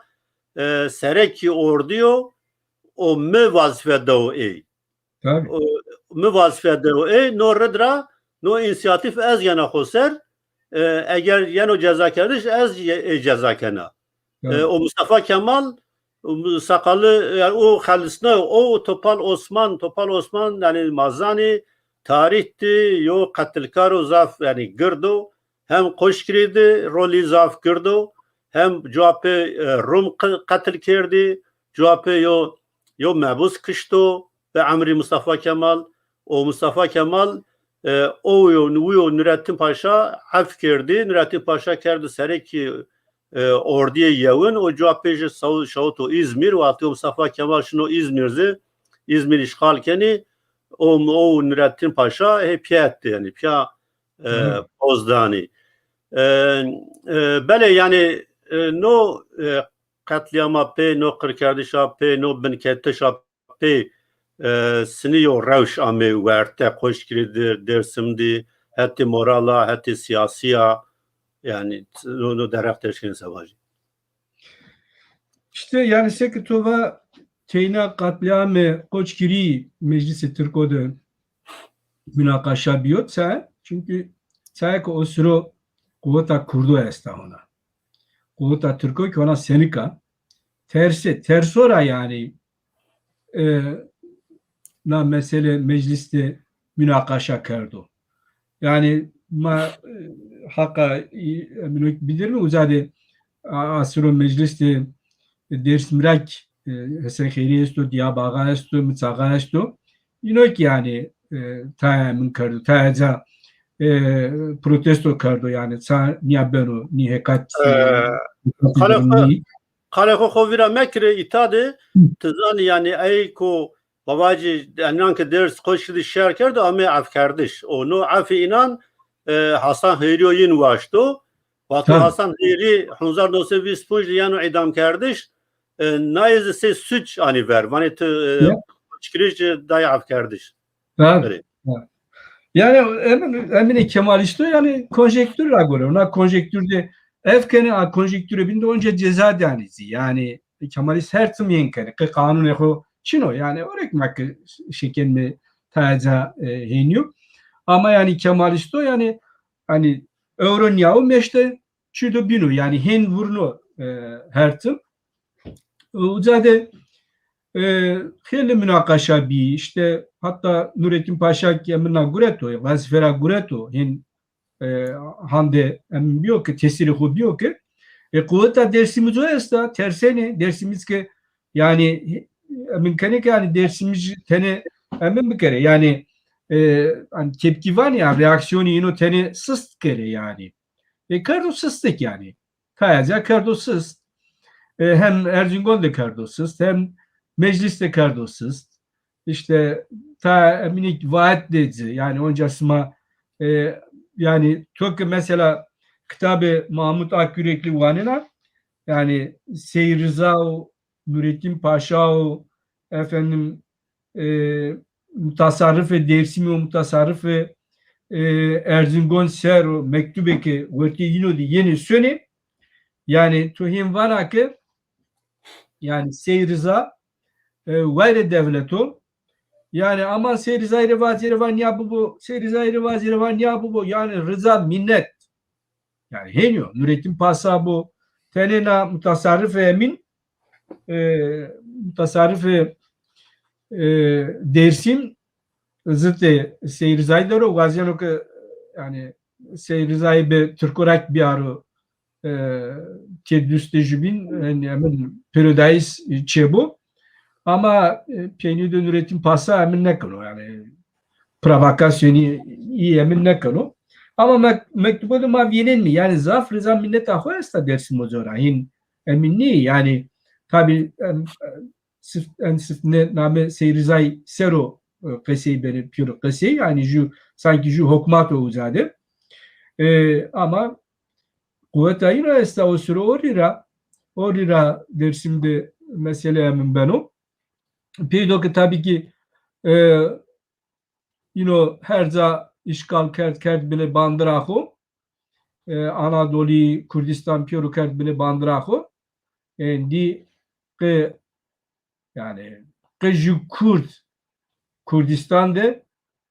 e, serekî ordî yo û mi wazîfe dewo ey. Tabî. O, mi wazîfe dewo ey, no rid ra, no înîsiyatîf ez yena xo ser, e, eger yeno cezakerdiş, ez ye- ê ceza kena. E, Tabî. O Mustafa Kemal, o Mu- Sakallı, yanî o xelisnayo, o Topal Osman, Topal Osman, yanî ma zanî, tarîh de yo qetilkaro zaf, yanî gird o, hem Qoşgirî de rolî zaf gird o, hem cuwa pê e, Rum qe- qetil kerdî, cuwa pê yo, yo mebus kişto, bi emrî Mustafa Kemal. O Mustafa Kemal E, o yo, wi yo Nurettin Paşa ef kerdî. Nurettin Paşa kerdo serekî, e, ordîyê yewin, o cuwa pêşî saw-, şawito Îzmîr, wextî o Mustafa Kemal şino Îzmîr zî, Îzmîr îşxal kenî, o, o Nurettin Paşa hê pîya etti, yanî pîya, e, Hı. poz danî. E, e, belê, yanî, e, no, e, qetlîama pê, no qirkerdişa pê, no binketişa pê, e, sinî yo rewş amê werte, Qoçgirî dir, Dêrsim dî, hetê morala, hetê sîyasîya, yanî, no, no derheq de eşkenê se vajî. Îşte, yanî, seke to va, teyna qetlîamê Qoçgirî Meclîsê Tirko de munaqaşa bîyo, çaye? Çunkî çaye ke o siro quweta Kurdo esta hona. Quweta Tirko kî hona senik a. Terse, terso ra yanî, e, na mesele meclîs de munaqaşa kerdo. Yanî ma, e, haqa, e, emin o kî bidirîme, uca de a, a siro meclîs de, e, Dêrsim ra kî, e, Hesen Xeyrî esto, Diyab Axa esto, Miç Axa esto. Îno kî yanî, e, taya emin kerdo, taya ca, e, protesto kerdo yanî, ça nîya beno, nî hekat, e, E, qalê xo, nî. Qalê xo xo vîra mekirê, îta de, Hı. ti zanî yanî ey ko, ma vacî, înan ke Dêrs Qoçgirî de şer kerdo, amê efkerdiş. O no efê înan, e, Hasan Xeyrî yo yin waşto. Wexto Tabii. Hasan Xeyrî hezar newsed vîst pûnc de yeno îdamkerdiş, e, naye zî sey suç anî ver. Vanê ti, e, Ya. Qoçgirî ci dayê efkerdiş. Tabii. Belê. Ya. Yanî emin, eminê Kemalîsto yanî konjektûr ra gore. Ona konjektûr de ef kenê, a konjektûrê bîn de onca ceza danî zî. Yanî Kemalîst her tim yen kenê. Qe qanûnê xo çin o. Yanî orek ma ke şekenme taya ca, e, hênî yo. Ama yanî Kemalîsto yanî, hanî, ewro nîyawo meşte çî do bîno. Yanî hên vurno, e, her tim. Uca de, e, xeylê munaqaşa bî, îşte, hatta Nurettin Paşa kî emin na gureto, wezîfe ra gureto, hên, e, hande emin bîyo ke, tesîrê xo bîyo ke, e, quweta Dêrsimij o esta, tersenê, Dêrsimij ke, yanî, emin kenê ke, yanî, Dêrsimij tenê emin bikerê, yanî, e, yanî, tepkî vanê, yanî, reaksîyonê îno tenê sist kerê, yanî. E, kerdo sistêk, yanî. Taya ca kerdo sist. E, hem Erzingon de kerdo sist, hem meclîs de kerdo sist. Îşte ta eminî vaet de ci, yanî onca sima, e, yanî to ke mesela kitabê Mahmut Akyürekli wanena, yanî Sey Riza û Nurettin Paşa û efendim, e, mutasarrifê Dêrsimî û mutasarrifê, e, Erzingon ser o mektubê ke wertê yîno de yenê sonê. Yanî to hên vana ke, yanî Sey Riza, e, wayirê dewlet o. Yanî ama Sey Rizayî rê vazî rê va nîya bibo, Sey Rizayî rê vazî rê va nîya bibo. Yanî riza mînet. Yanî hênî yo. Nurettin Pasa bo. Tenê na mutasarrifê emîn, e, mutasarrifê, e, Dêrsim zitê Sey Rizayî der o, wazeno ke, yanî, Sey Rizayî bi Tirko ra kî bîyaro, e, têdustê jubîn, yanî, emin pêrodayîs çêbo. Ama, e, peynî de Nurettin Pasa emin nêkeno, yanî, provokasyonî î emin nêkeno. Ama mek-, mektubo de ma vînenîme, yanî, zaf riza mineta xo esta Dêrsim oco ra, hîn emin nîyê, yanî, tabî, em, sif-, en sifne name Sey Rizayî ser o, e, qesey benê, pêro qesey, yanî ju, sankî ju hokmat o uca de. E, ama quweta îna esta o siro o rî ra, o rî ra Dêrsim de mesele emin beno. Peydo ke tabî kî, e, îno her ca îşgal kerd, kerd binê bandira xo. E, Anadolî, Kurdistan pêro kerd binê bandira xo. Êndî qe, yanî, qe ju Kurd Kurdistan de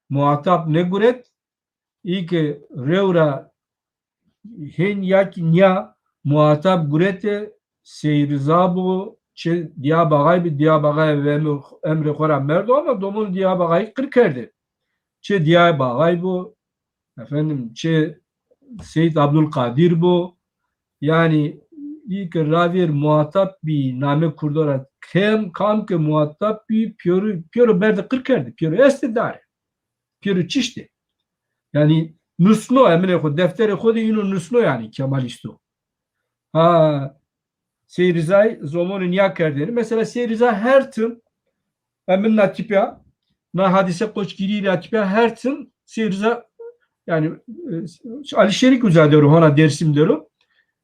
muhatab nêguret, î ke rew ra hên ya kî nîya muhatab gurete Sey Riza bo, çi Diyab Axay bi, Diyab Axay ve emr-, emrê xo ra merdo ama domon Diyab Axayî qir kerde. Çi Diyab Axay bo, efendim, çi Seyîd Abdulqadir bo, yanî î ke ravêr muhatab bî name Kurdo ra, kem, kam ke muhatab bî, pêro, pêro berde qir kerde, pêro estê dare. Pêro çiştê. Yanî nusno, eminê xo, defterê xo de îno nusno yanî Kemalîsto. Ha, Sey Rizay zomonê nîya kerdêne. Mesela Sey Riza her tim, emin na tîpya, na hadîse Qoçgirî ra tîpya her tim Sey Riza, yanî, e, Alîşêrî ke uza der o, hona Dêrsim der o.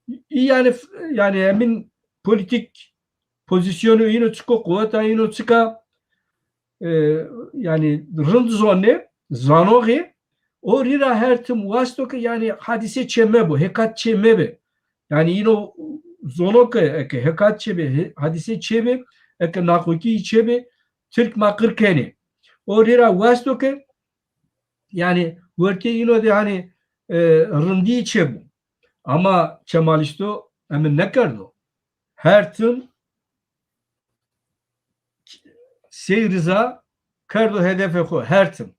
Î yanî, yanî emin polîtîk pozîsyonê îno çik o, quweta îno çik a, e, yanî rind zonê, zanoxê, o rî ra her tim wasto ke yanî hadîse çê mebo, hêkat çê mebê. Yanî îno zono ke eke hêkat çêbê, he-, hadîse çêbê, eke naxokî çêbê, tirk ma qir kenê. O rî ra wasto ke yanî wertê îno de hanî, e, rindî çêbo. Ama Kemalîsto emin nêkerdo. Her tim Sey Riza kerdo hedefê xo her tim.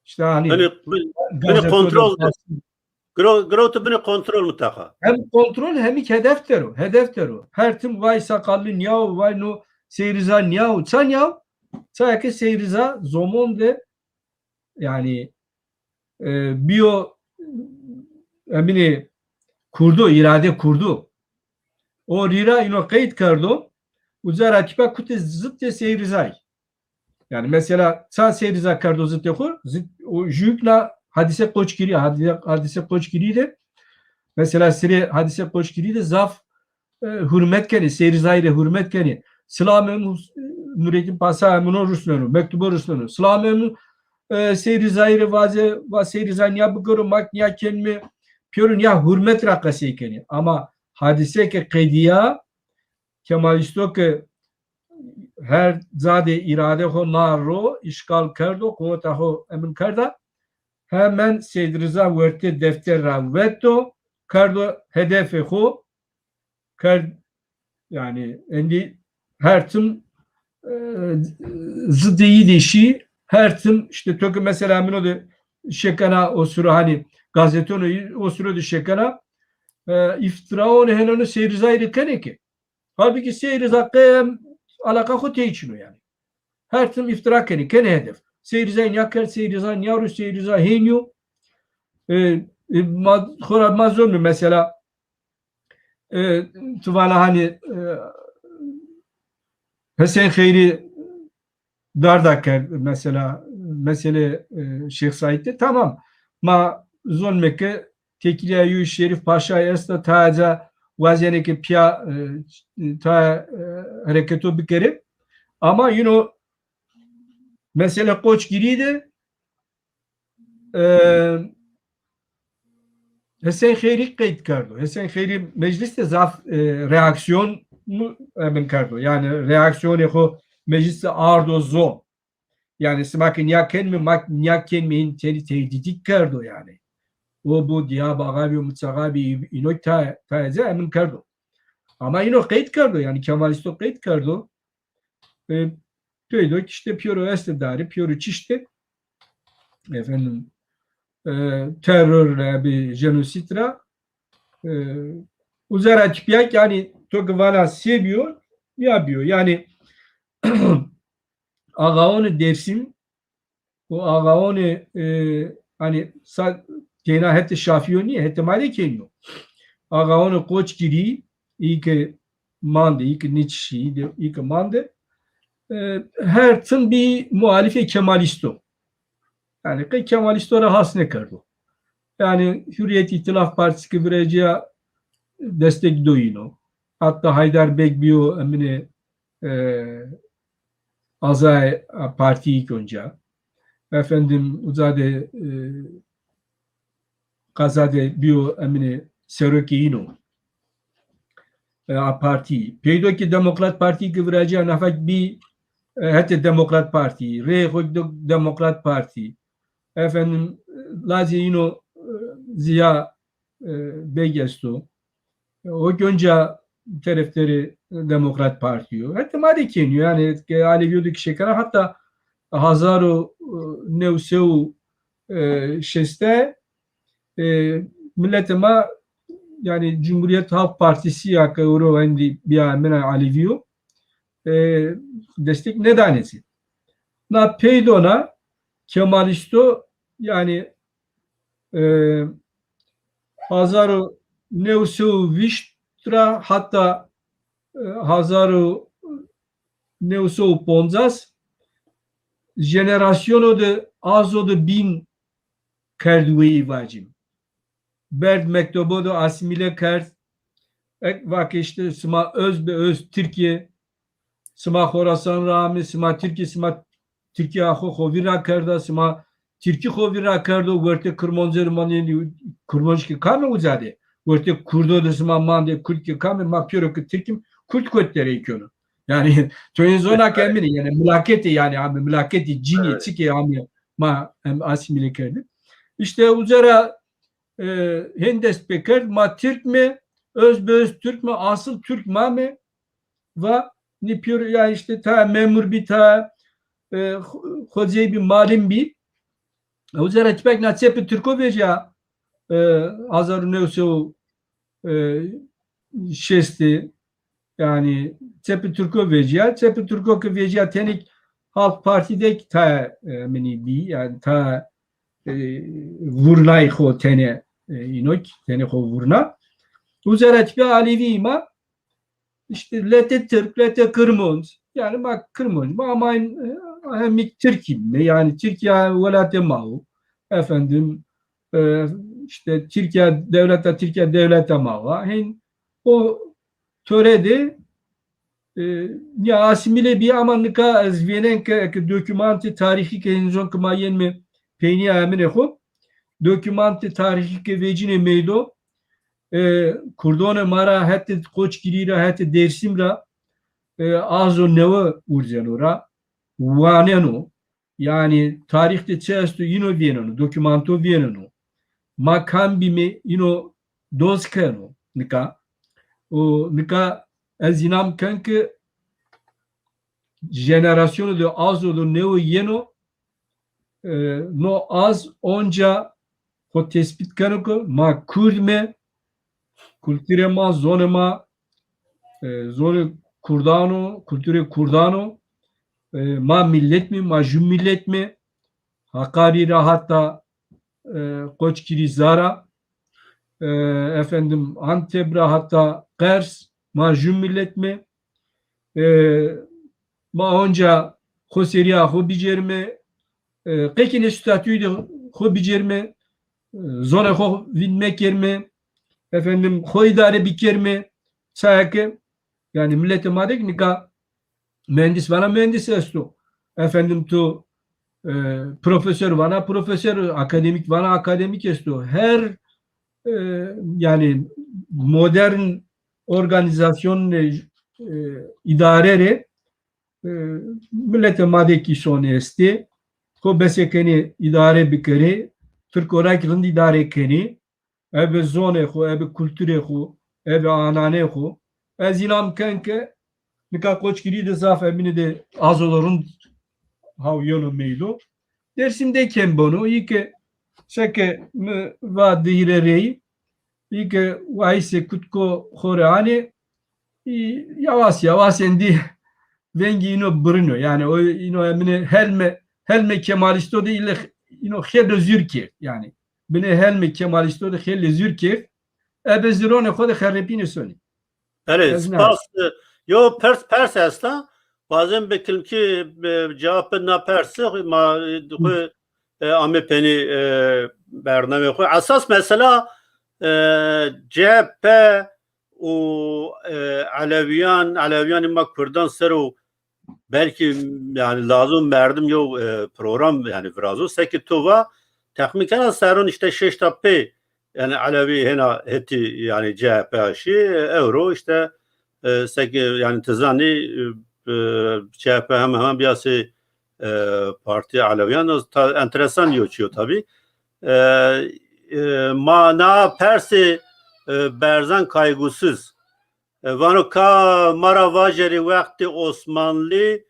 Îşte hanî Binê, bin, binê gazeto de kontrol de. Giro-, girewto binê kontrol mutaqa. Hem kontrol hem ki hedef der o. Hedef der o. Her tim vay saqallı nîyaw, vay no Sey Riza nîyaw. Ça nîyaw? Ça ke Sey Riza zomon de yanî, e, bîyo, eminê, kurdo, îrade kurdo. O rî ra îno qeyd kerdo, uza ra tîpa kute zitê Sey Rizay. Yanî mesela ça Sey Riza kerdo zitê xo, zit, o jûyuk na hadîse Qoçgirî, hadîse, hadîse Qoçgirî de, mesela sirê hadîse Qoçgirî de zaf e, hurmet kenê, Sey Rizayî rê hurmet kenê. Silamê mi Nurettin Pasa, mi no rusneno, mektubo rusneno. Silamê mi, e, Sey Rizayî rê vaze, va Sey Riza nîya bigero, ma nîya kenîme, pêro nîya hurmet ra qesey kenê. Ama hadîse ke qedîya, Kemalîsto ke her ca de îrade xo na ro, îşgal kerdo, quweta xo emin kerda, hemen Sey Riza wertê defter ra veto, kerdo hedefê xo, kerd, yanî endî her tim, e, zidê yî de şî, her tim îşte to ke mesela mino de şêkena o suro, hanî gazetonê o suro de şêkena, e, îftiraonê henonê Sey Rizayî rê kenê ke. Halbukî Sey Riza qey alaqa xo tey çin o yanî. Her tim îftira kenê, kenê hedef. Sey Riza nîya kerd, Sey Riza nîya ro, Sey Riza hênî yo. E, e, ma, xora ma zonîme mesela, e, ti vana hanî, e, Hesên Xeyrî darda kerd mesela, meselê, e, Şêx Seîd de. Tamam. Ma zonîme ke têkilîya Yûz Şerîf Paşayî esta, tayê ca wazenê ke pîya, e, tayê, e, hereketo bikerê. Ama yîno meselê Qoçgirî de, e, Hesên Xeyrî qeyd kerdo. Hesên Xeyrî meclîs de zaf, e, reaksîyon emin kerdo. Yanî reaksîyonê xo meclîs de ardo zon. Yanî sima ke nîya kenîme, ma nîya kenîme, hîn tenî tehdîtî kerdo yanî. O bu Diyab Axa bîyo, Miç Axa bî, îno ta, tayê ca emin kerdo. Ama îno qeyd kerdo, yanî Kemalîsto qeyd kerdo. E, peydo ki îşte pêro estê darî, pêro çiştê, efendim, e, teror ra, bi jenosîd ra, e, uza ra tîpya ki, yanî to ke vana se bîyo, ya bîyo. Yanî axaonê Dêrsim û axaonê, e, hanî sa-, teyna hetê Şafîyo nîyê, hetê ma de kenîyo. Axaonê Qoçgirî, î ke mande, î ke nêçî şî, î ke mande, e, her tim bî muhalîfê Kemalîsto. Yanî qey Kemalîsto ra has nêkerdo. Yanî Hurriyet Îtîlaf Partîsî ke virecîya destek do yîno. Hatta Haydar Beg bîyo eminê, e, azayê, a, partîyî ki onca. Efendim, uza de, e, qaza de bîyo eminê serokê yîno. E, a partî. Peydo ki Demokrat Partî ki virazîya nafa ki bî, e, hetê Demokrat Partî, reyê xo ki do Demokrat Partî. Efendim, lacê yîno, e, Ziya, e, Beg esto. O ki onca terefderê Demokrat Partî yo. Hetê ma de kenîyo. Yanî ke Alevîyo de ki şêkena, hatta hazar û new sey û, e, şêst de, e, miletê ma, yanî Cumhuriyet Halk Partisi ya ke ewro endî bîya emina Alevîyo, e, destek nêdanê ci. Na peydo na Kemalîsto, yanî E, hazar û new sey û vîşt ra heta, e, hazar û new sey û poncas jenerasyono de azo de bîn kerd weyî vacîm. Berd mektobo de asîmîle kerd. Ek vake îşte sima öz be öz Tirkî, sima Xorasan ra amê, sima Tirkî, sima Tirkîya xo xo vîr ra kerda, sima Tirkî xo vîr ra kerdo, wertê Kirmancê de manê, Kirmanc ke kame uca de. Wertê Kurdo de sima mandê, Kurd ke kame, ma pêro ke Tirk îm, Kurd kotî de rey keno. Yanî to în zona ke emin î, yanî milaketê, yanî amê milaketê cînî, çikê amê ma em asîmîle kerdî. Îşte uca ra e, hên dest pê kerd, ma Tirk me, öz be öz Tirk me, asıl Tirk ma me, va, nî pêro, ya îşte ta memur bî, ta, e, xo-, xocey bî, malim bî. Uca ra tipek na çepê Tirko vecîya, e, hazar û new sey û, e, şêstî, yanî çepê Tirko vecîya. Çepê Tirko ke vecîya tenê Halk Partî de kî ta, e, minî bî, yanî ta, e, vurnay xo tenê, e, înok, tenê xo vurna. Uca ra tipe Alevî ma, îşte letê Tirk, letê Kirmanc, yanî ma Kirmanc, ma ama, e, hemî Tirk îme, yanî Tirkîya welatê ma o. Efendim, e, îşte Tirkîya dewleta, Tirkîya dewleta ma wa. Hên o tore de, e, ya asîmîle bî, ama nika ez vênen ke, ke dokûmantê tarîxî ke hên zon ke ma yenme peynîya eminê xo, dokûmantê tarîxî ke vecînê meydo, e, kurdonê ma ra hetê Qoçgirî ra, hetê Dêrsim ra, e, azo newe urzeno ra, waneno. Yanî tarîx de çi esto, îno vêneno, dokûmanto vêneno. Ma kam bîme, îno doz keno nika. Û nika ez înam ken ke jenerasyono de azo de newe yeno, e, no az onca xo tespît keno ke ma Kurd me, kulturê ma, zonê ma, e, zonê kurdan o, kulturê kurdan o, e, ma milet me, ma jû milet me, Hakarî ra heta, e, Qoçgirî Zara, e, efendim Antep ra heta Qers, ma jû milet me, e, ma onca xo serîya xo bicêrme, e, qekîne statuyî de xo bicêrme, e, zonê xo vînd mekerme, efendim, xo îdare bikerme, çaya ke, yanî miletê ma de kî nika muhendis vana muhendis esto. Efendim tu, e, profesor vana profesor, akademîk vana akademîk esto. Her, e, yanî modern organîzasyonê, e, îdare rê, e, miletê ma de kî îsonî estê. Xo besekenê îdare bikerê, Tirko ra kî rind îdare kenê. Ebe zonê xo, ebe kulturê xo, ebe ananê xo. Ez înam ken ke nika Qoçgirî de zaf eminî de azo de rind haw yeno meydo. Dêrsim de kêm bono, î ke seke mi va di hîrê reyî, î ke wayîsê kutko xo rê anê, î yawas yawas êndî vengê îno birino. Yanî o îno eminê helmê, helmê Kemalîsto de île îno xêlê zûr kerd. Yanî binê helmê Kemalîsto de xêlê zûr kerd. Ebe zironê xo de xerepînê sonê. Belê, spas. E, yo pers, pers esta. Wazên bi kilimkî, e, cewab bid na persî, ma, e, xo, e, amê penî, e, bernameyê xo. Esas mesela, e, C H P û, e, Elewîyan, Elewîyanê ma kurdan ser o belkî, yanî lazim merdim yew, e, program, yanî virazo. Seke to va, texmîn kena serron îşte şeşta pê, yanî Elewî hêna hetî, yanî C H P şî, e, ewro îşte, e, seke yanî ti zanî, e, e, C H P hemen hemen bîyasê, e, partîya Elewîyan, ta, enteresan yo çîyo tabî. E, e, ma na persê, e, Berzan Kaygusuz, e, vano ka ma ra vajerê wextê Osmanlî,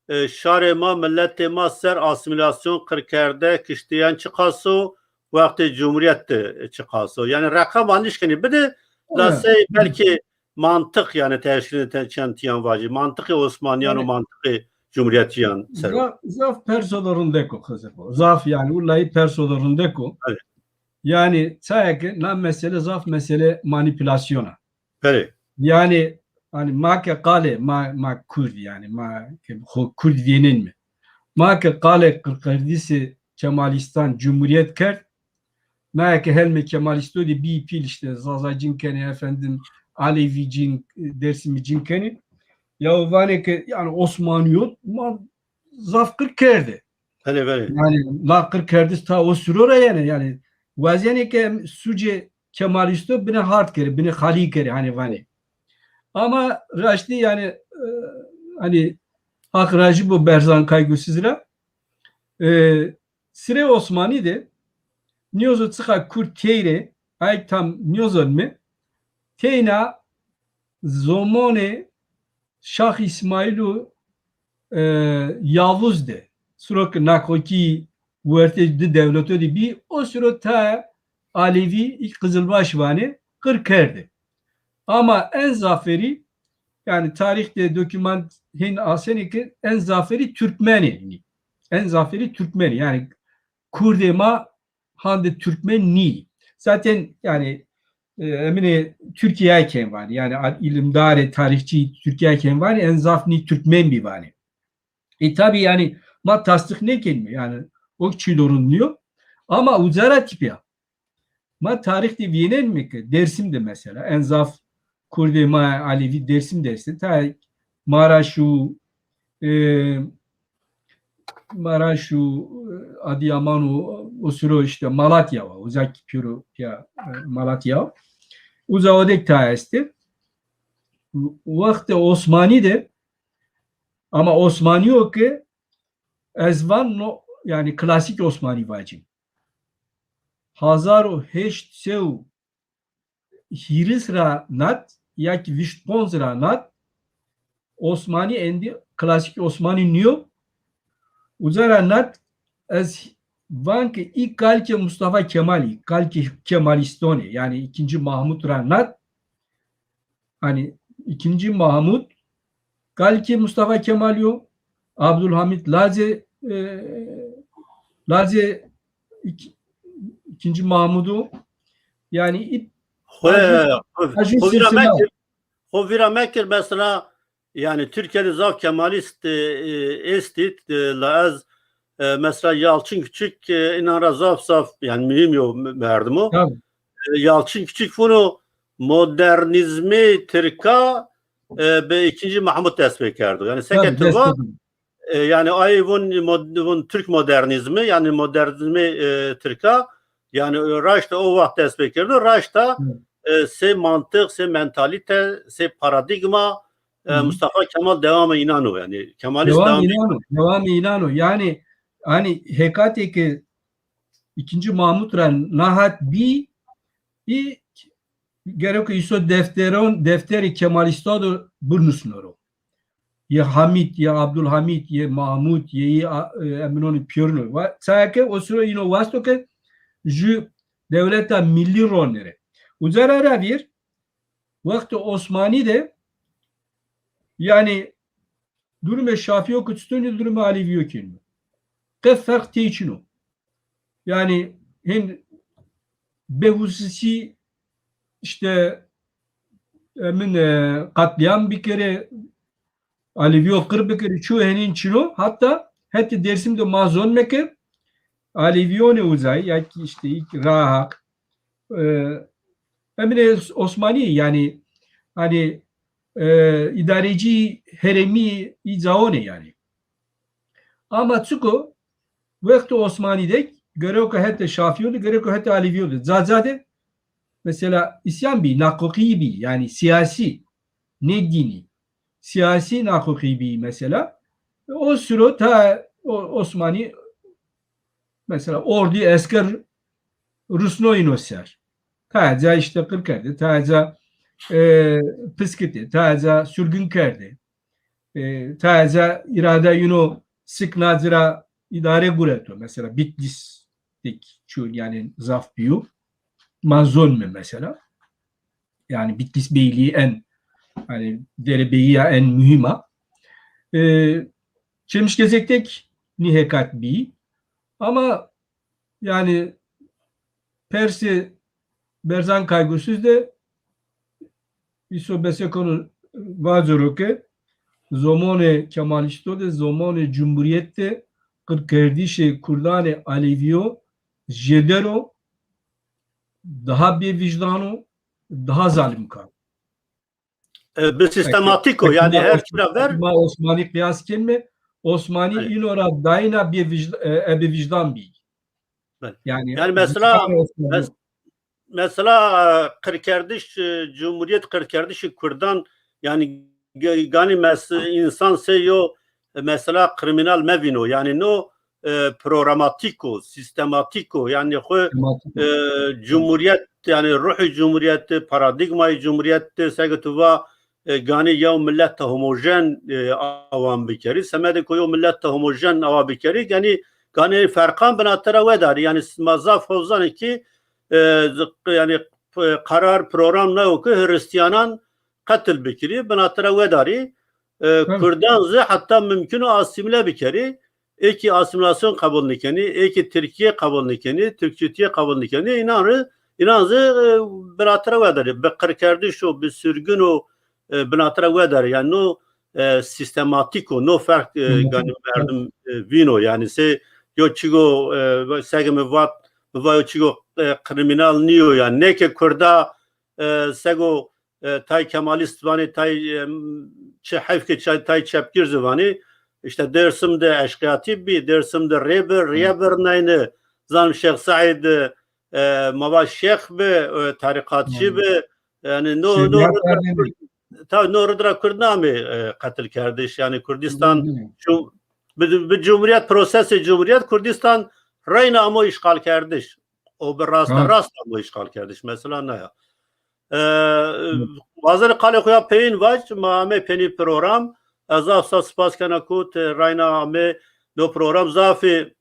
e, şarê ma, miletê ma ser asîmîlasyon, qirkerde, kiştîyen çiqas o, wextê cumhurîyet de çiqas o. Yanî reqama nişkenî bide, la sey belkî mantiq, yanî teşkîlê te-, çend tîyan vajî. Mantiqê Osmanîyan û mantiqê cumhurîyetçîyan ser o. Zaf, zaf perso de rindek o, Xizir bo. Zaf yanî, willayî perso de rindek o. Evet. Yanî çaya ke na mesele zaf mesele manîpulasyona. Belê. Yanî, hanî ma ke qalê ma, ma Kurd, yanî ma ke xo Kurd vînenîme. Ma ke qalê qirqerdîsê Kemalîstan cumhurîyet kerd, naye ke helmê Kemalîsto de bî pîl, îşte Zazacîn kenê, efendim, Alevîcîn, Dêrsimîcîn kenê. Ya vanê ke yanî Osmanîyo ma zaf qir kerde. Belê, belê. Yanî ma qir kerdis ta o siro ra yanî, yanî wazenê ke em sucê Kemalîsto binê hard kerê, binê xalî kerê, hanî vanê. Ama raştî yanî, e, hanî Haq rajî bo Berzan Kaygusuz ra. E, sirê Osmanî de nîyozo çiqa Kurd tey rê, ay tam nîyozonîme, teyna zomonê Şah Îsmaîl û, e, Yavuz de, siro ke nakoki wertê di dewleto de bî, o siro ta Alevî, î Qizilbaş vanê, qir kerde. Ama en zaferî, yanî tarîx de dokûman hên asenê ke en zaferî Türkmenê nî. En zaferî Türkmenê, yanî Kurdê ma hande Türkmen nî. Zaten yanî, e, eminê Tirkîya kên vanî. Yanî a-, îlimdarê, tarîxçî Tirkîya kên vanî, en zaf nî Türkmen bî vanî. E, tabî yanî ma tasdîq nêkenîme, yanî o çî dorun nîyo. Ama uca ra tîpî ya. Ma tarîx de vînenîme ke Dêrsim de mesela, en zaf Kurdê ma Alevî Dêrsim de estê. Ta Maraş û, e, Maraş û, e, Adıyaman û o siro îşte Malatya wa, uza kî pêro ya, e, Malatya wa. Uza odek ta estê. Wextê Osmanî de, ama Osmanîyo ke ez van no, yanî klasîk Osmanî vacî. Hazar û heşt sey û hîris ra nat, ya kî vîst ponc ra nat, Osmanî endî klasîk Osmanî nîyo. Uca ra nat, ez van ke î kalkê Mustafa Kemalî, kalkê Kemalîstonê, yanî îkincî Mahmud ra nat, hanî îkincî Mahmud kalkê Mustafa Kemalî yo, Abdulhamid lazê, e, lazê îk-, îkincî Mahmud o. Yanî î-, Xo, a jû, xo, a jû xo vîra silsila mekir, xo vîra mekir, mesela, yanî Tirkîya de zaf Kemalîst, e, e, estî, e, la ez, e, mesela Yalçın Küçük, e, înan ra zaf zaf, yanî muhîm yo me-, merdim o. Tabî. E, Yalçın Küçük vuno modernîzmê tirka, e, bi îkincî Mahmud dest pê kerdo. Yanî seke ti va, e, yanî ay vun mod-, vun Türk modernizmi, yanî modernizmê, e, tirka, yanî, e, raşta o waxt dest pê kerdo, raşta, e, sey mantiq, sey mentalîte, sey paradîgma, e, Mustafa Kemal dewamê înan o, yanî Kemalîst dewamê înan o, dewamê înan o. Yanî, hanî hekatê ke îkincî Mahmud ra nahat bî, î gereko îso defteron, defterê Kemalîstan do binusno ro. Yê Hamîd, yê Abdulhamîd, yê Mahmud, yê î a-, e, eminonî pîyorino. Va-, çaya ke o siro îno wasto ke jû dewleta millî ronêrê. Uca ra ra vîr, wextê Osmanî de, yanî durumê Şafîyo ke çitonî durumê Alevîyo kenî. Qe ferq tey çin o. Yanî hên bêhusîsî îşte emin, e, qatlîam bikerê, Alevîyo qir bikerê, ço henên çin o. Hatta hetê Dêrsim de ma zonme ke Alevîyonê uzay, ya kî îşte î Rahaq, e, eminê Osmanî, yanî, hanî, e, îdarecî herêmî î caonê yanî. Ama çiko wextê Osmanî de gereko hetê Şafîyo de, gereko hetê Alevîyo de, ca ca de mesela îsyan bî, naqoqî bî, yanî sîyasî, ne dînî, sîyasî naqoqî bî mesela. O siro ta o-, Osmanî mesela ordî, esker rusno îno ser. Taca îşte qir kerdê, taca, e, piskitê, taca surgun kerdê. E, taca îrade îno sik naci ra îdare gureto. Mesela Bitlîs de kî çû, yanî zaf bîyo. Ma zonme mesela. Yanî Bitlîs Beylî en, hanî derebeyîya en muhîm a. E, Çemişgezek de kî nî hekat bî. Ama yanî persê Berzan Kaygusuz de îso bese kono vacero ke zomonê Kemalîsto de zomonê cumhurîyet de qirkerdişê kurdanê Alevîyo jêder o, daha bêvîjdan o, daha zalimkar. E, bi sîstematîk o, yanî ma her çi ra ver. Ma Osmanî qiyas kenme, Osmanî îno ra dayîna bêvîjda-, e, e, bêvîjdan bî. Belê. Yanî, yanî mesela, mes-, mesela, e, qirkerdiş, e, cumhurîyet, qirkerdişê kurdan, yanî ge-, ganî mes-, însan sey yo, e, mesela krîmînal mevîno. Yanî no, e, programatîk o, sîstematîk o. Yanî xwu, e, cumhurîyet, yanî ruhê cumhurîyet de, paradîgmayê cumhurîyet de, seke tu va, e, ganî yew milete homojen, e, awan bikerî. Semedê ku yew milete homojen awa bikerî, ganî, ganî ferqan binate ra wedarî. Yanî ma zaf hozanê ki, e, z-, yanî, p-, qerar, program nayo ki Hristiyanan qetil bikirî, binate ra wedarî. E, Kurdan zî heta mumkin o asîmîle bikerî. Ê kî asîmîlasyon qebul nikenî, ê kî Tirkîye qebul nikenî, Tirkçutîye qebul nikenî, înan rê, înan zî, e, binate ra wedarî. Bi qirkerdiş o, bi surgun o, e, binate ra wedarî. Yanî no, e, sîstematîk o, no ferq, e, ganî merdim, e, vîno. Yanî sey yo çîgo, e, seke mi vat, mi va yo çîgo, e, krîmînal nîyo yanî. Nê ke kurda, e, sego, e, tay Kemalîst vanê, tay, e, çi heyf ke çay, tay çepgir zî vanê. Îşte Dêrsim de eşqiyatî bî, Dêrsim de rê bi, rîye birnayne. Zanim Şêx Seîd, e, ma va şêx bi, e, tarîqatçî bi. Yanî no, no ri de ra Kurd, tabi no ri de ra Kurd namê, e, qetilkerdiş. Yanî Kurdistan cum-, bi, bi cumhurîyet, prosesê cumhurîyet Kurdistan reyna amo îşxalkerdiş. O bi raste rast amo îşxalkerdiş. Mesela naya. E, wazenê qalê xo ya peyîn vac, ma amê penî program. Ez zaf zaf spas kena ku ti rayna amê no program. Zafê,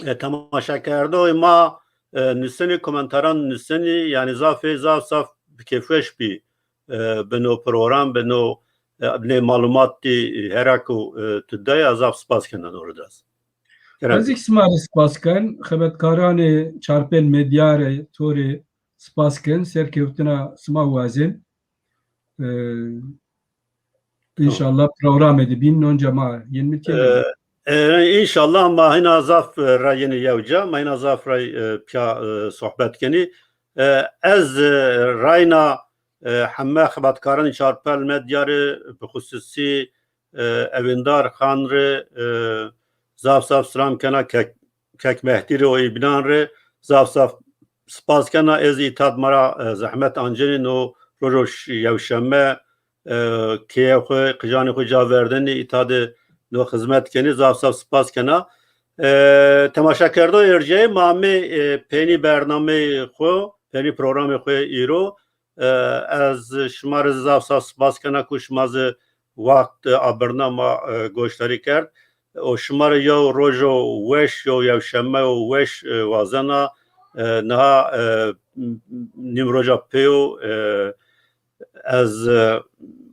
e, temaşekerdoxê ma, e, nusenî, komentaran nusenî, yanî zafê zaf zaf bi kêfweş bî, e, bi no program, bi no, e, nê malumatî, e, hera ku, e, tu dayî, ez zaf spas kena no ri de ra. Kerem. Ez zî sima rê spas ken, xebetkaranê Çarpel Medya rê, to rê spas ken, serkewtina sima wazen. E, înşallah programê de bîn, onca ma yên mi kên. E, e, înşallah ma hîna zaf, e, ra yenê yew ca, ma hîna zaf ra, e, pîya, e, sohbet kenî. E, ez, e, rayna, e, heme xebatkaranê Çarpel Medya rê, bi xususî, e, Evîndar Xan rê, e, zaf zaf silam kena, kek, kek Mehdî rê û îbnan rê zaf zaf spas kena. Ez îta de ma ra, e, zehmet ancenî, no rojo ş-, yewşeme, e, keye xwu, qijanê xwu ca verdenî, îta de no xizmet kenî, zaf zaf spas kena. E, temaşekerdo erciyayî, ma amê, e, penî bernameyê xwu, penî programê xwu îro. E, ez şima rê zaf zaf spas kena ku şima zî wext, e, abirna ma, e, goşdarî kerd. O şima rê yew rojo weş, yew yewşemeyo weş, e, wazena. E, niha, e, nîmroja pêyo, e, ez, e,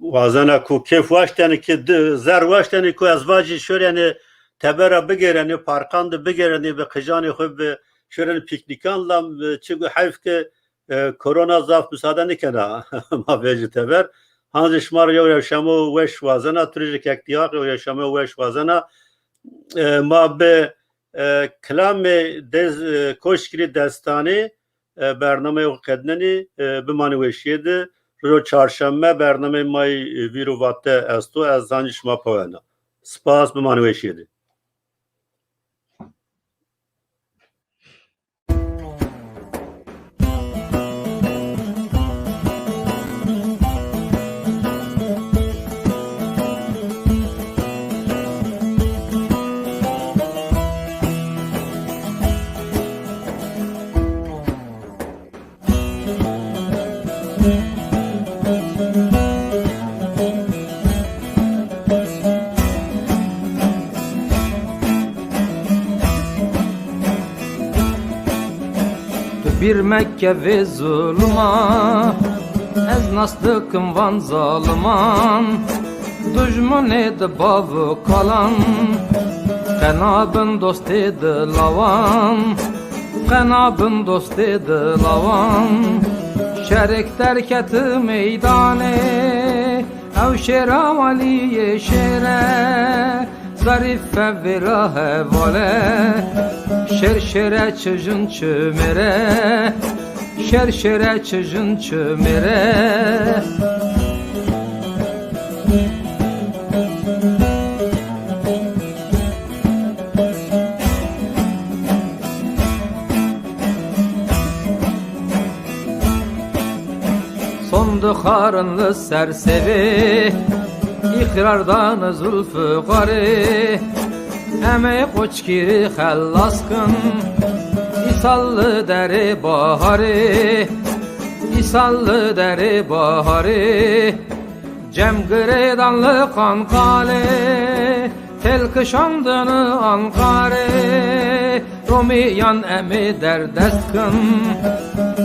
wazena ku kêf waştenî ki di-, zerr waştenî ku ez vacî şorî yanî teber ra bigêrenî, parkan de bigêrenî, bi qijanê xwu bi şorî pîknîkan la, e, çi gu heyf ke e, korona zaf musade nêkena ma vejî teber. Hanzî şima rê yew yewşemo weş wazena, tu rê jî kek Diyaqî yew yewşemo weş wazena. E, ma bi, e, kilamê Dez-, e, Koçgirî Destanî, e, bernameyê xo qednenî, e, bimanê weşîye de. Rojo çarşeme bernameyê ma yê, e, vîr û vate esto, ez zancî şima pawena. Spas, bimanê weşîye de. Tu bîr meke vê zulma, ez nas dikim van zaliman. Dujminê di bav û kalan, qena bin dostê dilawan. Qena bin dostê dilawan, şerik derketi meydanê. Ew şêra waliyê şêre, zerîfe vêra hevale. Şêr şêre çi jin çi mêre, şêr şêre çi jin çi mêre. Son di xarin li ser sêvê, îqrar dane Zulfiqarê. Em ê Qoçgîrî xelas kin, îsal li derê baharê, îsal li derê baharê. Cem girêdan li Qanqalê, têl kişandin Anqarê. Romîyan em ê derdest kin,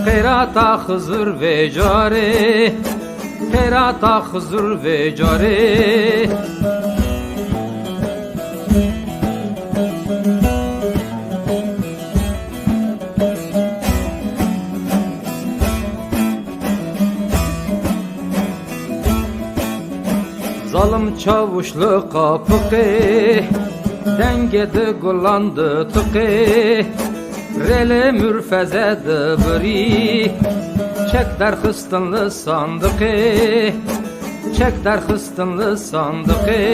qêrata Xizir vê carê, qêrata Xizir vê carê. Zalim çawuş li qapiqê, dengê di gulan di tiqê. Rêlê murfeze di birî, çek derxistin li sandiqê, çek derxistin li sandiqê.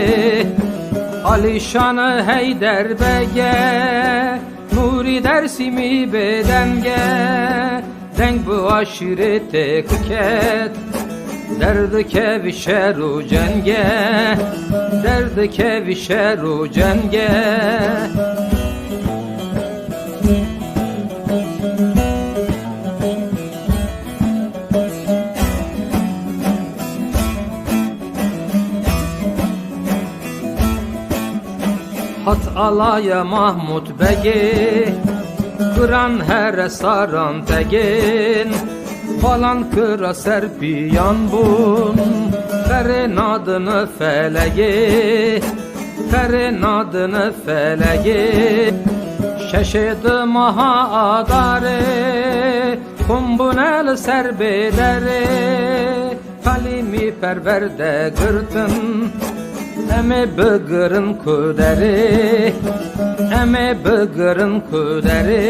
Alîşan Heyder Bege, Nûrî Dersîmî bêdenge, deng bi aşîretê ket. Derdi kevî şer û cenge, derdi kevî şer û cenge. Hat alaya Mahmud Begê, giran here saran tegên, falan kira ser piyan bûn, ferê nadine felegê, ferê nadine felegê. Şeşê di maha adarê, xum bûne li ser bêderê. Talîmî perwerde girtin, em ê bigirin kuderê, em ê bigirin kuderê.